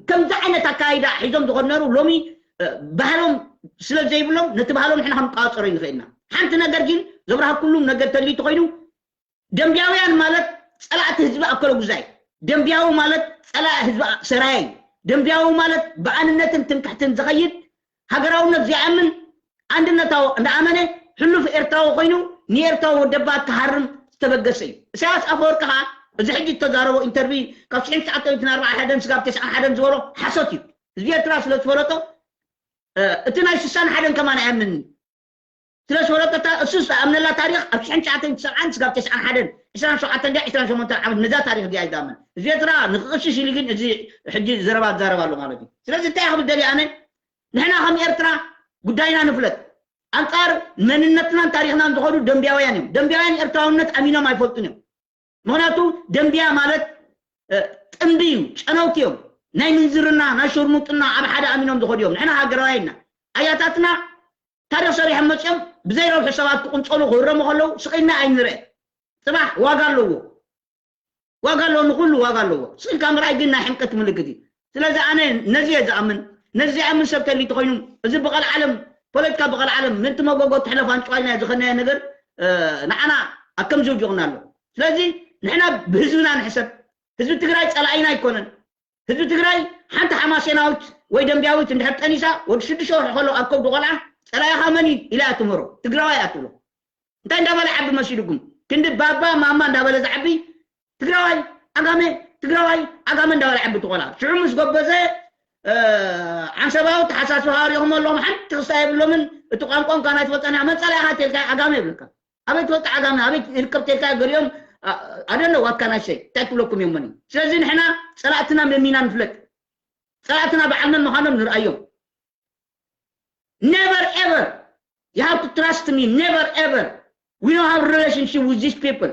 ከምዚ ዓይነት ኣካይዳ ሒዞም ዝኾኑ ነሩ ሎሚ እ፣ ባህሎም ስለ ዘይብሎም ነቲ ባህሎም ንሕና ክንቋፀሮ ይንኽእልና ሓንቲ ነገር ግን ዘብርሃ ኩሉም ነገር ተድሊ ተኮይኑ ደንብያውያን ማለት ፀላእቲ ህዝቢ ኣከለ ጉዛይ ደንብያዊ ማለት ፀላእ ህዝቢ ሰራየ እዩ ደንብያዊ ማለት ብኣንነትን ትምክሕትን ዝኸይድ ሃገራውነት ዘይኣምን ኣንድነታዊ እንዳኣመነ ሕሉፍ ኤርትራዊ ኮይኑ ንኤርትራዊ ወደባት ክሃርም ዝተበገሰ እዩ። ኢሳያስ ኣፈወርቂ ከዓ እዚ ሕጂ እተዛረቦ ኢንተርቪ ካብ ሽሕን ትሽዓተ ሚእትን ኣርባዓን ሓደን ስጋብ ተስዓን ሓደን ዝበሎ ሓሶት እዩ። ህዝቢ ኤርትራ ስለ ዝፈለጦ እ፣ እቲ ናይ ስሳን ሓደን ከማን ኣያምንን ስለ ዝፈለጠታ እሱ ዝኣምነላ ታሪክ ኣብ ሽሕን ትሽዓተ ሚእትን ሰብዓን ስጋብ ተስዓን ሓደን ዕስራን ሸውዓተን ድያ ዕስራን ሸሞንተን ዓመት ነዛ ታሪክ ድያ ይዛምን እዚ ኤርትራ ንክቕሽሽ ኢሉ ግን እዚ ሕጂ ዘረባ ዝዛረብ ኣሎ ማለት እዩ ስለዚ እንታይ ክብል ደልየ ኣነ ንሕና ከም ኤርትራ ጉዳይና ንፍለጥ ኣንጻር መንነትናን ታሪክናን ዝኸዱ ደንብያውያን እዮም ደንብያውያን ኤርትራውነት ኣሚኖም ኣይፈልጡን እዮም ምክንያቱ ደንብያ ማለት ጥምዲ እዩ ጨነውቲ እዮም ናይ ምንዝርና ናይ ሸርሙጥና ኣብ ሓደ ኣሚኖም ዝኸዱ እዮም ንሕና ሃገራውያን ኢና ኣያታትና ታሪኽ ሰሪሖም መፅኦም ብዘይ ረብሒ ሰባት ክቕንፀሉ ክህረሙ ከለዉ ስቕ ኢልና ኣይንርአ ፅባሕ ዋጋ ኣለዎ ዋጋ ኣለዎ ንኩሉ ዋጋ ኣለዎ ስቕ ኢልካ ምርኣይ ግን ናይ ሕምቀት ምልክት እዩ ስለዚ ኣነ ነዚ እየ ዝኣምን ነዚ ዝኣምን ሰብ ተሊ ተኮይኑ እዚ ብቐል ዓለም ፖለቲካ ብቐል ዓለም ምእንቲ መጎጎ ትሕለፍ ኣንጭዋ ኢልና ዝኸናዮ ነገር ንዓና ኣብ ከም ዝውጅቕና ኣሎ ስለዚ ንሕና ብህዝብና ንሕሰብ ህዝቢ ትግራይ ፀላኢና ኣይኮነን ህዝቢ ትግራይ ሓንቲ ሓማሴናዊት ወይ ደንብያዊት እንድሕር ጠኒሳ ወዲ ሽዱሽተ ወርሒ ከሎ ኣብ ከብዲ ቆልዓ ፀላኢኻ መን እዩ ኢላ እያ ትምህሮ ትግራዋይ እያ ትብሎ እንታይ እንዳበለ ዓቢ መሲልኩም ክንዲ ባባ ማማ እንዳበለ ዝዓቢ ትግራዋይ ዓጋመ ትግራዋይ ዓጋመ እንዳበለ ዓቢ ትቆልዓ ሽዑ ምስ ጎበዘ ዓንሰባዊ ተሓሳስቢ ሃሪኹም ኣለኹም ሓንቲ ክስታ የብሎምን እቲ ቋንቋም ካና ትፈልጠና መን ፀላኢኻ ተልካ ዓጋመ ይብለካ ኣበይ ትወጣ ዓጋመ ኣበይ ይርከብ ተልካ ገሊኦም ኣደነ ዋካ ናሸይ እንታይ ክብለኩም እዮም መን ስለዚ ንሕና ፀላእትና መሚና ንፍለጥ ፀላእትና በዓል መን ምዃኖም ንርኣዮም never ever you have to trust me never ever we don't have relationship with these people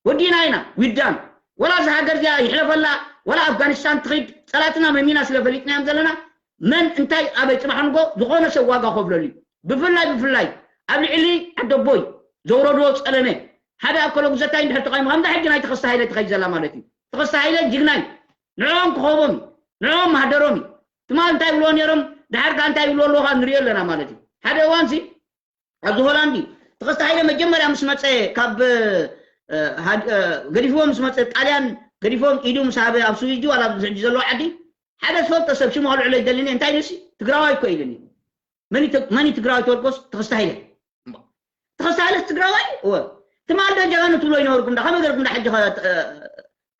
ወዲና ኢና we done ወላ እዚ ሃገር እዚኣ ይሕለፈላ ወላ ኣፍጋኒስታን ትኽድ ፀላእትና መሚና ስለ ፈሊጥናዮም ዘለና መን እንታይ ኣበይ ፅባሕ ንጎ ዝኾነ ሰብ ዋጋ ከፍለሉ እዩ ብፍላይ ብፍላይ ኣብ ልዕሊ ዓደቦይ ዘውረድዎ ፀለመ ሓደ ኣኮሎ ጉዘታይ እንድሕር ተቃይሙ ከምዛ ሕጂ ናይ ተኸስተ ሃይለ ትኸይድ ዘላ ማለት እዩ ተኸስተ ሃይለ ጅግናይ ንዕኦም ክኸቦም እዩ ንዕኦም ማህደሮም እዩ ትማል እንታይ ይብልዎ ነይሮም ድሓር ከዓ እንታይ ይብልዎ ኣለዎ ከዓ ንሪኦ ኣለና ማለት እዩ ሓደ እዋን ሲ ኣብዚ ሆላንድ እዩ ተኸስተ ሃይለ መጀመርያ ምስ መፀ ካብ ገዲፍዎ ምስ መፀ ጣልያን ገዲፍዎም ኢዱ ምስ ሃበ ኣብ ስዊዝ ድዩ ዋላ ኣብዚ ሕጂ ዘለዎ ዓዲ ሓደ ዝፈልጦ ሰብ ሽሙ ከልዕሎ ይደልን እንታይ ኢሉሲ ትግራዋይ እኮ ኢሉኒ መን እዩ ትግራዋይ ተበልኮስ ተኸስተ ሃይለ ተኸስተ ሃይለ ትግራዋይ እወ ትማል ዶ ጀጋኑ ትብሎ ይነበርኩም ዳ ከመይ ገርኩም ዳ ሕጂ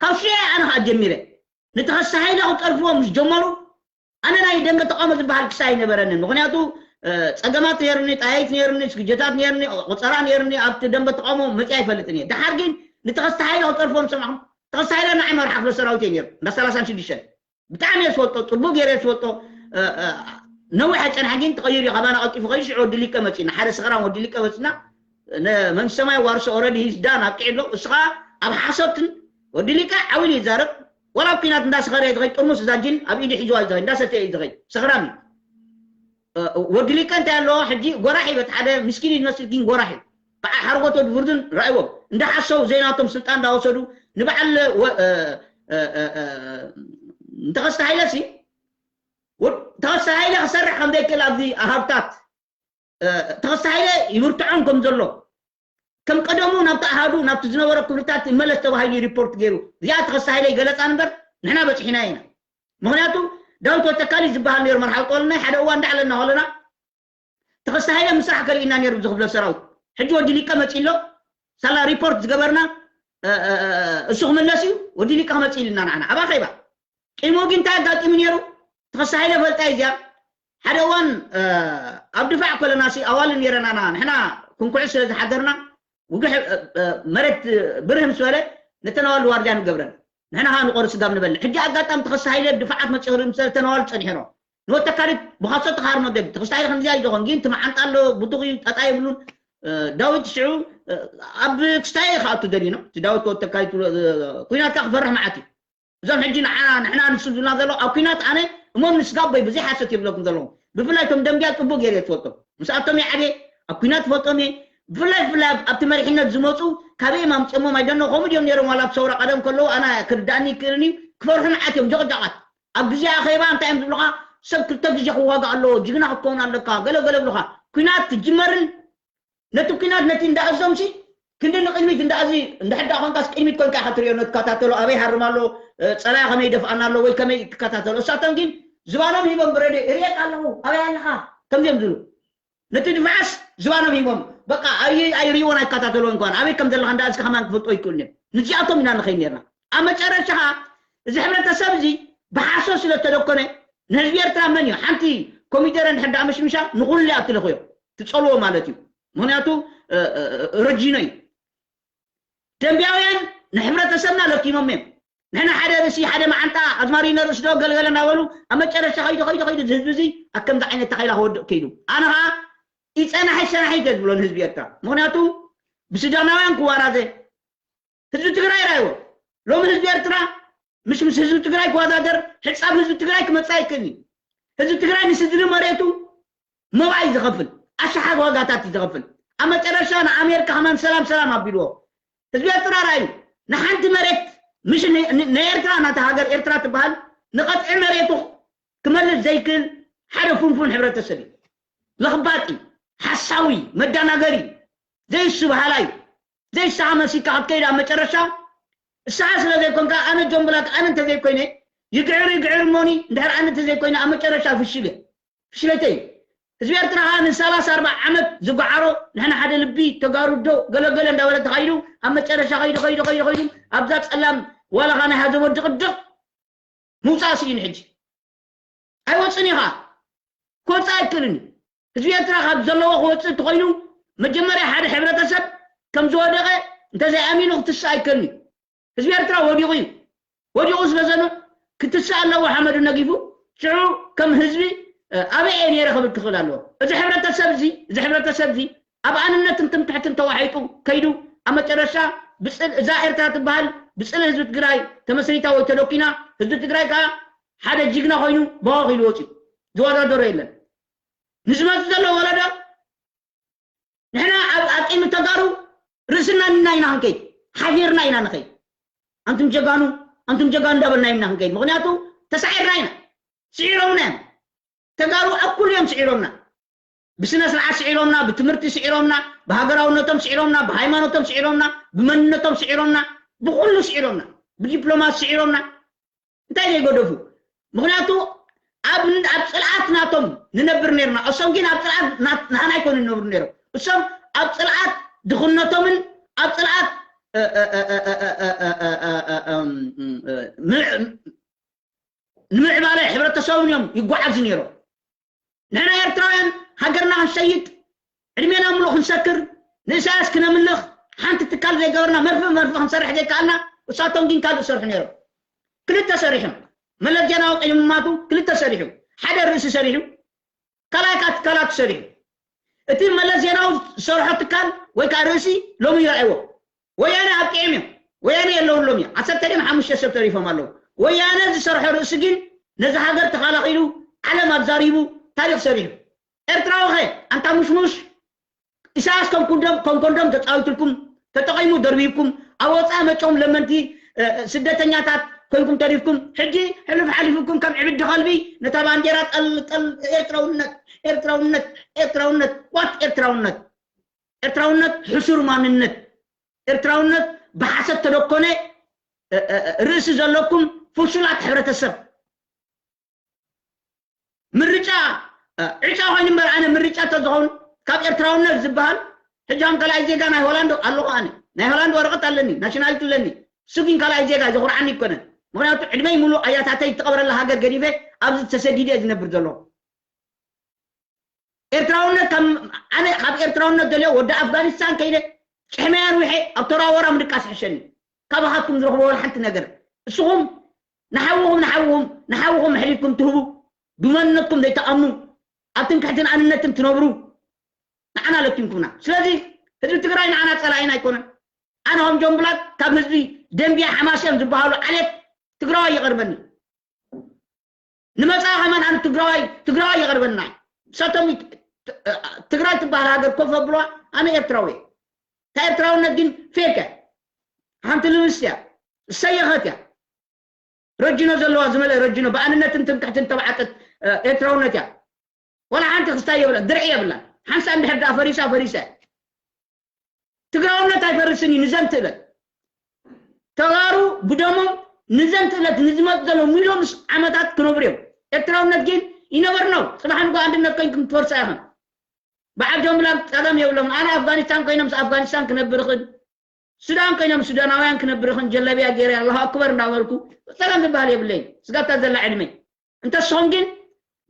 ካብ ሽዑ ኣነ ከዓ ጀሚረ ንተኸስተ ሃይለ ክጠልፍዎ ምስ ጀመሩ ኣነ ናይ ደንበ ተቃውሞ ዝበሃል ክሳ ኣይነበረንን ምክንያቱ ጸገማት ነይሩኒ፣ ጣይት ነይሩኒ፣ ስግጀታት ነይሩኒ፣ ቆጸራ ነይሩኒ። ኣብቲ ደንበ ተቃውሞ መፅያ ኣይፈልጥን እየ። ድሓር ግን ንተኸስተ ሓይለ ክፀርፎም ሰማዕኹም። ተኸስተ ሓይለ ንዓይ መራሕ ክፍለ ሰራዊት እዩ ነይሩ፣ እንዳ ሰላሳን ሽዱሽተን። ብጣዕሚ እየ ዝፈልጦ፣ ፅቡቅ ገይረ እየ ዝፈልጦ። ነዊሕ ኣይፀንሐ ግን ተቐይሩ እዩ። ካባና ቀልጢፉ ከይዱ ሽዑ ወዲ ሊቀ መፂና፣ ሓደ ስኽራም ወዲ ሊቀ መፂና። መንግስተ ሰማይ ዋርሶ ኦረዲ ሂዝ ዳን ኣብቂዕሎ። እሱ ከዓ ኣብ ሓሶትን ወዲ ሊቀ ዓዊሉ ይዛረብ። ወላ ኣብ ኲናት እንዳሰኸረ እዩ ዝኸይድ፣ ጥርሙስ እዛ ጅን ኣብ ኢዱ ሒዝዋ እዩ ዝኸይድ፣ እንዳሰተየ እዩ ዝኸይድ። ሰኽራም እዩ። ወዲ ሊቀ እንታይ ኣለዎ ሕጂ? ጎራሕ እዩ፣ በቲ ሓደ ምስኪን እዩ ዝመስል ግን ጎራሕ እዩ። በዓ ሓርጎት ወዲ ቡርድን ራእይዎም እንዳሓሰው ዘይናቶም ስልጣን እንዳወሰዱ ንበዓል ንተኸስተ ሃይለ ሲ ተኸስተ ሃይለ ክሰርሕ ከም ዘይክእል ኣብዚ ኣሃብታት ተኸስተ ሃይለ ይብርትዖም ከም ዘሎ ከም ቀደሙ ናብቲ ኣሃዱ ናብቲ ዝነበረ ክፍልታት ይመለስ ተባሂሉ ሪፖርት ገይሩ። እዚኣ ተኸስተ ሃይለ ይገለፃ እምበር ንሕና በፂሕና ኢና። ምክንያቱ ዳዊት ወተካሊ ዝበሃል ነይሩ መርሓ ጦልናይ ሓደ እዋን እንዳዕለና ከለና ተኸስተ ሃይለ ምስራሕ ከልኢና ነይሩ ዝኽፍለ ሰራዊት። ሕጂ ወዲ ሊቀ መፂ ኣሎ ሳላ ሪፖርት ዝገበርና እሱ ክምለስ እዩ። ወዲ ሊቀ ክመፅእ ኢልና ንዓና ኣብ ኣኼባ ቅድሚ ግን እንታይ ኣጋጢሙ ነይሩ? ተኸስተ ሃይለ ፈልጣ እዚኣ ሓደ እዋን ኣብ ድፋዕ ኮለና ሲ ኣዋል ነይረናና ንሕና ክንኩዕ ስለ ዝሓደርና ውግሕ መሬት ብርህ ምስ በለ ነተን ኣዋል ዋርድያ ንገብረን ንሕና ከዓ ንቆሪ ስጋብ ንበልዕ። ሕጂ ኣጋጣሚ ተኸስተ ሃይለ ድፋዓት መፂኡ ክርኢ ምስ በለ ተን ኣዋል ፀኒሕሮ ንወተካሪት ብኻሶ ተኻርኖ ደግ ተኸስተ ሃይለ ከምዚያ ይዘኾን ግን ትመዓንጣ ኣሎ ብዱቕ እዩ ጠጣ የብሉን። ዳዊት ሽዑ ኣብ ክስታይ ክኣቱ ደልዩ ነው እቲ ዳዊት ወተካሪት ኩናትካ ክፈርሕ መዓት እዩ። እዞም ሕጂ ንዓና ንሕና ንሱ ዝብልና ዘሎ ኣብ ኩናት ኣነ እሞም ንስጋቦይ ብዘይ ሓሰት ይብለኩም ዘለኹም ብፍላይ እቶም ደንቢያ ፅቡቅ ገይረ ትፈልጦም ምስኣቶም ይዓብየ ኣብ ኩናት ትፈልጦም እየ። ብፍላይ ብፍላይ ኣብቲ መሪሕነት ዝመፁ ካበይ ማምፅሞም ኣይደኖ ከምኡ ድዮም ነይሮም ዋላ ኣብ ሰውራ ቀደም ከለዉ ኣና ክርዳእኒ ይክእልን እዩ። ክፈርሑ መዓት እዮም ጀቕጃቓት ኣብ ግዜ ኣኼባ እንታይ እዮም ዝብሉካ ሰብ ክልተ ግዜ ክዋጋ ኣለዎ ጅግና ክትከውን ኣለካ ገለገለ ብሉካ ኩናት ትጅመርን ነቲ ኩናት ነቲ እንዳእዞምሲ ክንዲ ንቅድሚት እንዳእዚ እንድሕዳ ኮንካስ ቅድሚት ኮንካ ኢካ ትሪኦ ነትከታተሎ ኣበይ ሃርም ኣሎ ፀላኢ ከመይ ደፍኣና ኣሎ ወይ ከመይ ትከታተሎ እሳቶም ግን ዝባኖም ሂቦም ብረድዮ እሪኤካ ኣለኹ ኣበይ ኣለኻ ከምዚኦም ዝብሉ ነቲ ድፋዓስ ዝባኖም ሂቦም በቃ ኣይ ኣይሪእዎን ኣይከታተልዎን ከዋን ኣበይ ከም ዘለኻ እንዳእዝካ ከማን ክፈልጦ ይክእሉ እዮም ንዚኣቶም ኢና ንኸይድ ነርና ኣብ መጨረሻ ከዓ እዚ ሕብረተሰብ እዚ ብሓሶ ስለ ተደኮነ ንህዝቢ ኤርትራ መን እዩ ሓንቲ ኮሚደረ እንድሕር ዳኣመሽምሻ ንኩሉ ኣትልኽዮ ትፀልዎ ማለት እዩ ምክንያቱ ረጂኖ እዩ ደንቢያውያን ንሕብረተሰብና ለኪሞም እዮም ንሕና ሓደ ርእሲ ሓደ መዓንጣ ኣዝማሪኖ ርእሲ ዶ ገልገለ እናበሉ ኣብ መጨረሻ ከይዱ ከይዱ ከይዱ ህዝቢ እዚ ኣብ ከምዚ ዓይነት ተኸይላ ክወድቕ ከይዱ ኣነ ከዓ ይፀናሒ ሰናሒ እየ ዝብሎ ንህዝቢ ኤርትራ ምክንያቱ ብሱዳናውያን ክዋራዘ ህዝቢ ትግራይ ራይዎ ሎሚ ህዝቢ ኤርትራ ምሽ ምስ ህዝቢ ትግራይ ክወዳደር ሕፃብ ህዝቢ ትግራይ ክመፅእ ኣይክእልን ህዝቢ ትግራይ ንስድሪ መሬቱ መባይ ዝኸፍል ኣሽሓት ዋጋታት እዩ ዝኸፍል ኣብ መጨረሻ ንኣሜሪካ ከማን ሰላም ሰላም ኣቢልዎ ህዝቢ ኤርትራ ራዩ ንሓንቲ መሬት ምሽ ናይ ኤርትራ ናተ ሃገር ኤርትራ ትበሃል ንቐጥዒ መሬቱ ክመልስ ዘይክእል ሓደ ፉንፉን ሕብረተሰብ እዩ ለኽባጢ ሓሳዊ መዳናገሪ ዘይሱ በሃላይ ዘይሳኻ መሲልካ ክትከይድ ኣብ መጨረሻ እሳኻ ስለ ዘይኮንካ ኣነ ጆምብላክ ኣነ እንተዘይኮይነ ይግዕር ይግዕር እሞኒ እንድሕር ኣነ እንተዘይኮይነ ኣብ መጨረሻ ፍሽል እየ ፍሽለተይ ህዝቢ ኤርትራ ከዓ ንሰላሳ ኣርባ ዓመት ዝጓዓሮ ንሕና ሓደ ልቢ ተጋሩ ዶ ገለገለ እንዳበለ ተኻይዱ ኣብ መጨረሻ ከይዱ ከይዱ ከይዱ ከይዱ ኣብዛ ፀላም ዋላኻ ናይ ሃዘቦ ድቕድቕ ምውፃእ ስኢኑ ሕጂ ኣይወፅን እዩ ከዓ ክወፅእ ኣይክእልን እዩ ህዝቢ ኤርትራ ካብ ዘለዎ ክወፅእ እንተኮይኑ መጀመርያ ሓደ ሕብረተሰብ ከም ዝወደቀ እንተዘይኣሚኑ ክትስእ ኣይክእልን እዩ ህዝቢ ኤርትራ ወዲቁ እዩ ወዲቁ ስለዘሎ ክትስእ ኣለዎ ሓመዱ ነጊፉ ሽዑ ከም ህዝቢ ኣበይ እየ ነይረ ክብል ክኽእል ኣለዎ እዚ ሕብረተሰብ እዚ እዚ ሕብረተሰብ እዚ ኣብ ኣንነትን ትምክሕትን ተዋሒጡ ከይዱ ኣብ መጨረሻ እዛ ኤርትራ ትበሃል ብፅልኢ ህዝቢ ትግራይ ተመስሪታ ወይ ተደኪና ህዝቢ ትግራይ ከዓ ሓደ ጅግና ኮይኑ በወኽ ኢሉ ወፅዩ ዝወዳደሮ የለን ንዝመፅ ዘሎ ወለዶ ንሕና ኣብ ቅድሚ ተጋሩ ርእስና ንና ኢና ክንከይድ ሓፊርና ኢና ንኸይድ ኣንቱም ጀጋኑ ኣንቱም ጀጋኑ እንዳበልና ኢና ክንከይድ ምክንያቱ ተሳዒርና ኢና ስዒሮምና እዮም ተጋሩ ኣብ ኩሉ እዮም ስዒሮምና ብስነ ስርዓት ስዒሮምና ብትምህርቲ ስዒሮምና ብሃገራውነቶም ስዒሮምና ብሃይማኖቶም ስዒሮምና ብመንነቶም ስዒሮምና ብኩሉ ስዒሮምና ብዲፕሎማት ስዒሮምና እንታይ ዘይገደፉ ምክንያቱ ኣብ ኣብ ፅልኣት ናቶም ንነብር ነርና እሶም ግን ኣብ ፅልኣት ናህና ኣይኮኑ ንነብሩ ነሮም እሶም ኣብ ፅልኣት ድኽነቶምን ኣብ ፅልኣት ንምዕባለ ሕብረተሰብን እዮም ይጓዓዙ ነይሮም ንሕና ኤርትራውያን ሃገርና ክንሸይጥ ዕድሜና ምሉእ ክንሰክር ንእሳያስ ክነምልኽ ሓንቲ ትካል ዘይገበርና መርፍእ መርፍእ ክንሰርሕ ዘይከኣልና እሳቶም ግን ካልእ ሰርሑ ነይሮም። ክልተ ሰሪሖም። መለስ ዜናዊ ቀይምማቱ ክልተ ሰሪሑ ሓደ ርእሲ ሰሪሑ ካልኣይ ከዓ ትካላት ሰሪሑ እቲ መለስ ዜናዊ ዝሰርሖ ትካል ወይ ከዓ ርእሲ ሎሚ ይረኣይዎ። ወያነ ኣብቂዕም እዮም። ወያነ የለውሎም እዮም። ዓሰርተ ድም ሓሙሽተ ሰብ ተሪፎም ኣለዉ። ወያነ ዝሰርሖ ርእሲ ግን ነዚ ሃገር ተኸላኺሉ ዓለም ኣዛሪቡ ታሪክ ሰሪሑ። ኤርትራዊ ኸ ኣንታ ሙሽሙሽ ኢሳያስ ከም ኮንዶም ከም ኮንዶም ተጻዊትልኩም ተጠቒሙ ደርቢብኩም ኣብ ወጻኢ መጾም ለመንቲ ስደተኛታት ኮይንኩም ተሪፍኩም ሕጂ ሕልፍ ሓሊፍኩም ከም ዕብዲ ከልቢ ነታ ባንዴራ ጠልጠል ኤርትራውነት ኤርትራውነት ኤርትራውነት ዋት ኤርትራውነት ኤርትራውነት ሕሱር ማንነት ኤርትራውነት ብሓሰት ተደኮነ ርእሲ ዘለኩም ፍሹላት ሕብረተሰብ ምርጫ ዕጫ ኮይኑ እምበር ኣነ ምርጫ ተዝኸውን ካብ ኤርትራውነት ዝበሃል ሕጂ ከም ካልኣይ ዜጋ ናይ ሆላንድ ኣለኹ ኣነ ናይ ሆላንድ ወረቐት ኣለኒ ናሽናሊቲ ኣለኒ እሱ ግን ካልኣይ ዜጋ ዘኹርዓኒ ይኮነን ምክንያቱ ዕድመይ ሙሉእ ኣያታተይ ዝተቐብረላ ሃገር ገዲፈ ኣብዚ ተሰዲደ ዝነብር ዘለኹ ኤርትራውነት ከም ኣነ ካብ ኤርትራውነት ደልዮ ወዲ ኣፍጋኒስታን ከይደ ጭሕመያ ርዊሐ ኣብ ተራወራ ምድቃስ ሕሸኒ ካባኻትኩም ዝረኽቦ ወላ ሓንቲ ነገር እስኹም ንሓውኹም ንሓውኹም ንሓውኹም ኣሕሊፍኩም ትህቡ ብመንነትኩም ዘይተኣምኑ ኣብ ትምክሕትን ኣንነትን ትነብሩ ንዓና ለኪምኩምና ስለዚ ህዝቢ ትግራይ ንዓና ፀላኢና ኣይኮነን ኣነ ከም ጆምብላት ካብ ህዝቢ ደንብያ ሓማስዮም ዝበሃሉ ዓሌት ትግራዋይ ይቐርበኒ ንመጻኢ ከማን ኣነ ትግራዋይ ትግራዋይ ይቐርበና ሰቶም ትግራይ ትበሃል ሃገር ኮፍ ኣብልዋ ኣነ ኤርትራዊ እየ። እታ ኤርትራውነት ግን ፌክ እያ ሓንቲ ልምስ እያ ዝሰየኸት እያ ረጅኖ ዘለዋ ዝመልአ ረጅኖ ብኣንነትን ትምክሕትን ተባዓጠት ኤርትራውነት እያ ዋላ ሓንቲ ክስታይ የብላ ድርዒ የብላ ሓንሳ እንድሕር ደኣ ፈሪሳ ፈሪሳ እያ ትግራውነት ኣይፈርስን እዩ ንዘንትእለት ተጋሩ ብደሞም ንዘንትእለት ንዝመፅ ዘሎ ሚሊዮንስ ዓመታት ክነብሩ እዮም ኤርትራውነት ግን ይነበር ነው ፅባሕ ንጎ ኣንድነት ኮይንኩም ትፈርሳ ኢኹም በዓል ጆምላን ፀገም የብሎም ኣነ ኣፍጋኒስታን ኮይኖም ኣፍጋኒስታን ክነብር ይኽእል ሱዳን ኮይኖም ሱዳናውያን ክነብር ይኽእል ጀለብያ ገይረ ኣላሁ ኣክበር እንዳበልኩ ፀገም ዝበሃል የብለይ ስጋብታ ዘላ ዕድመይ እንተስኹም ግን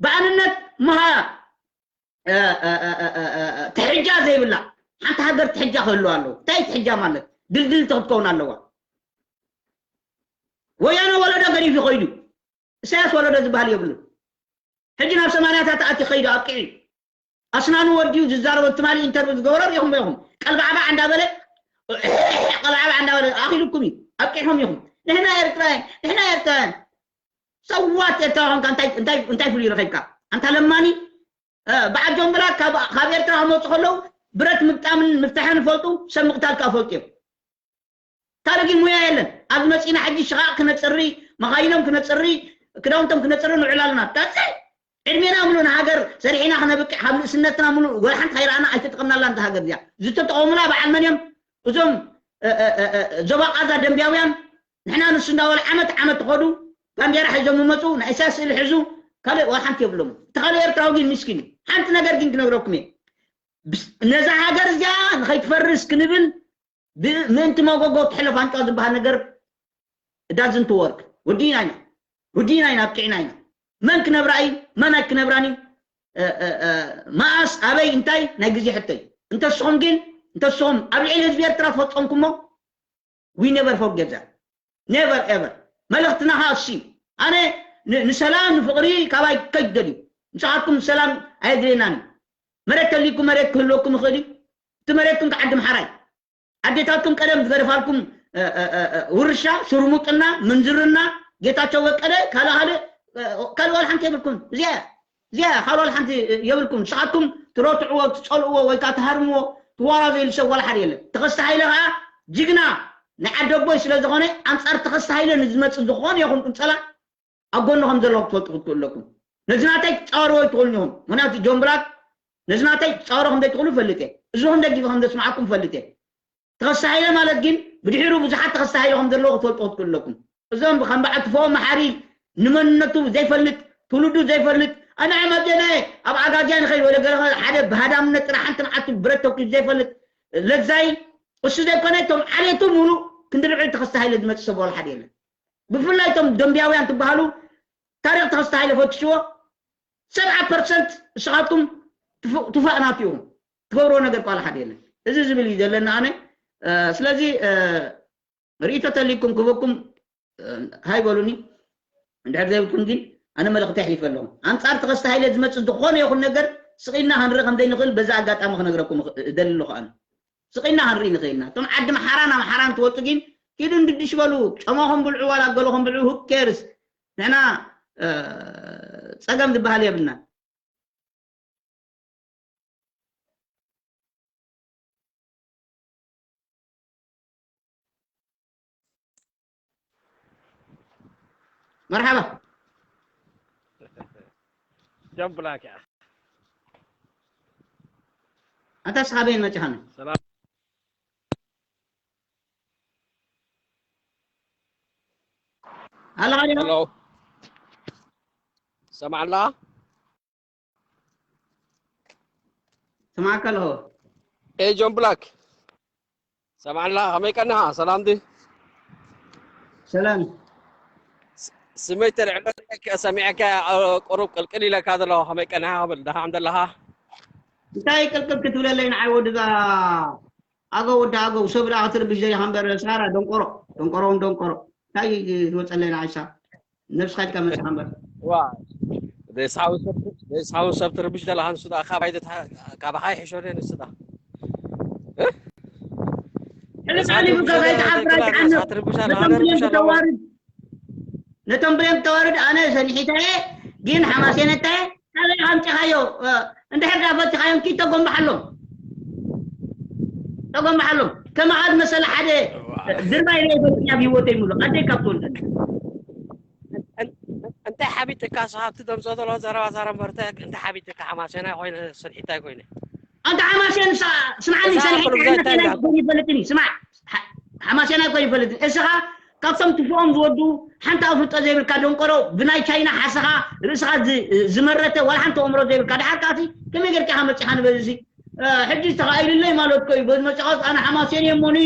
ብኣንነት ምሃ ትሕጃ ዘይብላ ሓንቲ ሃገር ትሕጃ ክህልዋ ኣለዎ እንታይ ትሕጃ ማለት ድልድልቲ ክትከውን ኣለዋ ወያነ ወለዶ ገዲፉ ይኸይዱ እሳያስ ወለዶ ዝበሃል የብሉ ሕጂ ናብ ሰማንያታት ኣቲ ኸይዱ ኣብቅዒ ኣስናኑ ወዲኡ ዝዛረቦ ትማሊ ኢንተርቪ ዝገበሮ ሪኹም ኢኹም ቀልባዕባዕ እንዳበለ ቀልባዕባዕ እንዳበለ ኣኺሉኩም እዩ ኣብቂዕኩም ኢኹም ንሕና ኤርትራውያን ንሕና ኤርትራውያን ሰዋት ኤርትራ ኾንካ እንታይ ፍሉይ ረኺብካ ኣንታ ለማኒ በዓል ጆምብላ ካብ ኤርትራ ክመፁ ከለዉ ብረት ምግጣምን ምፍታሕን ይፈልጡ ሰብ ምቕታል ከዓ ፈልጡ እዮም ካልእ ግን ሙያ የለን ኣብዚ መፂና ሕጂ ሽቓቕ ክነፅሪ መኻይኖም ክነፅሪ ክዳውንቶም ክነፅሪ ንውዕል ኣለና ታፀ ዕድሜና ምሉእ ንሃገር ሰሪሕና ክነብቅዕ ካብ ንእስነትና ምሉእ ወላ ሓንቲ ከይረኣና ኣይተጠቐምናላን እዛ ሃገር እዚኣ ዝተጠቐሙላ በዓል መን እዮም እዞም ዞባ ቃዛ ደንብያውያን ንሕና ንሱ እንዳበሉ ዓመት ዓመት ትኸዱ ባንዴራ ሒዞም ይመፁ ናይ ኢሳያስ ስእሊ ሕዙ ካልእ ዋላ ሓንቲ የብሎም እቲ ካልእ ኤርትራዊ ግን ሚስኪን እዩ ሓንቲ ነገር ግን ክነግረኩም እየ ነዛ ሃገር እዚኣ ንኸይትፈርስ ክንብል ምእንቲ መጎጎ ትሕለፍ ኣንጫ ዝበሃል ነገር ዳዝንት ወርክ ወዲና ኢና ወዲና ኢና ኣብቂዕና ኢና መን ክነብራ እዩ መን ኣይክነብራን እዩ መኣስ ኣበይ እንታይ ናይ ግዜ ሕቶ እዩ እንተስኹም ግን እንተስኹም ኣብ ልዕሊ ህዝቢ ኤርትራ ትፈፀምኩሞ we never forget that never ever መልእኽትና ከዓ እሱ እዩ ኣነ ንሰላም ንፍቕሪ ካባይ ከይትደልዩ ንስኻትኩም ሰላም ኣየድልየናን እዩ መሬት ተልይኩም መሬት ክህልወኩም ይኽእል እዩ እቲ መሬትኩም ከዓ ዓዲ ምሓራይ ኣዴታትኩም ቀደም ዝገደፋልኩም ውርሻ ሽርሙጥና ምንዝርና ጌታቸው በቀለ ካልእ ካልእ ካልእ ዋላ ሓንቲ የብልኩም እዚኣ እዚኣ ካልእ ዋላ ሓንቲ የብልኩም ንስኻትኩም ትረትዕዎ ትፀልእዎ ወይ ከዓ ትሃርምዎ ትዋራዘይሉ ሰብ ዋላ ሓደ የለን ተኸስተ ሃይለ ከዓ ጅግና ናይ ዓደቦይ ስለ ዝኾነ ኣንፃር ተኸስተ ሃይለ ንዝመፅእ ዝኾነ ይኹን ቅንፀላ ኣብ ጎኒ ከም ዘለኹ ክትፈልጡ ክትክእሉ ኣለኩም ነዚ ናተይ ክትፃወርዎ ኣይትኽእሉን ኢኹም ምክንያቱ ጆን ብላክ ነዚ ናተይ ክትፃወሮ ከም ዘይትኽእሉ ፈልጥ እየ እዚ ከም ደጊፈ ከም ዘስማዓኩም ፈልጥ እየ ተኸስተ ሃይለ ማለት ግን ብድሕሩ ብዙሓት ተኸስተ ሃይለ ከም ዘለዎ ክትፈልጡ ክትክእሉ ኣለኩም እዞም ከም በዓል ትፈኦ መሓሪ ንመንነቱ ዘይፈልጥ ትውልዱ ዘይፈልጥ ኣነ መጀነ ኣብ ዓጋዚያ ንኸይድ ወደ ገለ ሓደ ብሃዳምነት ጥራሕ ሓንቲ መዓልቲ ብረት ተኩስ ዘይፈልጥ ለዛይ እሱ ዘይኮነ እቶም ዓሌቱ ሙሉእ ክንዲ ልዕሊ ተኸስተ ሃይለ ዝመፅእ ሰብ ዋላ ሓደ የለን ብፍላይ እቶም ደንብያውያን ትበሃሉ ታሪክ ተኸስተ ሃይለ ፈትሽዎ ሰብዓ ፐርሰንት ንስኻትኩም ትፋእ ናትኡ ትገብርዎ ነገር ኳል ሓደ የለን። እዚ ዝብል እዩ ዘለና ኣነ። ስለዚ ርእቶ ተሊኩም ክበኩም ሃይ በሉኒ። እንድሕር ዘይብልኩም ግን ኣነ መልእኽቲ ኣሕሊፈ ኣለኹ። ኣንጻር ተኸስተ ሃይለ ዝመጽእ ዝኾነ ይኹን ነገር ስቒልና ክንርኢ ከም ዘይንኽእል በዛ ኣጋጣሚ ክነግረኩም እደሊ ኣለኹ ኣነ። ስቒልና ክንርኢ ንኽእልና። እቶም ዓዲ ምሓራን ኣምሓራን ትወጡ ግን ኪዱ እንድድሽ በሉ። ጨማኹም ብልዑ ዋላ ገለኹም ብልዑ፣ who cares? ንሕና ጸገም ዝበሃል የብልና። መርሓባ። ጀምብላክ ያ ኣንታ ስኻ በይን መጭኻነ ሰላም ኣለኻ ዲኻ? ሄሎ ሰማዕላ ስማዕካ ኣለኹ። ኤ ጆን ብላክ ሰማዕላ ከመይ ቀኒኻ? ሰላም ዲ ሰላም ስመይ ተልዕሎ ሰሚዐካ ቁሩብ ቅልቅል ኢለካ ዘለኹ ከመይ ቀኒኻ ክብል ደሓን ዘለኻ? እንታይ ቅልቅል ክትብለለይ ንዓይ ወድዛ ኣገው ወዲ ኣገው ሰብ ደኣ ክትርብሽ ደሊኻ እምበር ሳራ ደንቆሮ ደንቆሮ እውን ደንቆሮ እንታይ ዝወፀለይ ንዓይሳ ነብስኻ ኢልካ መፅኻ እምበር ዋ ዘይስሓውን ሰብ ትርብሽ ዘለኻ ንሱ ደኣ ካባይ ካባኻ ይሕሾ ንሱ ደኣ ሕልፍ ዓሊፉ ገዛይ ተሓፍር ኣይትዓንቕ ነቶም ብሌን ክተዋርድ ነቶም ብሌን ክተዋርድ ኣነ ሰኒሒታየ ግን ሓማሴነታየ ካበይ ኣምፂኻዮ እንድሕር ዳ ፈቲኻዮም ኪድ ተጎንብሓሎም ተጎንብሓሎም ከማኻ ዝመሰለ ሓደ ድርባይ ለ ይፈልጥኛ ብሂወተይ ሙሉ ኣደይ ካብ ትወልደ እንታይ ሓቢጥካ ሰሃብቲ ደምፆ ዘሎ ዘረባ ዛረምበርተ እንታይ ሓቢጥካ ሓማሴናይ ኮይነ ሰኒሒታይ ኮይነ ኣንተ ሓማሴን ስምዓኒ ሰኒሒታይ ይፈልጥኒ ስማዕ ሓማሴና እኮ ይፈልጥ እስኻ ካብቶም ትፍኦም ዝወዱ ሓንቲ ኣፍልጦ ዘይብልካ ደንቆሮ ብናይ ቻይና ሓሰኻ ርእስኻ ዝመረተ ዋላ ሓንቲ ኣእምሮ ዘይብልካ ድሓር ካሲ ከመይ ጌርካ ኢኻ መፂኻ ንበዚ ሕጂ ተኻኢሉለይ ማለት ኮዩ በዚ መፂኻስ ኣነ ሓማሴን እየ እሞኒ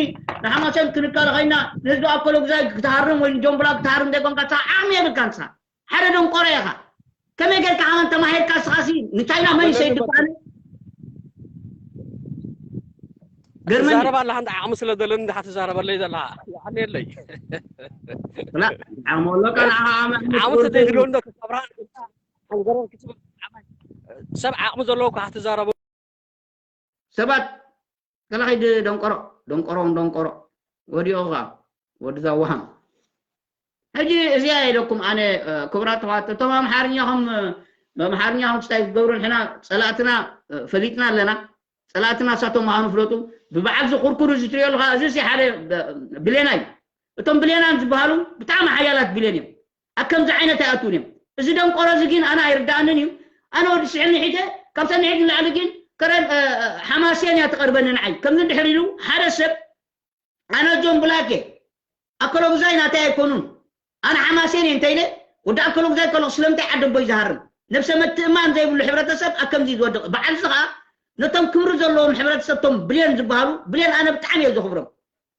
ንሓማሴን ክንከላኸልና ንህዝቢ ኣኮሎ ግዛይ ክትሃርም ወይ ንጆምብላ ክትሃርም ዘይኮንካ ሳ ዓቕሚ የብልካ ንስኻ ሓደ ደንቆሮ ኢኻ ከመይ ጌርካ ከማን ተማሂርካ ስኻሲ ንቻይና መን ይሰይድ ድኳነ ገርመኒ ትዛረብ ኣለኻ እንተ ዓቕሚ ስለ ዘለኒ እንዳ ትዛረበለይ ዘለኻ ይሓልየለይ ላ ዓቕሚ ኣለካ ንዓኻ ዓቕሚ ዓቕሚ ተዘይድሎ እንዶ ክሰብራ ኣንገረር ክትብል ዓቕሚ- ሰብ ዓቕሚ ዘለዎ ከዓ ትዛረበ ሰባት ገለ ከይዲ ደንቆሮ ደንቆሮ ደንቆሮ ወዲኦ ከዓ ወዲ ዛዋሃም ሕጂ እዚኣ ኢለኩም ኣነ ክቡራት ተዋት እቶም ኣምሓርኛኹም ኣምሓርኛኹም ስታይ ዝገብሩ ንሕና ፀላእትና ፈሊጥና ኣለና ፀላእትና እሳቶም ምዃኑ ፍለጡ ብበዓል ዝኩርኩር እዚ ትሪኦ ኣለካ እዚ ሓደ ብሌና እዩ እቶም ብሌናን ዝበሃሉ ብጣዕሚ ሓያላት ብሌን እዮም ኣብ ከምዚ ዓይነት ኣይኣትውን እዮም እዚ ደንቆሮ እዚ ግን ኣነ ኣይርዳእንን እዩ ኣነ ወዲ ስዕኒ ሒተ ካብ ሰኒ ሒት ንላዕሊ ግን ከረን ሓማስያን እያ ትቐርበኒ ንዓይ ከምዚ እንድሕር ኢሉ ሓደ ሰብ ኣነ ጆን ብላክ እየ ኣከሎጉዛይ ናተይ ኣይኮኑን ኣነ ሓማስያን እየ እንተኢለ ወዲ ኣከሎጉዛይ ከሎ ስለምንታይ ዓደቦይ ዝሃርም ነብሰ መትእማን ዘይብሉ ሕብረተሰብ ኣብ ከምዚ ዝወድቕ በዓል እዚ ከዓ ነቶም ክብሪ ዘለዎም ሕብረተሰብ ቶም ብልዮን ዝበሃሉ ብልዮን ኣነ ብጣዕሚ እየ ዘኽብሮም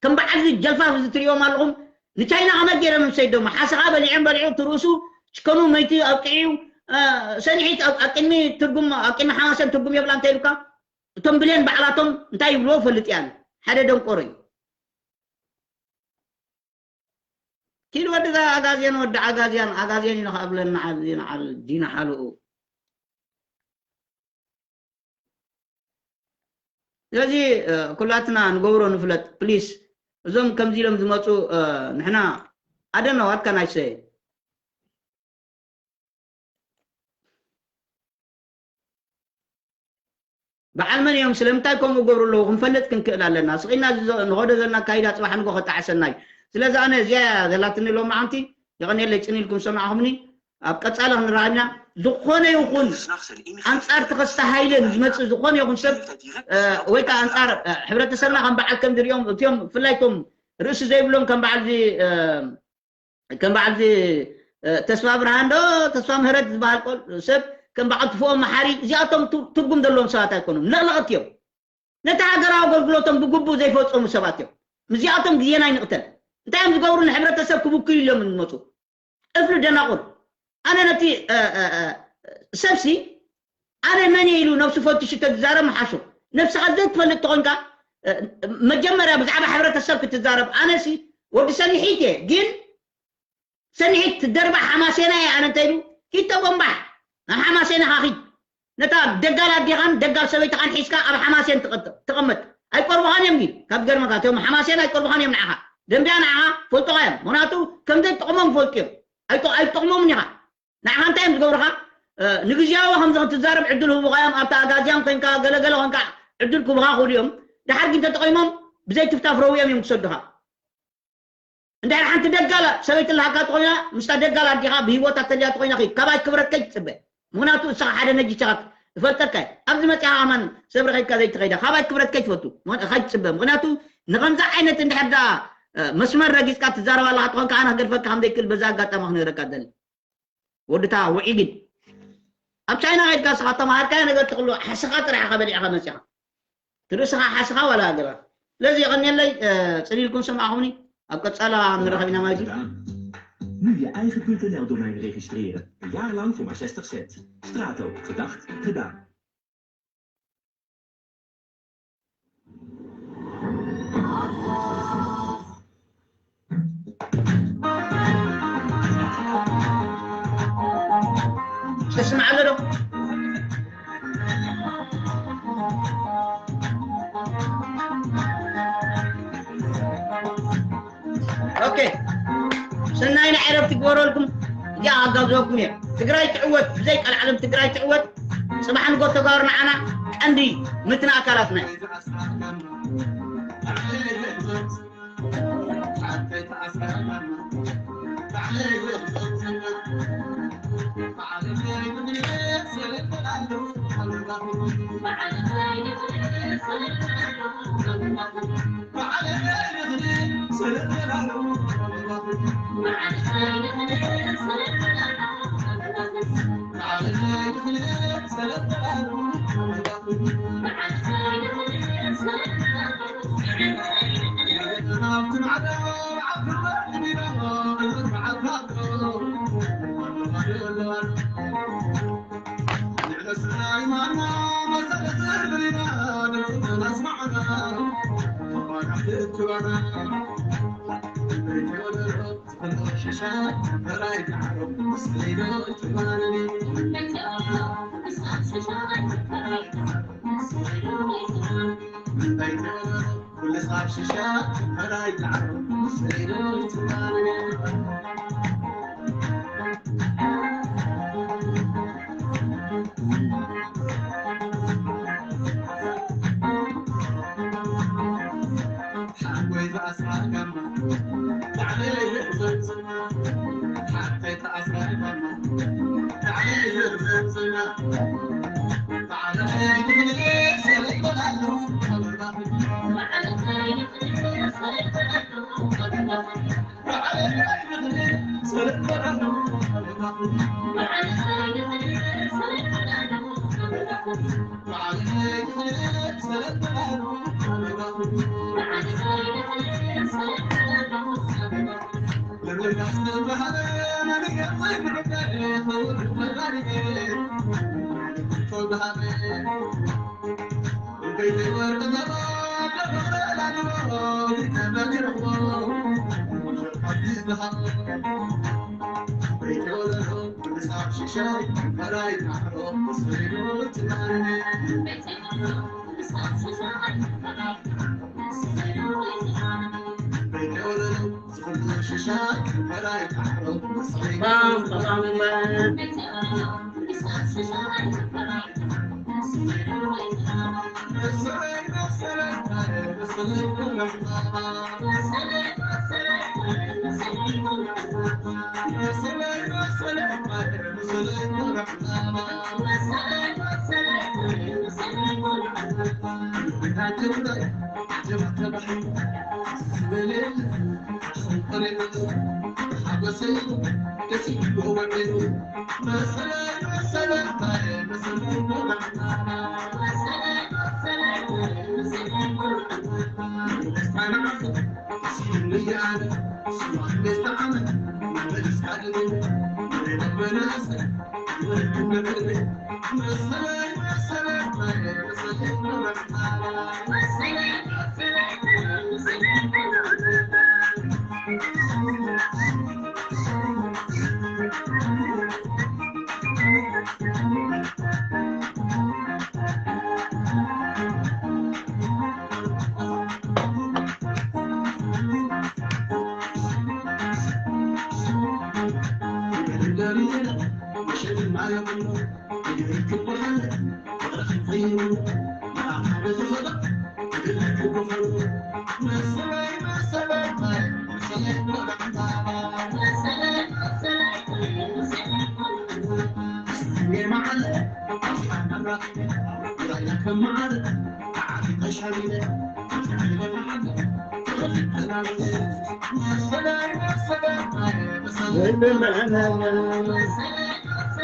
ከም በዓል እዚ ጀልፋፍ እዚ ትሪኦም ኣለኹም ንቻይና ከመይ ገይሮም ሰይዶሞ ሓሰኻ በሊዖም በሊዑ ትርእሱ ጭከኑ መይቲ ኣብቅዒ እዩ ሰኒሒት ኣብ ቅድሚ ትርጉም ኣብ ቅድሚ ሓማሰን ትርጉም የብላ እንታይ ኢሉካ እቶም ብሌን ባዕላቶም እንታይ ይብልዎ ፈልጥ እያ ሓደ ደንቆሮ እዩ ኪድ ወዲ ኣጋዝያን ወዲ ኣጋዝያን ኣጋዝያን ኢሉ ከኣብለና ዓብዚ ንዓል ዲና ሓልኡ ስለዚ ኩላትና ንገብሮ ንፍለጥ ፕሊስ እዞም ከምዚ ኢሎም ዝመፁ ንሕና ኣደና ዋትካ ናይሰ በዓል መን እዮም ስለምንታይ ከምኡ ገብሩ ኣለዉ ክንፈልጥ ክንክእል ኣለና ስቂልና ንኸዶ ዘለና ካይዳ ፅባሕ ንጎ ከጣዕሰና እዩ ስለዚ ኣነ እዚኣ ዘላትኒ ሎም ዓንቲ የቐንየለይ ፅን ኢልኩም ዝሰማዕኹምኒ ኣብ ቀፃሊ ክንረኣና ዝኾነ ይኹን ኣንፃር ተኸስተ ሃይለ ንዝመፅእ ዝኾነ ይኹን ሰብ ወይ ከዓ ኣንፃር ሕብረተሰብና ከም በዓል ከም ዝሪኦም እቲኦም ብፍላይ ቶም ርእሲ ዘይብሎም ከም በዓል ከም በዓል ተስፋ ብርሃን ዶ ተስፋ ምህረት ዝበሃል ሰብ ከም በዓል ትፍኦም መሓሪ እዚኣቶም ትርጉም ዘለዎም ሰባት ኣይኮኑም ለቕለቕት እዮም ነቲ ሃገራዊ ኣገልግሎቶም ብግቡእ ዘይፈፀሙ ሰባት እዮም ምስዚኣቶም ግዜና ይንቕተል እንታይ እዮም ዝገብሩ ንሕብረተሰብ ክብክዩ ኢሎም ዝመፁ እፍሪ ደናቑር ኣነ ነቲ ሰብሲ ኣነ መን እየ ኢሉ ነብሱ ፈትሹ ተዝዛረብ ምሓሾ። ነብስኻ ዘይትፈልጥ ተኾንካ፣ እ፣ መጀመርያ ብዛዕባ ሕብረተሰብ ክትዛረብ፣ ኣነሲ ወዲ ሰኒሒት እየ፣ ግን ሰኒሒት ትደርባ ሓማሴና እየ ኣነ እንተ ኢሉ፣ ኪድ ተጎንባሕ። ናብ ሓማሴናኻ ኪድ። ነታ ደጋል ኣዴኻን ደጋል ሰበይትኻን ሒዝካ ኣብ ሓማሴን ትቐጥ-፣ ትቐመጥ። ኣይቆርቡኻን እዮም ግን፣ ካብ ገርመካ፣ እቶም ሓማሴን ኣይቆርቡኻን እዮም ንዓኻ። ደንቢያ ንዓኻ ፈልጡኻ እዮም። ምኽንያቱ ከም ዘይትጠቕሞም ይፈልጡ እዮም። ኣይጠ-፣ ኣይትጠቕሞምን ኢኻ። ንዓኻ እንታይ እዮም ዝገብሩኻ? እ፣ ንግዝያዊ ከምዚ ክትዛረብ ዕድል ህቡኻ እዮም። ኣብታ ኣጋዝያን ኮንካ፣ ገለገለ ኮንካ ዕድል ክህቡኻ ይኽእሉ እዮም። ድሓር ግን ተጠቒሞም ብዘይ ትፍታፍ ረውዮም እዮም ክሰዱኻ። እንድሕር ሓንቲ ደጋል ሰበይቲ ኣለሃካ ተኾይና፣ ምስታ ደጋል ኣዲኻ ብህይወታ ተልያ ተኾይና፣ ኺድ። ካባይ ክብረት ከይትጽበ። ምኽንያቱ፣ ንስኻ ሓደ ነጅቻ ኢኻ፣ እፈልጠካ እየ። ኣብዚ መጺኻ ከማን ሰብሪ ከይድካ ዘይትኸይዳ። ካባይ ክብረት ከይትፈቱ፣ ምኽን-፣ ከይትጽበ። ምኽንያቱ፣ ንኸምዚ ዓይነት እንድሕር ደኣ፣ እ፣ መስመር ረጊጽካ ትዛረብ ኣለኻ ተኾንካ፣ ኣነ ክገድፈካ ከም ዘይክእል በዛ ኣጋጣሚ ክነግረካ እደሊ። ወድታ ውዒግን። ኣብ ቻይና ከይድካ ንስኻ ተማሃርካዮ ነገር ትኽሉ ሓስኻ ጥራሕ ኢኻ በሊዕኻ መጺኻ። ትርእስኻ ሓስኻ ዋላ ሃገራ። ስለዚ የቐንየለይ፣ እ፣ ጽን ኢልኩም ሰማዕኹምኒ። ኣብ ቀጻላ ንራኸብ ኢና ማለት እዩ። Nu je eigen punt N L domein registreren. Een jaar lang voor maar zestig cent. Strato, gedacht, gedaan. ተስምዓለ ዶ? ኦኬ። ሰናይ ናይ ዕረፍቲ ክግበረልኩም። እዚኣ ኣጋብዘኩም እየ። ትግራይ ትዕወት፣ ብዘይ ቀልዓለም ትግራይ ትዕወት። ጽባሕ ንጎ ተጋሩ ንዓና ቀንዲ ምትና ኣካላትና እዩ።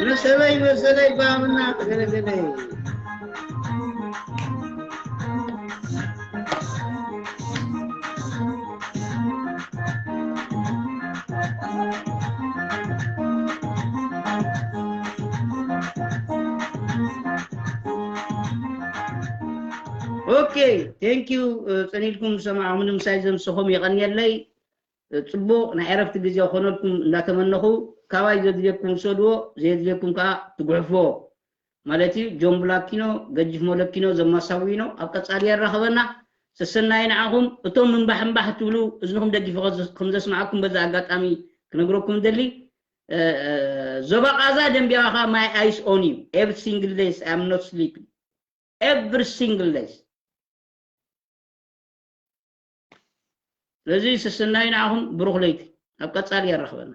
መሰለይ መሰለይ ባምና ገለገለይ። Okay, thank you. ጸኒልኩም ሰማዕኹም ንምሳይ ዘምስኹም የቐንየለይ። ጽቡቕ ናይ ዕረፍቲ ግዜ ክኾነልኩም እንዳተመነኹ፣ ካባይ ዘድልየኩም ውሰድዎ፣ ዘየድልየኩም ከኣ ትጉሕፍዎ። ማለት እዩ፣ ጆን ብላኪኖ፣ ገጅፍ ሞለኪኖ፣ ዘማሳዊኖ፣ ኣብ ቀጻሊ የራኽበና። ሰሰናይ ንዓኹም። እቶም እምባሕ እምባሕ ትብሉ፣ እዝንኹም ደጊፈ ከም ዘ-፣ ከም ዘስምዓኩም በዛ ኣጋጣሚ ክነግረኩም ደሊ። እ፣ እ፣ ዞባ ቃዛ ደንቢያኻ my eyes on you. Every single days I am not sleeping. Every single days. ስለዚ ሰሰናዩ ንዓኹም ብሩኽ ለይቲ። ኣብ ቀጻሊ የራኽበና።